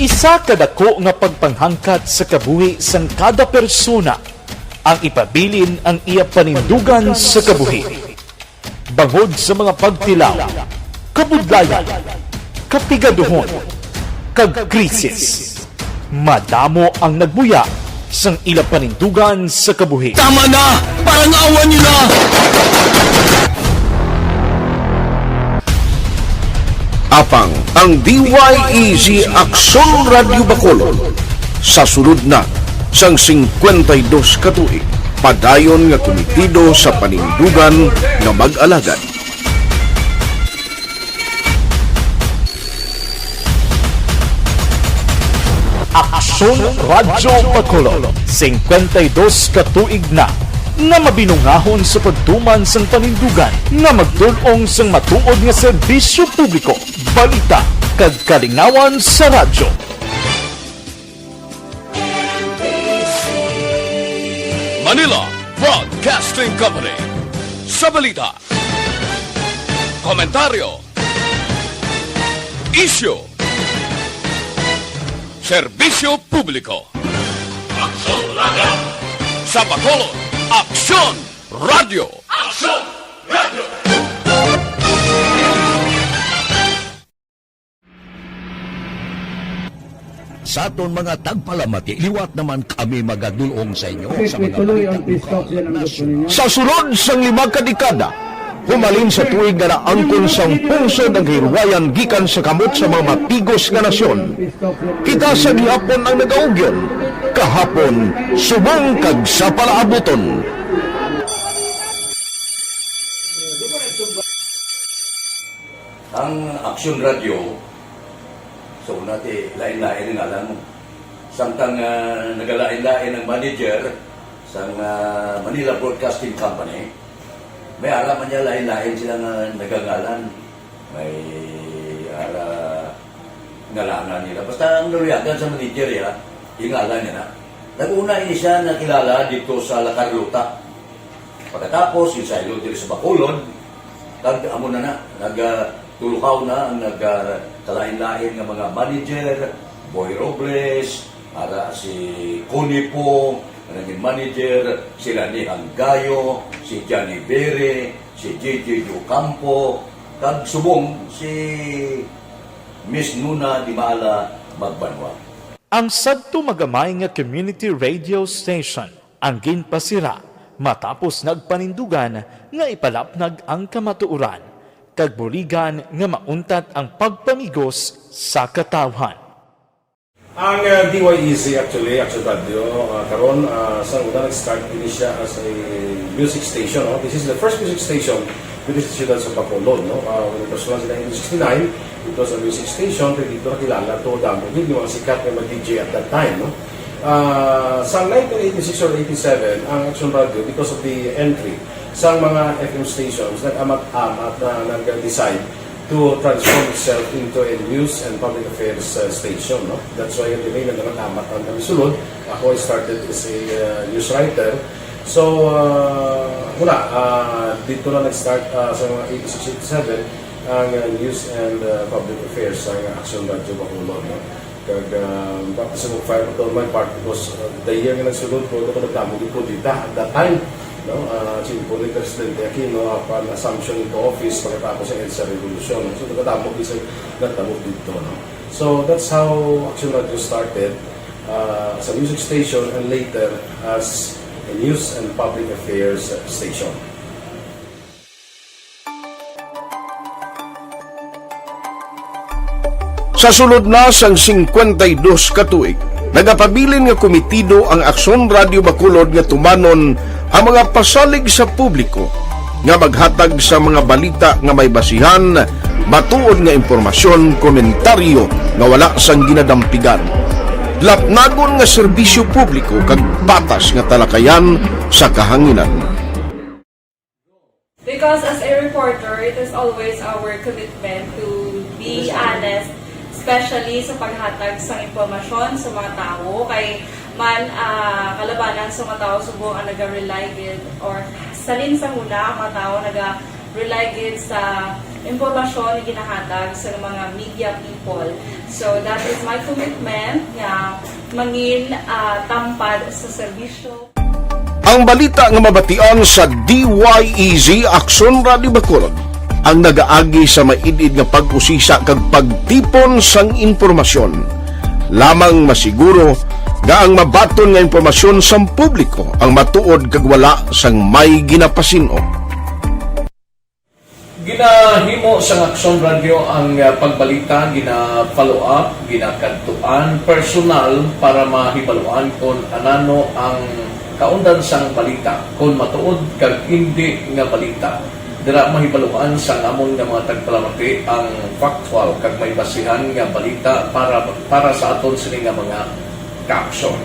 Isa ka dako nga pagpanghangkat sa kabuhi sang kada persona ang ipabilin ang iya panindugan sa kabuhi. Bangod sa mga pagtilaw, kabudlayan, kapigaduhon, kag krisis, madamo ang nagbuya sang ila panindugan sa kabuhi. Tama na! Parang awan niyo na! Apang ang D Y E Z Aksyon Radyo Bacolod sa sulod na sang singkwenta y dos ka tuig, padayon nga kumitido sa panindugan nga mag-alagad. Aksyon Radyo Bacolod, singkwenta y dos ka tuig na nga mabinungahon sa pagtuman sang panindugan nga magtul-ong sang matuod nga serbisyo publiko, balita, kag kalingawan sa radyo. Manila Broadcasting Company. Sa balita, komentaryo, isyu, serbisyo publiko. Aksyon Radyo. Sa Bacolod, Aksyon Radyo. Aksyon Radyo. Sa aton mga tagpalamati, liwat naman kami magadul-ong sa inyo sa mga balita lokal, nasyonal. Sa sulod sang lima ka dekada, humalin sa tuig nga naangkon sang pungsod ang kahilwayan gikan sa kamot sa mga mapigos nga nasyon, kita sa gihapon ang nagaugyon, kahapon, subong kag sa palaabuton. Ang Aksyon Radyo, sa una ti, lain-lain ang ngalan mo. Samtang, ah, nagalain-lain ang manager sang, ah, Manila Broadcasting Company, may ara man niya lain-lain sila nga nagangalan. May ara ngalangan nila. Basta ang naluyagan sa manager, ya, yung ngalan niya na. Nag-una ini siya nakilala dito sa La Carlota. Pagkatapos, yung saylo diri sa Bacolod, kag amo na na, nag, ah, tulukaw na ang nag, ah, kalain-lain nga mga manager, Boy Robles, ara si Connie Po, nga naging manager, si Rani Hanggayo, si Johnny Bere, si J J Ocampo, kag subong si Miss Nuna Dimala Magbanwa. Ang sadto magamay nga community radio station ang ginpasira matapos nagpanindugan nga ipalapnag ang kamatuoran kag buligan nga mauntat ang pagpamigos sa katawhan. Ang, uh, D Y E Z actually, Action Radio, uh, karon, uh, sa una nag-start ini siya as a music station, no? This is the first music station dito sa siyudad sa Bacolod, no? Uh, when it was launched in nineteen sixty-nine, it was a music station, pero dito nakilala to, damo gid yung mga sikat nga mga D J at that time, no? Ah, sa nineteen eighty-six or eighty-seven, ang Action Radio, because of the entry sa mga F M stations, nag-amat-amat na nag-decide to transform itself into a news and public affairs, uh, station, no? That's why, yung name, nag-amat-amat ang kami sulod. Ako, I started as a, uh, news writer. So, uh, muna, uh, dito na nag-start, uh, sa mga eighty-six, eighty-seven, ang, uh, news and, uh, public affairs sa Action Radio Bacolod, no? Kag, ah, baptism of fire ko to my part because, ah, the year nga nagsunod ko, ako nagdamo gid kudeta at that time, no? Ah, simple ni Presidente Aquino, ah, upon assumption into office pagkatapos sa EDSA Revolution. So, nagdamo gid sa nagdamo dito, no? So, that's how Action Radio started, ah, as a music station and later as a news and public affairs station. Sa sulod na sang singkwenta y dos ka tuig, nagapabilin nga kumitido ang Aksyon Radio Bacolod nga tumanon ang mga pasalig sa publiko nga maghatag sa mga balita nga may basihan Matuod nga impormasyon, komentaryo nga wala sang ginadampigan. Lapnagon nga serbisyo publiko kag patas nga talakayan sa kahanginan. Because as a reporter, it is always our commitment to be honest, especially sa paghatag sang impormasyon sa mga tawo. Kay man, ah, kalabanan sa mga tawo subong ang naga-rely gid, or salin sa huna ang mga tawo naga-rely gid sa impormasyon nga ginahatag sa mga media people. So that is my commitment nga mangin, ah, tampad sa serbisyo. Ang balita nga mabatian sa D Y E Z Aksyon Radio Bacolod ang nagaagi sa maid-id nga pag-usisa kag pagtipon sang impormasyon. Lamang masiguro nga ang mabaton nga impormasyon sang publiko ang matuod kag wala sang may ginapasin-o. Ginahimo sang Aksyon Radyo ang, ah, pagbalita, gina-follow up, ginakadtuan personal para mahibaluan kon anano ang kaundan sang balita, kon matuod kag indi nga balita. Dira mahibaluan sang amon nga mga tagpalamati ang factual kag may basihan nga balita para, para sa aton sini nga mga kaaksyon.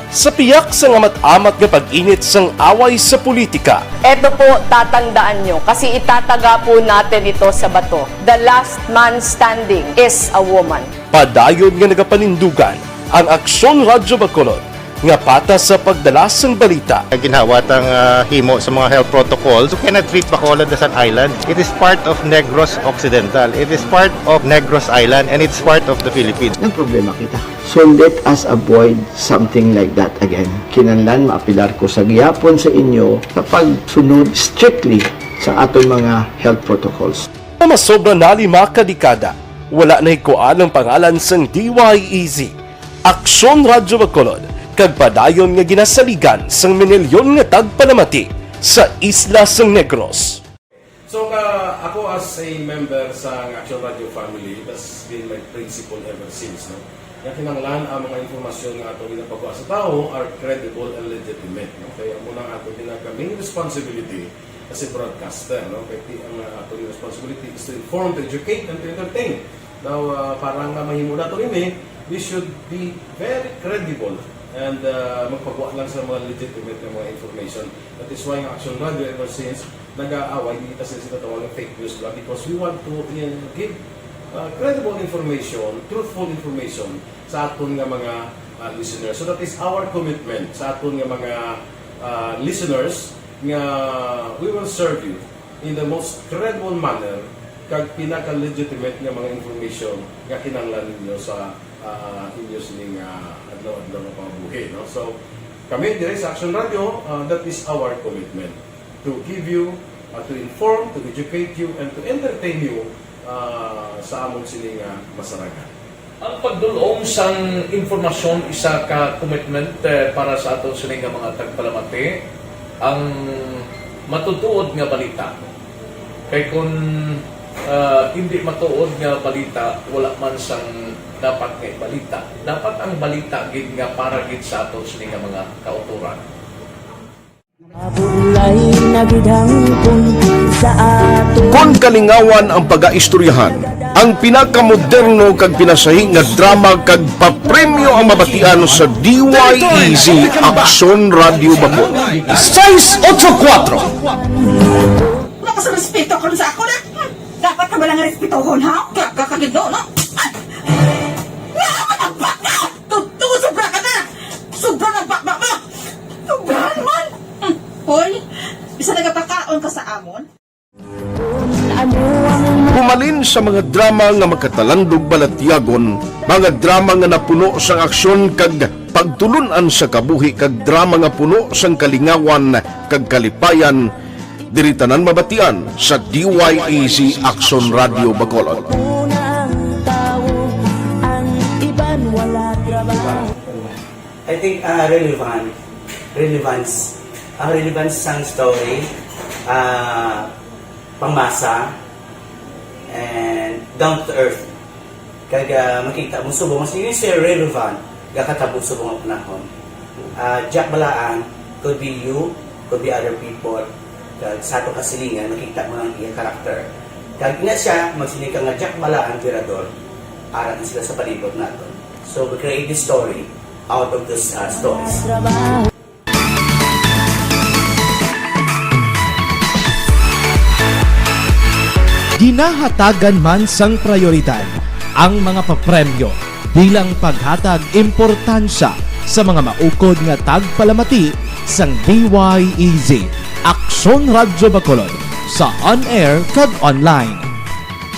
Sa piyak sang amat-amat nga pag-init sang away sa politika, Eto po, tatandaan nyo, kasi itataga po natin ito sa bato. The last man standing is a woman. Padayon nga nagapanindugan ang Aksyon Radyo Bacolod nga patas sa pagdala sang balita. Ginhawa tang ah, himo sa mga health protocols. You cannot treat Bacolod as an island. It is part of Negros Occidental. It is part of Negros Island and it's part of the Philippines. Nagproblema kita. So let us avoid something like that again. Kinahanglan maapelar ko sa gihapon sa inyo sa pagsunod strictly sa aton mga health protocols. Nga masobra na lima ka dekada, wala nahikuan ang pangalan sang D Y E Z, Aksyon Radyo Bacolod, kag padayon nga ginasaligan sang minilyon nga tagpalamati sa isla sang Negros. So, ka, ako as a member sa Action Radio family, that's been my principle ever since, no? Nga kinahanglan ang mga impormasyon nga ato ginapagwa sa tawo are credible and legitimate, no? Kaya amo nang ato ginag-, main responsibility as a broadcaster, no? Kaya ti-, ang uh, ato responsibility is to inform, to educate, and to entertain. Now, uh, para nga mahimo nato ini, we should be very credible and uh, magpagwa lang sa mga legitimate nga mga information. That is why ang Action Radio ever since nag-aaway, di kita sila sinatawag ng fake news ba? Because we want to uh, give uh, credible information, truthful information sa aton nga mga uh, listeners. So that is our commitment sa aton nga mga uh, listeners nga we will serve you in the most credible manner kag pinaka-legitimate nga mga information nga kinahanglan ninyo sa uh, inyo sining uh, adlaw-adlaw nga pangabuhi, no? So, kami dire sa Action Radio, uh, that is our commitment to give you, uh, to inform, to educate you, and to entertain you uh, sa amon sini nga masarangan. Ang pagdul-ong sang impormasyon isa ka commitment eh, para sa aton sini nga mga tagpalamati. Ang matutuod nga balita. Kay kun ah, hindi matuod nga balita, wala man sang dapat nga ibalita. Dapat ang balita gid nga para gid sa aton sini nga mga kautoran. Kon kalingawan ang pagaistoryahan, ang pinakamoderno kag pinasahi nga drama kag papremyo ang mabatian sa D Y E Z Aksyon Radio Bacolod. Sais otso kuwatro. Wala ka sa respeto karon sa ako na. Hmm. Dapat ka bala nga respetohon, ha? Ka, ka, kagido, no? Ay! Nga naman ang baka! Tuto, sobra ka na! Sobra na baka mo! Sobrahan man! Hmm. Hoy, bisa nagapakaon ka sa amon? Humalin sa mga drama nga makatalandog balatyagon, mga drama nga napuno sang aksyon kag pagtulun-an sa kabuhi kag drama nga puno sang kalingawan kag kalipayan, diri tanan mabatian sa D Y E Z Aksyon Radio Bacolod. I think uh, relevant, relevance. Ang relevance sang story, uh, pangmasa, and down to earth. Kag uh, makita mo subong mas yun siya relevant gakatabo subong ang panahon. Uh, Jack Balaan could be you, could be other people. Kag sa ato kasilingan, makita mo ang iya karakter. Kag ina siya, magsiling ka nga Jack Balaan, Virador, ara na sila sa palibot naton. So, we create this story out of those uh, stories. Ginahatagan man sang prayoridad ang mga papremyo bilang paghatag importansya sa mga maukod nga tagpalamati sang D Y E Z, Aksyon Radyo Bacolod, sa on-air kag online.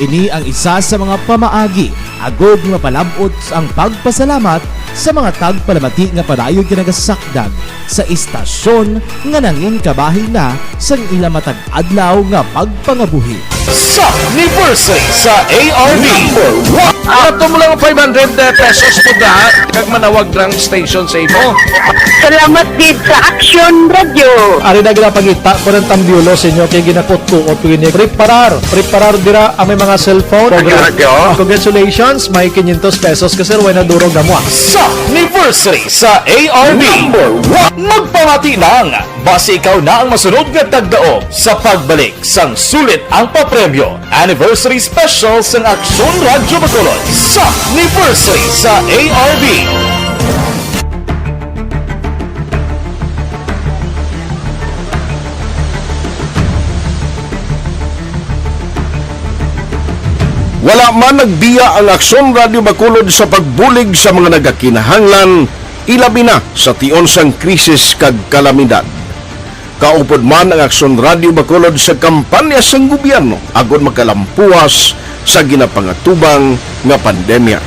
Ini ang isa sa mga pamaagi agud nga mapalab-ot ang pagpasalamat sa mga tagpalamati nga padayon ginagasakdag sa istasyon nga nangin kabahin na sang ila matag adlaw nga pagpangabuhi. Sa anniversary sa A R V. Number one. Ato mo lang five hundred pesos po da, kag manawag lang station sa imo. Salamat gid sa Action Radio. Ari na ginapangita ko ng tambiolo sa inyo kay ginakutkuot ko ini. Preparar, preparar dira ang may mga cellphone. Radyo. Congratulations, may quinientos pesos ka, sir, way na durog na mo, ah. Sa anniversary sa A R V. Number one. Magpamati lang, basi ikaw na ang masunod nga tagdaog sa pagbalik sang sulit ang papremyo. Anniversary Special sang Aksyon Radyo Bacolod sa Anniversary sa A R V. Wala man nagbiya ang Aksyon Radyo Bacolod sa pagbulig sa mga nagakinahanglan, ilabi na sa tion sang krisis kag kalamidad. Kaupod man ang Aksyon Radyo Bacolod sa kampanya sang gobyerno agod makalampuas sa ginapangatubang nga pandemya.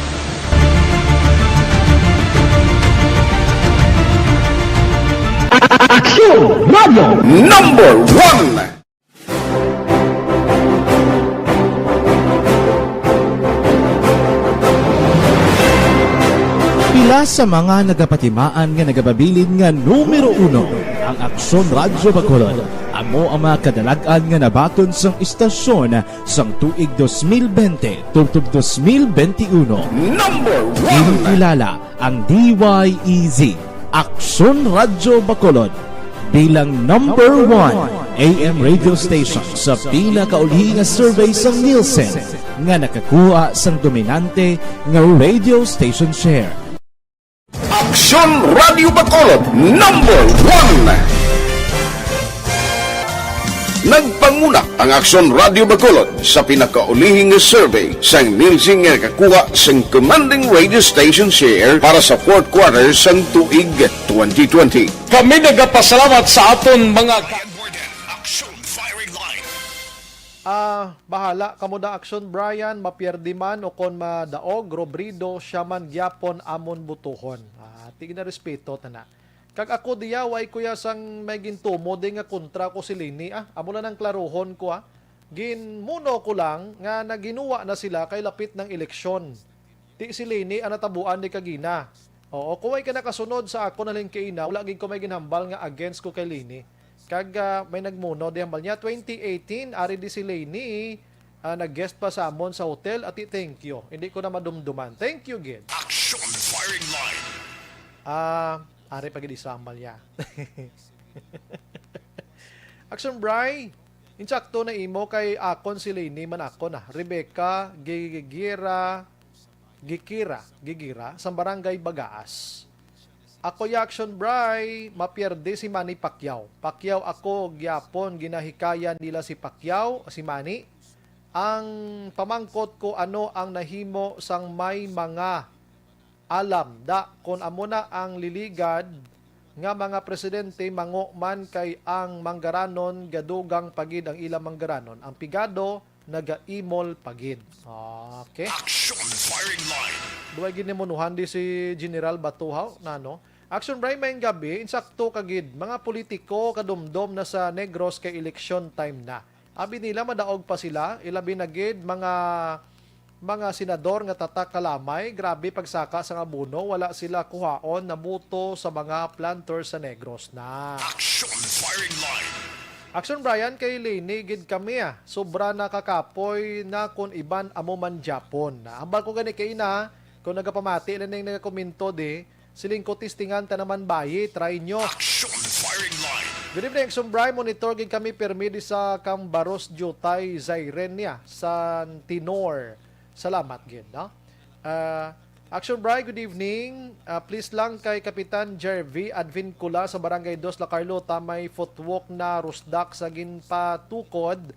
Aksyon Radyo Number one. Pila sa mga nagapatimaan nga nagapabilin nga numero uno ang Aksyon Radyo Bacolod. Amo ang mga kadalag-an nga nabaton sang istasyon sang tuig dos mil bente tubtob dos mil bente uno. Number one. Ginkilala ang D Y E Z, Aksyon Radyo Bacolod, bilang number one A M radio station sa pinakauli nga survey sang Nielsen nga nakakuha sang dominante nga radio station share. Aksyon Radio Bacolod, number one. Nagpanguna ang Aksyon Radio Bacolod sa pinakaulihing survey sang Nielsen nga nakakuha sang commanding radio station share para sa fourth quarter sang tuig twenty twenty. Kami nagapasalamat sa aton mga ka- Action Firing Line. Ah, bahala kamo da Action Brian, mapierde man o kon madaog, Robrido, siya man gyapon amon butuhon. Ah, ti ginarespeto ta na. Kag ako diya, way kuya sang may gintumo di nga kontra ko si Leni, ah. Amo lang ang klaruhon ko, ah. Ginmuno ko lang nga naginuwa na sila kay lapit ng eleksyon. Ti si Leni ang natabuan ni kagina. Oo, kung way ka nakasunod sa ako na lang kaina, wala gid ko may ginhambal nga against ko kay Leni. Kag ah, may nagmuno di hambal niya, twenty eighteen, ari di si Leni, ah, nag-guest pa sa amon sa hotel, ati thank you. Hindi ko na madumduman. Thank you gid. Action Firing Line. Ah, ari pa gid isa hambal niya. Action Bry, insakto na imo kay akon si Leni man ako na. Rebecca Gigira, Gikira, Gigira, sa Barangay Bagaas. Ako ya Action Bry, mapierde si Manny Pacquiao. Pacquiao ako gyapon ginahikayan nila si Pacquiao, si Manny. Ang pamangkot ko ano ang nahimo sang may mga alam da kon amo na ang liligad nga mga presidente mango man kay ang manggaranon gadugang pa gid ang ila manggaranon. Ang pigado nagaimol pa gid. Okay. Action Firing Line. Duway gid ni munuhan di si General Batuhaw, nano? Action Bry, maayong gabi. Insakto ka gid. Mga politiko kadumdom na sa Negros kay election time na. Abi nila madaog pa sila, ilabi na gid mga mga senador nga tatak kalamay, grabe pagsaka sang abono, wala sila kuhaon na boto sa mga planters sa Negros na. Action Firing Line. Action Brian, kay Leni gid kami ah. Sobra na kakapoy na kon iban amo man gyapon. Hambal ko gani kay ina, kung nagapamati na ning nagakomento di, siling ko testingan ta naman bayi, try nyo. Action Firing Line. Good evening, Action Bri. Monitor gid kami pirmi di sa Cambaros, Jutay, Zairenia, San Tinor. Salamat gid, no? Ah, Action Bri, good evening. Ah, please lang kay Kapitan Jervy Advincula sa Barangay Dos, La Carlota, may footwalk na rusdak sa ginpatukod.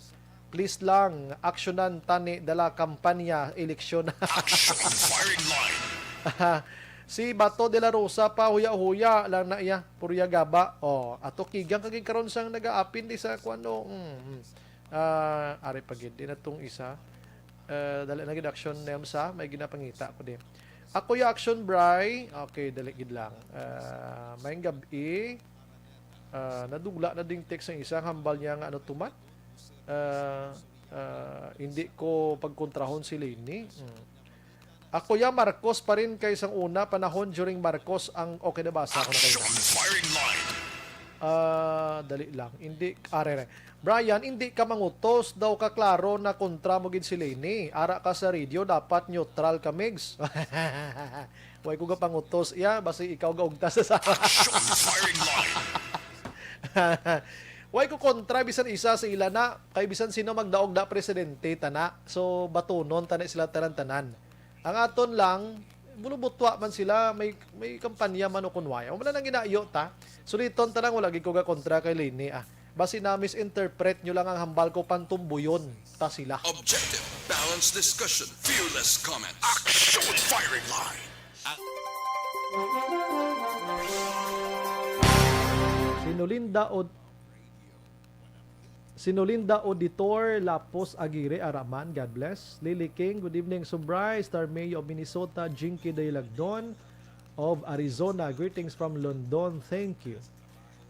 Please lang, aksyonan tani dala kampanya eleksyon. Action firing line. Si Bato de la Rosa pa, huya-huya lang na iya, purya gaba. Oh, ato kigang kagid karon sang nagaapin di sa kuan, no? Mm, mm. Ah, ari pa gid, di na tong isa. Eh, dali na gid action, Nemsa, may ginapangita ko di. Ako ya action, Bri. Okay, dali gid lang. Ah, may gabi. Ah, nadula na ding text ang isa, hambal niya nga ano tuman. Ah, ah, hindi ko pagkontrahon si Leni. Mm. Ako ya Marcos pa rin kay sang una panahon during Marcos ang okay na basa ko na kayo. Action firing line. Ah, dali lang. Hindi, are, are. Brian, hindi ka mangutos daw ka klaro na kontra mo gid si Leni. Ara ka sa radio, dapat neutral ka, Migs. Way ko ga pangutos iya, basi ikaw gaugta sa sa. Action firing line. Way ko kontra bisan isa sa ila na, kay bisan sino magdaog da presidente tana. So batunon tana sila tanan-tanan. Ang aton lang, bulubutwa man sila, may may kampanya man o kunway. Wala nang ginaiyo ta. Suliton ta lang, wala gid ko ga kontra kay Leni, ah. Basi na misinterpret nyo lang ang hambal ko, pantumbuyon ta sila. Objective, balanced discussion, fearless comments. Action firing line. Sinolinda o Sinolinda Auditor Lapos Aguirre Araman, God bless. Lily King, good evening, Subray. Star May of Minnesota, Jinky Daylagdon of Arizona, greetings from London, thank you.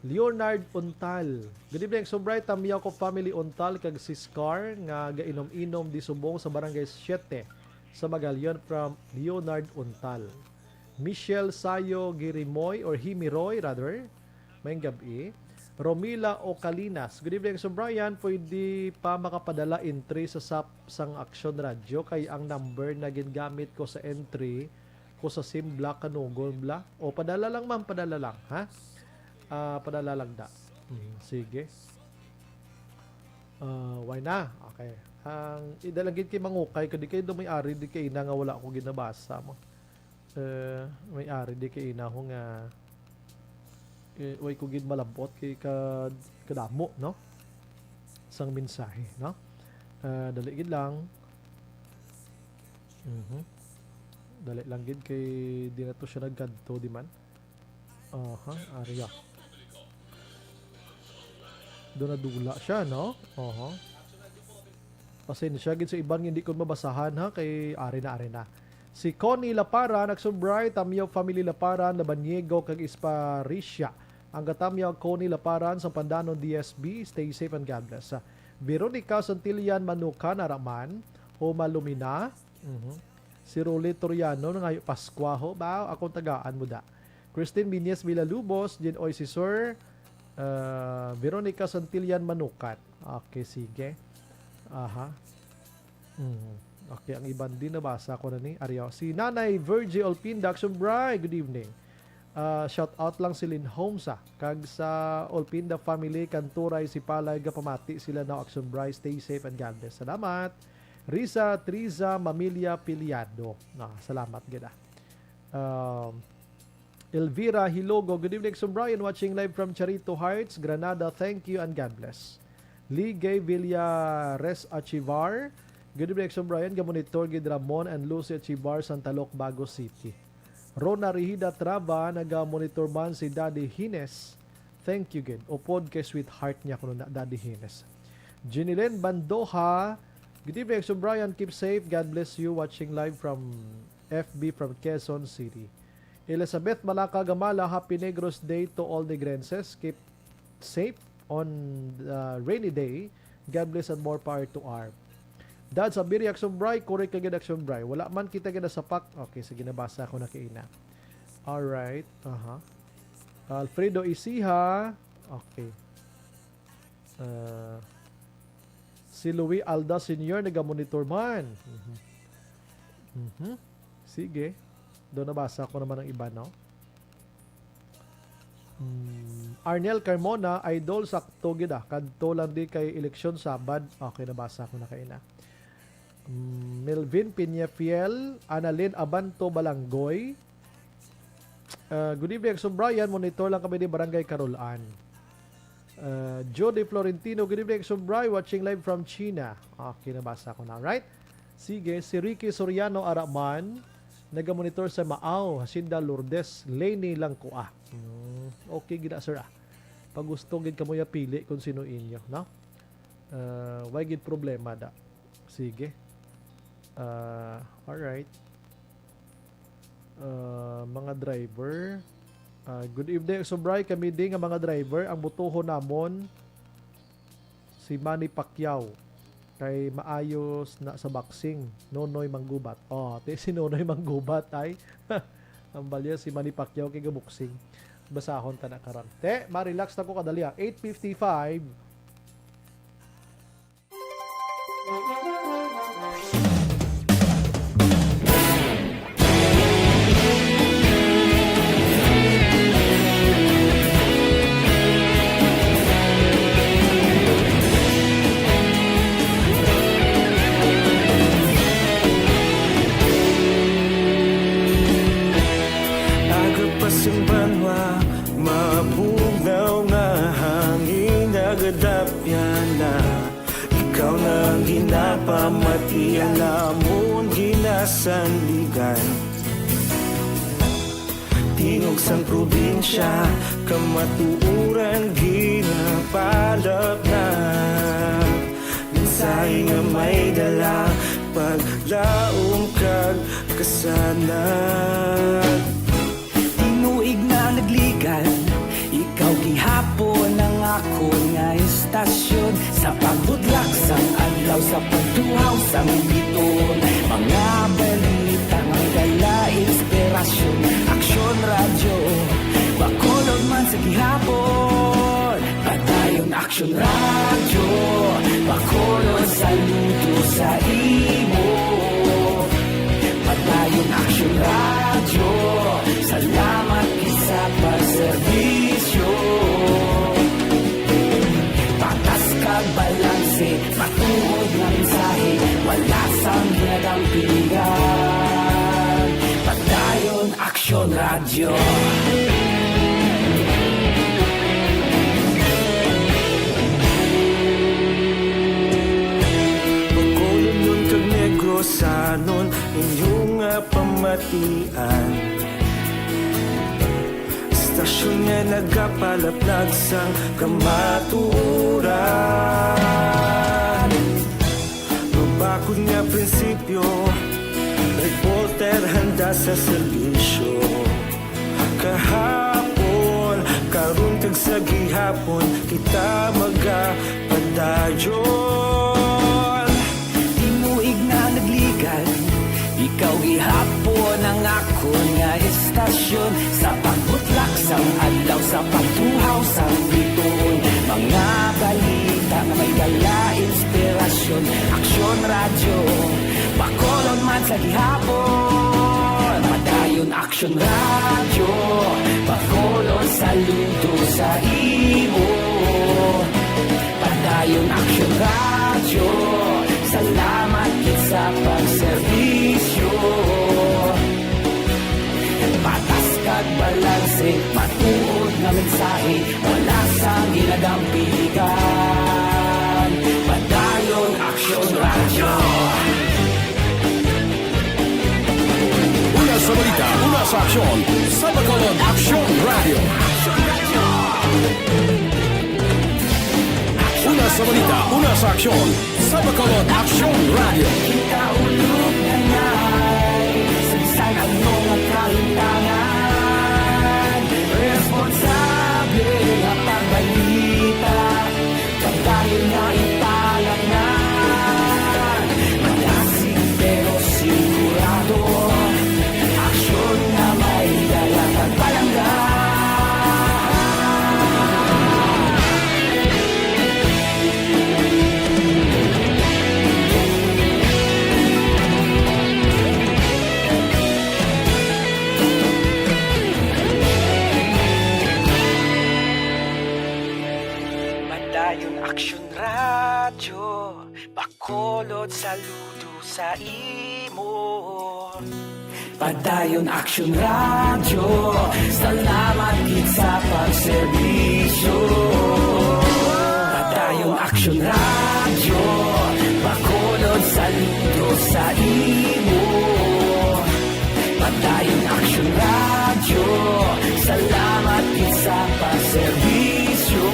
Leonard Untal, good evening, Subray. Tamyaw ko family Untal kag Siscar nga gainom-inom di subong sa Barangay siete sa Magalion from Leonard Untal. Michelle Sayo Girimoy or Himiroy rather, Maayong gab-i. Romila Ocalinas, good evening, Sir Brian. Pwede pa makapadala entry sa sap sang Aksyon Radyo kay ang number na gingamit ko sa entry ko sa sim bla kanugol bla. O, padala lang, ma'am, padala lang, ha? Ah, padala lang da. Mm, sige. Ah, why na? Okay. Ang ida lang gid kay mangukay ko, di kay do may ari di kay ina nga wala ko ginabasa mo. Eh, may ari di kay inaho nga, eh, way ko gid malabot kay ka-, kadamo, no? Sang mensahe, no? Ah, dali gid lang. Mhm. Dali lang gid kay di na to siya nagkadto, di man? Aha, ariya. Do nadula siya, no? Aha. Pasensya gid sa iban nga hindi ko mabasahan, ha, kay ari na, ari na. Si Connie Laparan, nagsubray, Tamyaw family Laparan, Labaniego, kag Esparicia. Ang gatamyaw Connie Laparan sa Pandanon D S B, stay safe and God bless. Veronica Santillan Manukan, Araman, Homa Lumina. Mhm. Si Rolly Toriano, nangayo Paskwa ho, ba? Akong tagaan mo da. Christine Minyes Villalubos, Jin Oy si Sir, ah, Veronica Santillan Manukan. Okay, sige. Aha. Mm. Okay, ang iban din nabasa ko na ni Ariel. Si Nanay Virgie Olpinda, Action Bri, good evening. Ah, shout out lang si Lin Holmes, ah. Kag sa Olpinda family, Kanturay, si Palay, gapamati sila na Action Bri. Stay safe and God bless. Salamat. Risa Triza Mamilya Piliado. Ah, salamat gid, ah. Um, Elvira Hilogo, good evening, Sir Brian, watching live from Charito Heights, Granada. Thank you and God bless. Lee Gay Villares Achivar, good evening, Sir Brian, gamonitor gid Ramon and Lucy Achivar, Santa Loc, Bago City. Rona Rihida Trava, nagamonitor man si Daddy Hines. Thank you gid. Upod kay sweetheart niya kuno na, Daddy Hines. Jinilen Bandoha, good evening, Sir Brian. Keep safe. God bless you. Watching live from F B from Quezon City. Elizabeth Malaka Gamala, happy Negros Day to all Negrenses. Keep safe on the rainy day. God bless and more power to arm. Dad, sa Biri Action Bri, correct ka gid Action Bri. Wala man kita gid nasapak. Okay, sige, nabasa ko na kaina. Alright, aha. Alfredo Isiha. Okay. Ah, si Louis Alda Senior nagamonitor man. Mhm. Mhm. Sige. Do nabasa ko naman ang iba, no? Mm, Arnel Carmona, idol, sakto gid, ah. Kadto lang di kay eleksyon Sabad. Okay, nabasa ko na kaina. Mm, Melvin Piñafiel, Annalyn Abanto Balanggoy. Uh, good evening, Exo Brian. Monitor lang kami di Barangay Carolan. Uh, Jody Florentino, good evening, Exo Brian. Watching live from China. Okay, nabasa ko na. Right? Sige, si Ricky Soriano Araman, nagamonitor sa Maaw, Hacienda Lourdes, Leni Langcoa. Mm, okay gid na, sir, ah. Pag gusto gid kamo ya pili kung sino inyo, no? Uh, why gid problema da? Sige. Uh, alright. Uh, mga driver. Uh, good evening, Exo Bri. Kami di nga mga driver, ang botohon namon si Manny Pacquiao. Kay maayos na sa boxing, Nonoy Manggubat. Oh, ti si Nonoy Manggubat ay. Ang balya si Manny Pacquiao kay gaboxing. Basahon ta na karon. Te, ma-relax na ko kadali, ah. Eight fifty-five. Aga pa sing banwa, mabugnaw nga hangin nagadapyan na. Ikaw na ang ginapamati, ang amon ginasandigan. Tingog sang probinsya, kamatuoran ginapalapnap. Mensahe nga may dala, paglaom kag kasanag. Tinuig na nagligan, ikaw gihapon ang akon nga istasyon. Sa pagbutlak sang adlaw, sa pagtuhaw sang biton, mga balita nga may dala inspirasyon. Aksyon Radyo, Bacolod man sa gihapon. Padayon Aksyon Radyo, Bacolod, saludo sa imo. Padayon Aksyon Radyo, salamat gid sa pagserbisyo. Patas kag balanse, matuod nga mensahe, wala sang ginadampigan. Padayon Aksyon Radyo. Bacolodnon kag Negrosanon, inyo nga pamatian. Istasyon nga nagapalaplag sang kamatuoran. Mabakod nga prinsipyo, reporter handa sa serbisyo. Kahapon, karon kag sa gihapon, kita magapadayon. Tinuig na nagligan, ikaw gihapon ang akon nga istasyon. Sa pagbutlak sang adlaw, sa pagtuhaw sang bituon, mga balita nga may dala inspirasyon. Aksyon Radyo, Bacolod man sa gihapon. Padayon Aksyon Radyo, Bacolod, saludo sa imo. Padayon Aksyon Radyo, salamat gid sa pagserbisyo. Patas kag balanse, matuod nga mensahe, wala sang ginadampigan. Padayon Aksyon Radyo. Una sa balita, una sa aksyon, sa Bacolod Aksyon Radyo. Una sa balita, una sa aksyon, sa Bacolod Aksyon Radyo. Kita ulog na ngay, sa bisan ano nga kahintangan, responsable nga pagbalita. Padayon nga ipalangnan, malasig pero sigurado. Aksyon nga may dala kag palangga. Saludo sa imo. Padayon Aksyon Radyo, salamat gid sa pagserbisyo. Padayon Aksyon Radyo, Bacolod, saludo sa imo. Padayon Aksyon Radyo, salamat gid sa pagserbisyo.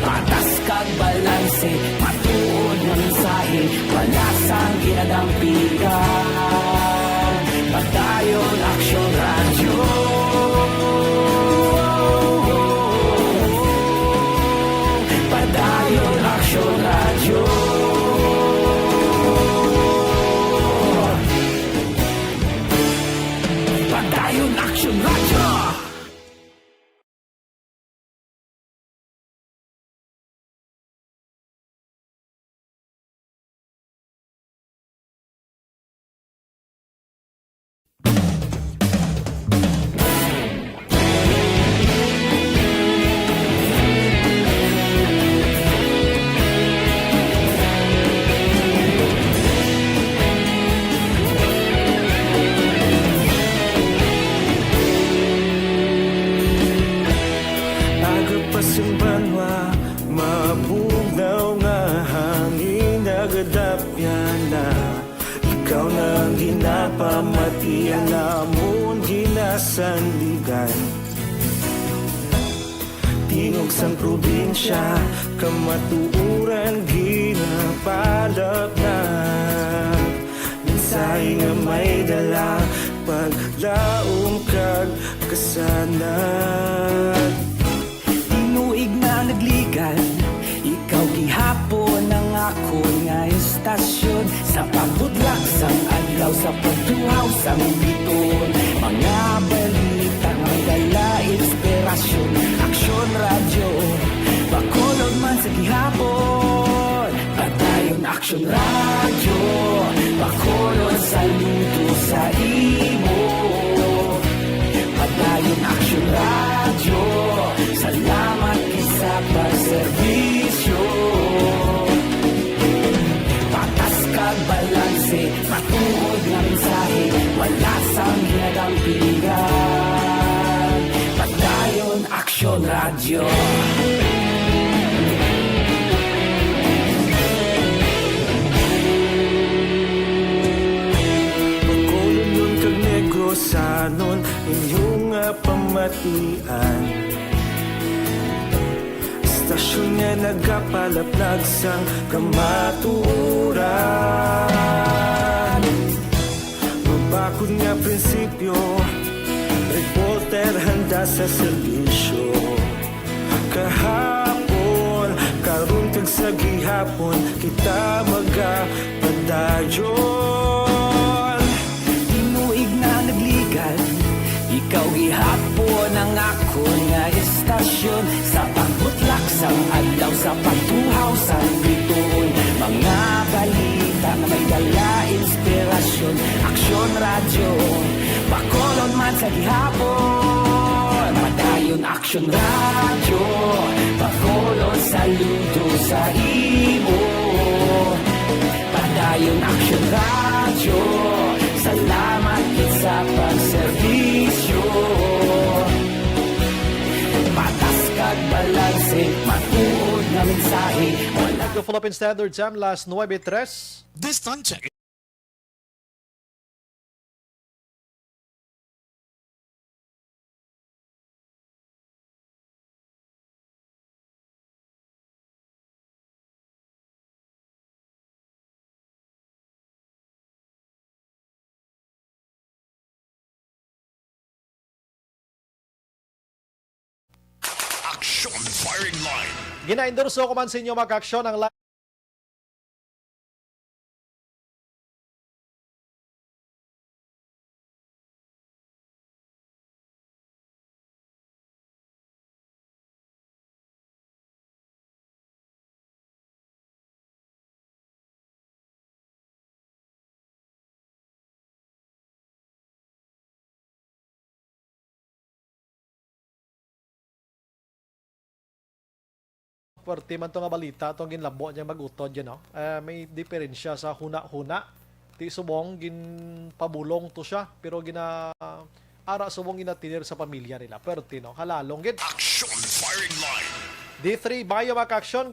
Patas kag balanse, matuod nga mensahe, wala sang ginadampigan. Padayon Aksyon Radyo. Padayon Aksyon Radyo. Padayon Aksyon Radyo. Aga pa sing banwa, mabugnaw nga hangin nagadapyan na. Ikaw na ang ginapamati, ang amon ginasandigan. Tingog sang probinsya, kamatuoran ginapalapnag. Mensahe nga may dala, paglaom kag kasanag. Tinuig na nagligan, ikaw gihapon ang akon nga estasyon. Sa pagbutlak sang adlaw, sa pagtuhaw sang bituon, mga balita nga may dala inspirasyon. Aksyon Radyo, Bacolod man sa gihapon. Padayon Aksyon Radyo, Bacolod, saludo sa imo. Padayon Aksyon Radyo, salamat gid sa pagserbisyo. Patas kag balanse, matuod nga mensahe, wala sang ginadampigan. Padayon Aksyon Radyo. Bacolodnon kag Negrosanon, inyo nga pamatian. Estasyon nga nagapalaplag sang kamatuoran. Mabakod nga prinsipyo, reporter handa sa serbisyo. Kahapon, karon kag sa gihapon, kita magapadayon. Tinuig na nagligan, ikaw gihapon ang akon nga estasyon. Sa pagbutlak sang adlaw, sa pagtuhaw sang bituon, mga balita nga may dala inspirasyon. Aksyon Radyo, Bacolod man sa gihapon. Padayon Aksyon Radyo, Bacolod, saludo sa imo. Padayon Aksyon Radyo, salamat gid sa pagserbisyo. Patas kag balanse, matuod nga mensahe, wala. Radyo Philippine Standard Time, las nuebe tres. Distansya. Aksyon Firing Line. Ginaendorso ko man sa inyo, mga kaaksyon, ang li- Puwerte man to nga balita, tong ginlabo niya mag-utod, you know. Eh, may diferensya sa huna-huna. Ti subong ginpabulong to siya, pero gina-, ara subong ginatinir sa pamilya nila. Puwerte, no? Halalong gid. Action Firing Line. D three, Bayo, mga ka-action.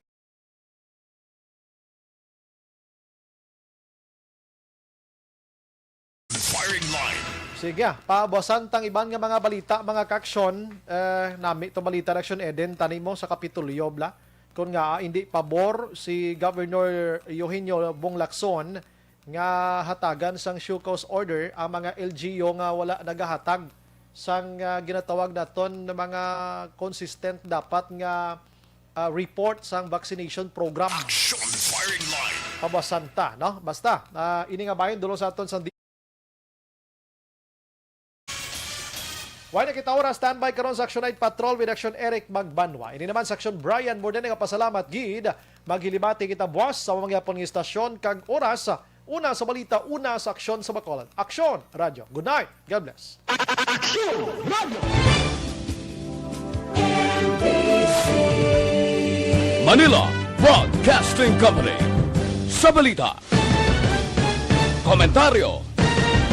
Firing Line. Sige, ah, pabuasan tang iban nga mga balita, mga ka-action. Eh, nami to balita, Action Eden, tani mo sa Kapitolyo, bla. Kung nga, ah, hindi pabor si Governor Eugenio Bong Lacson nga hatagan sang show cause order ang mga L G U nga wala nagahatag sang, ah, ginatawag naton nga mga consistent dapat nga, ah, report sang vaccination program. Action Firing Line. Pabuasan ta, no? Basta, ah, ini nga bahin, dulo sa aton sa di-, Wala na kita oras, standby karon sa Action Night Patrol with Action Eric Magbanwa. Ini naman sa Action Brian Mordene nga pasalamat gid. Maghilibati kita buwas sa mga gyapon nga istasyon kag oras. Una sa balita, una sa aksyon sa Bacolod. Aksyon, Radyo. Good night. God bless. Manila Broadcasting Company. Sa balita, komentaryo,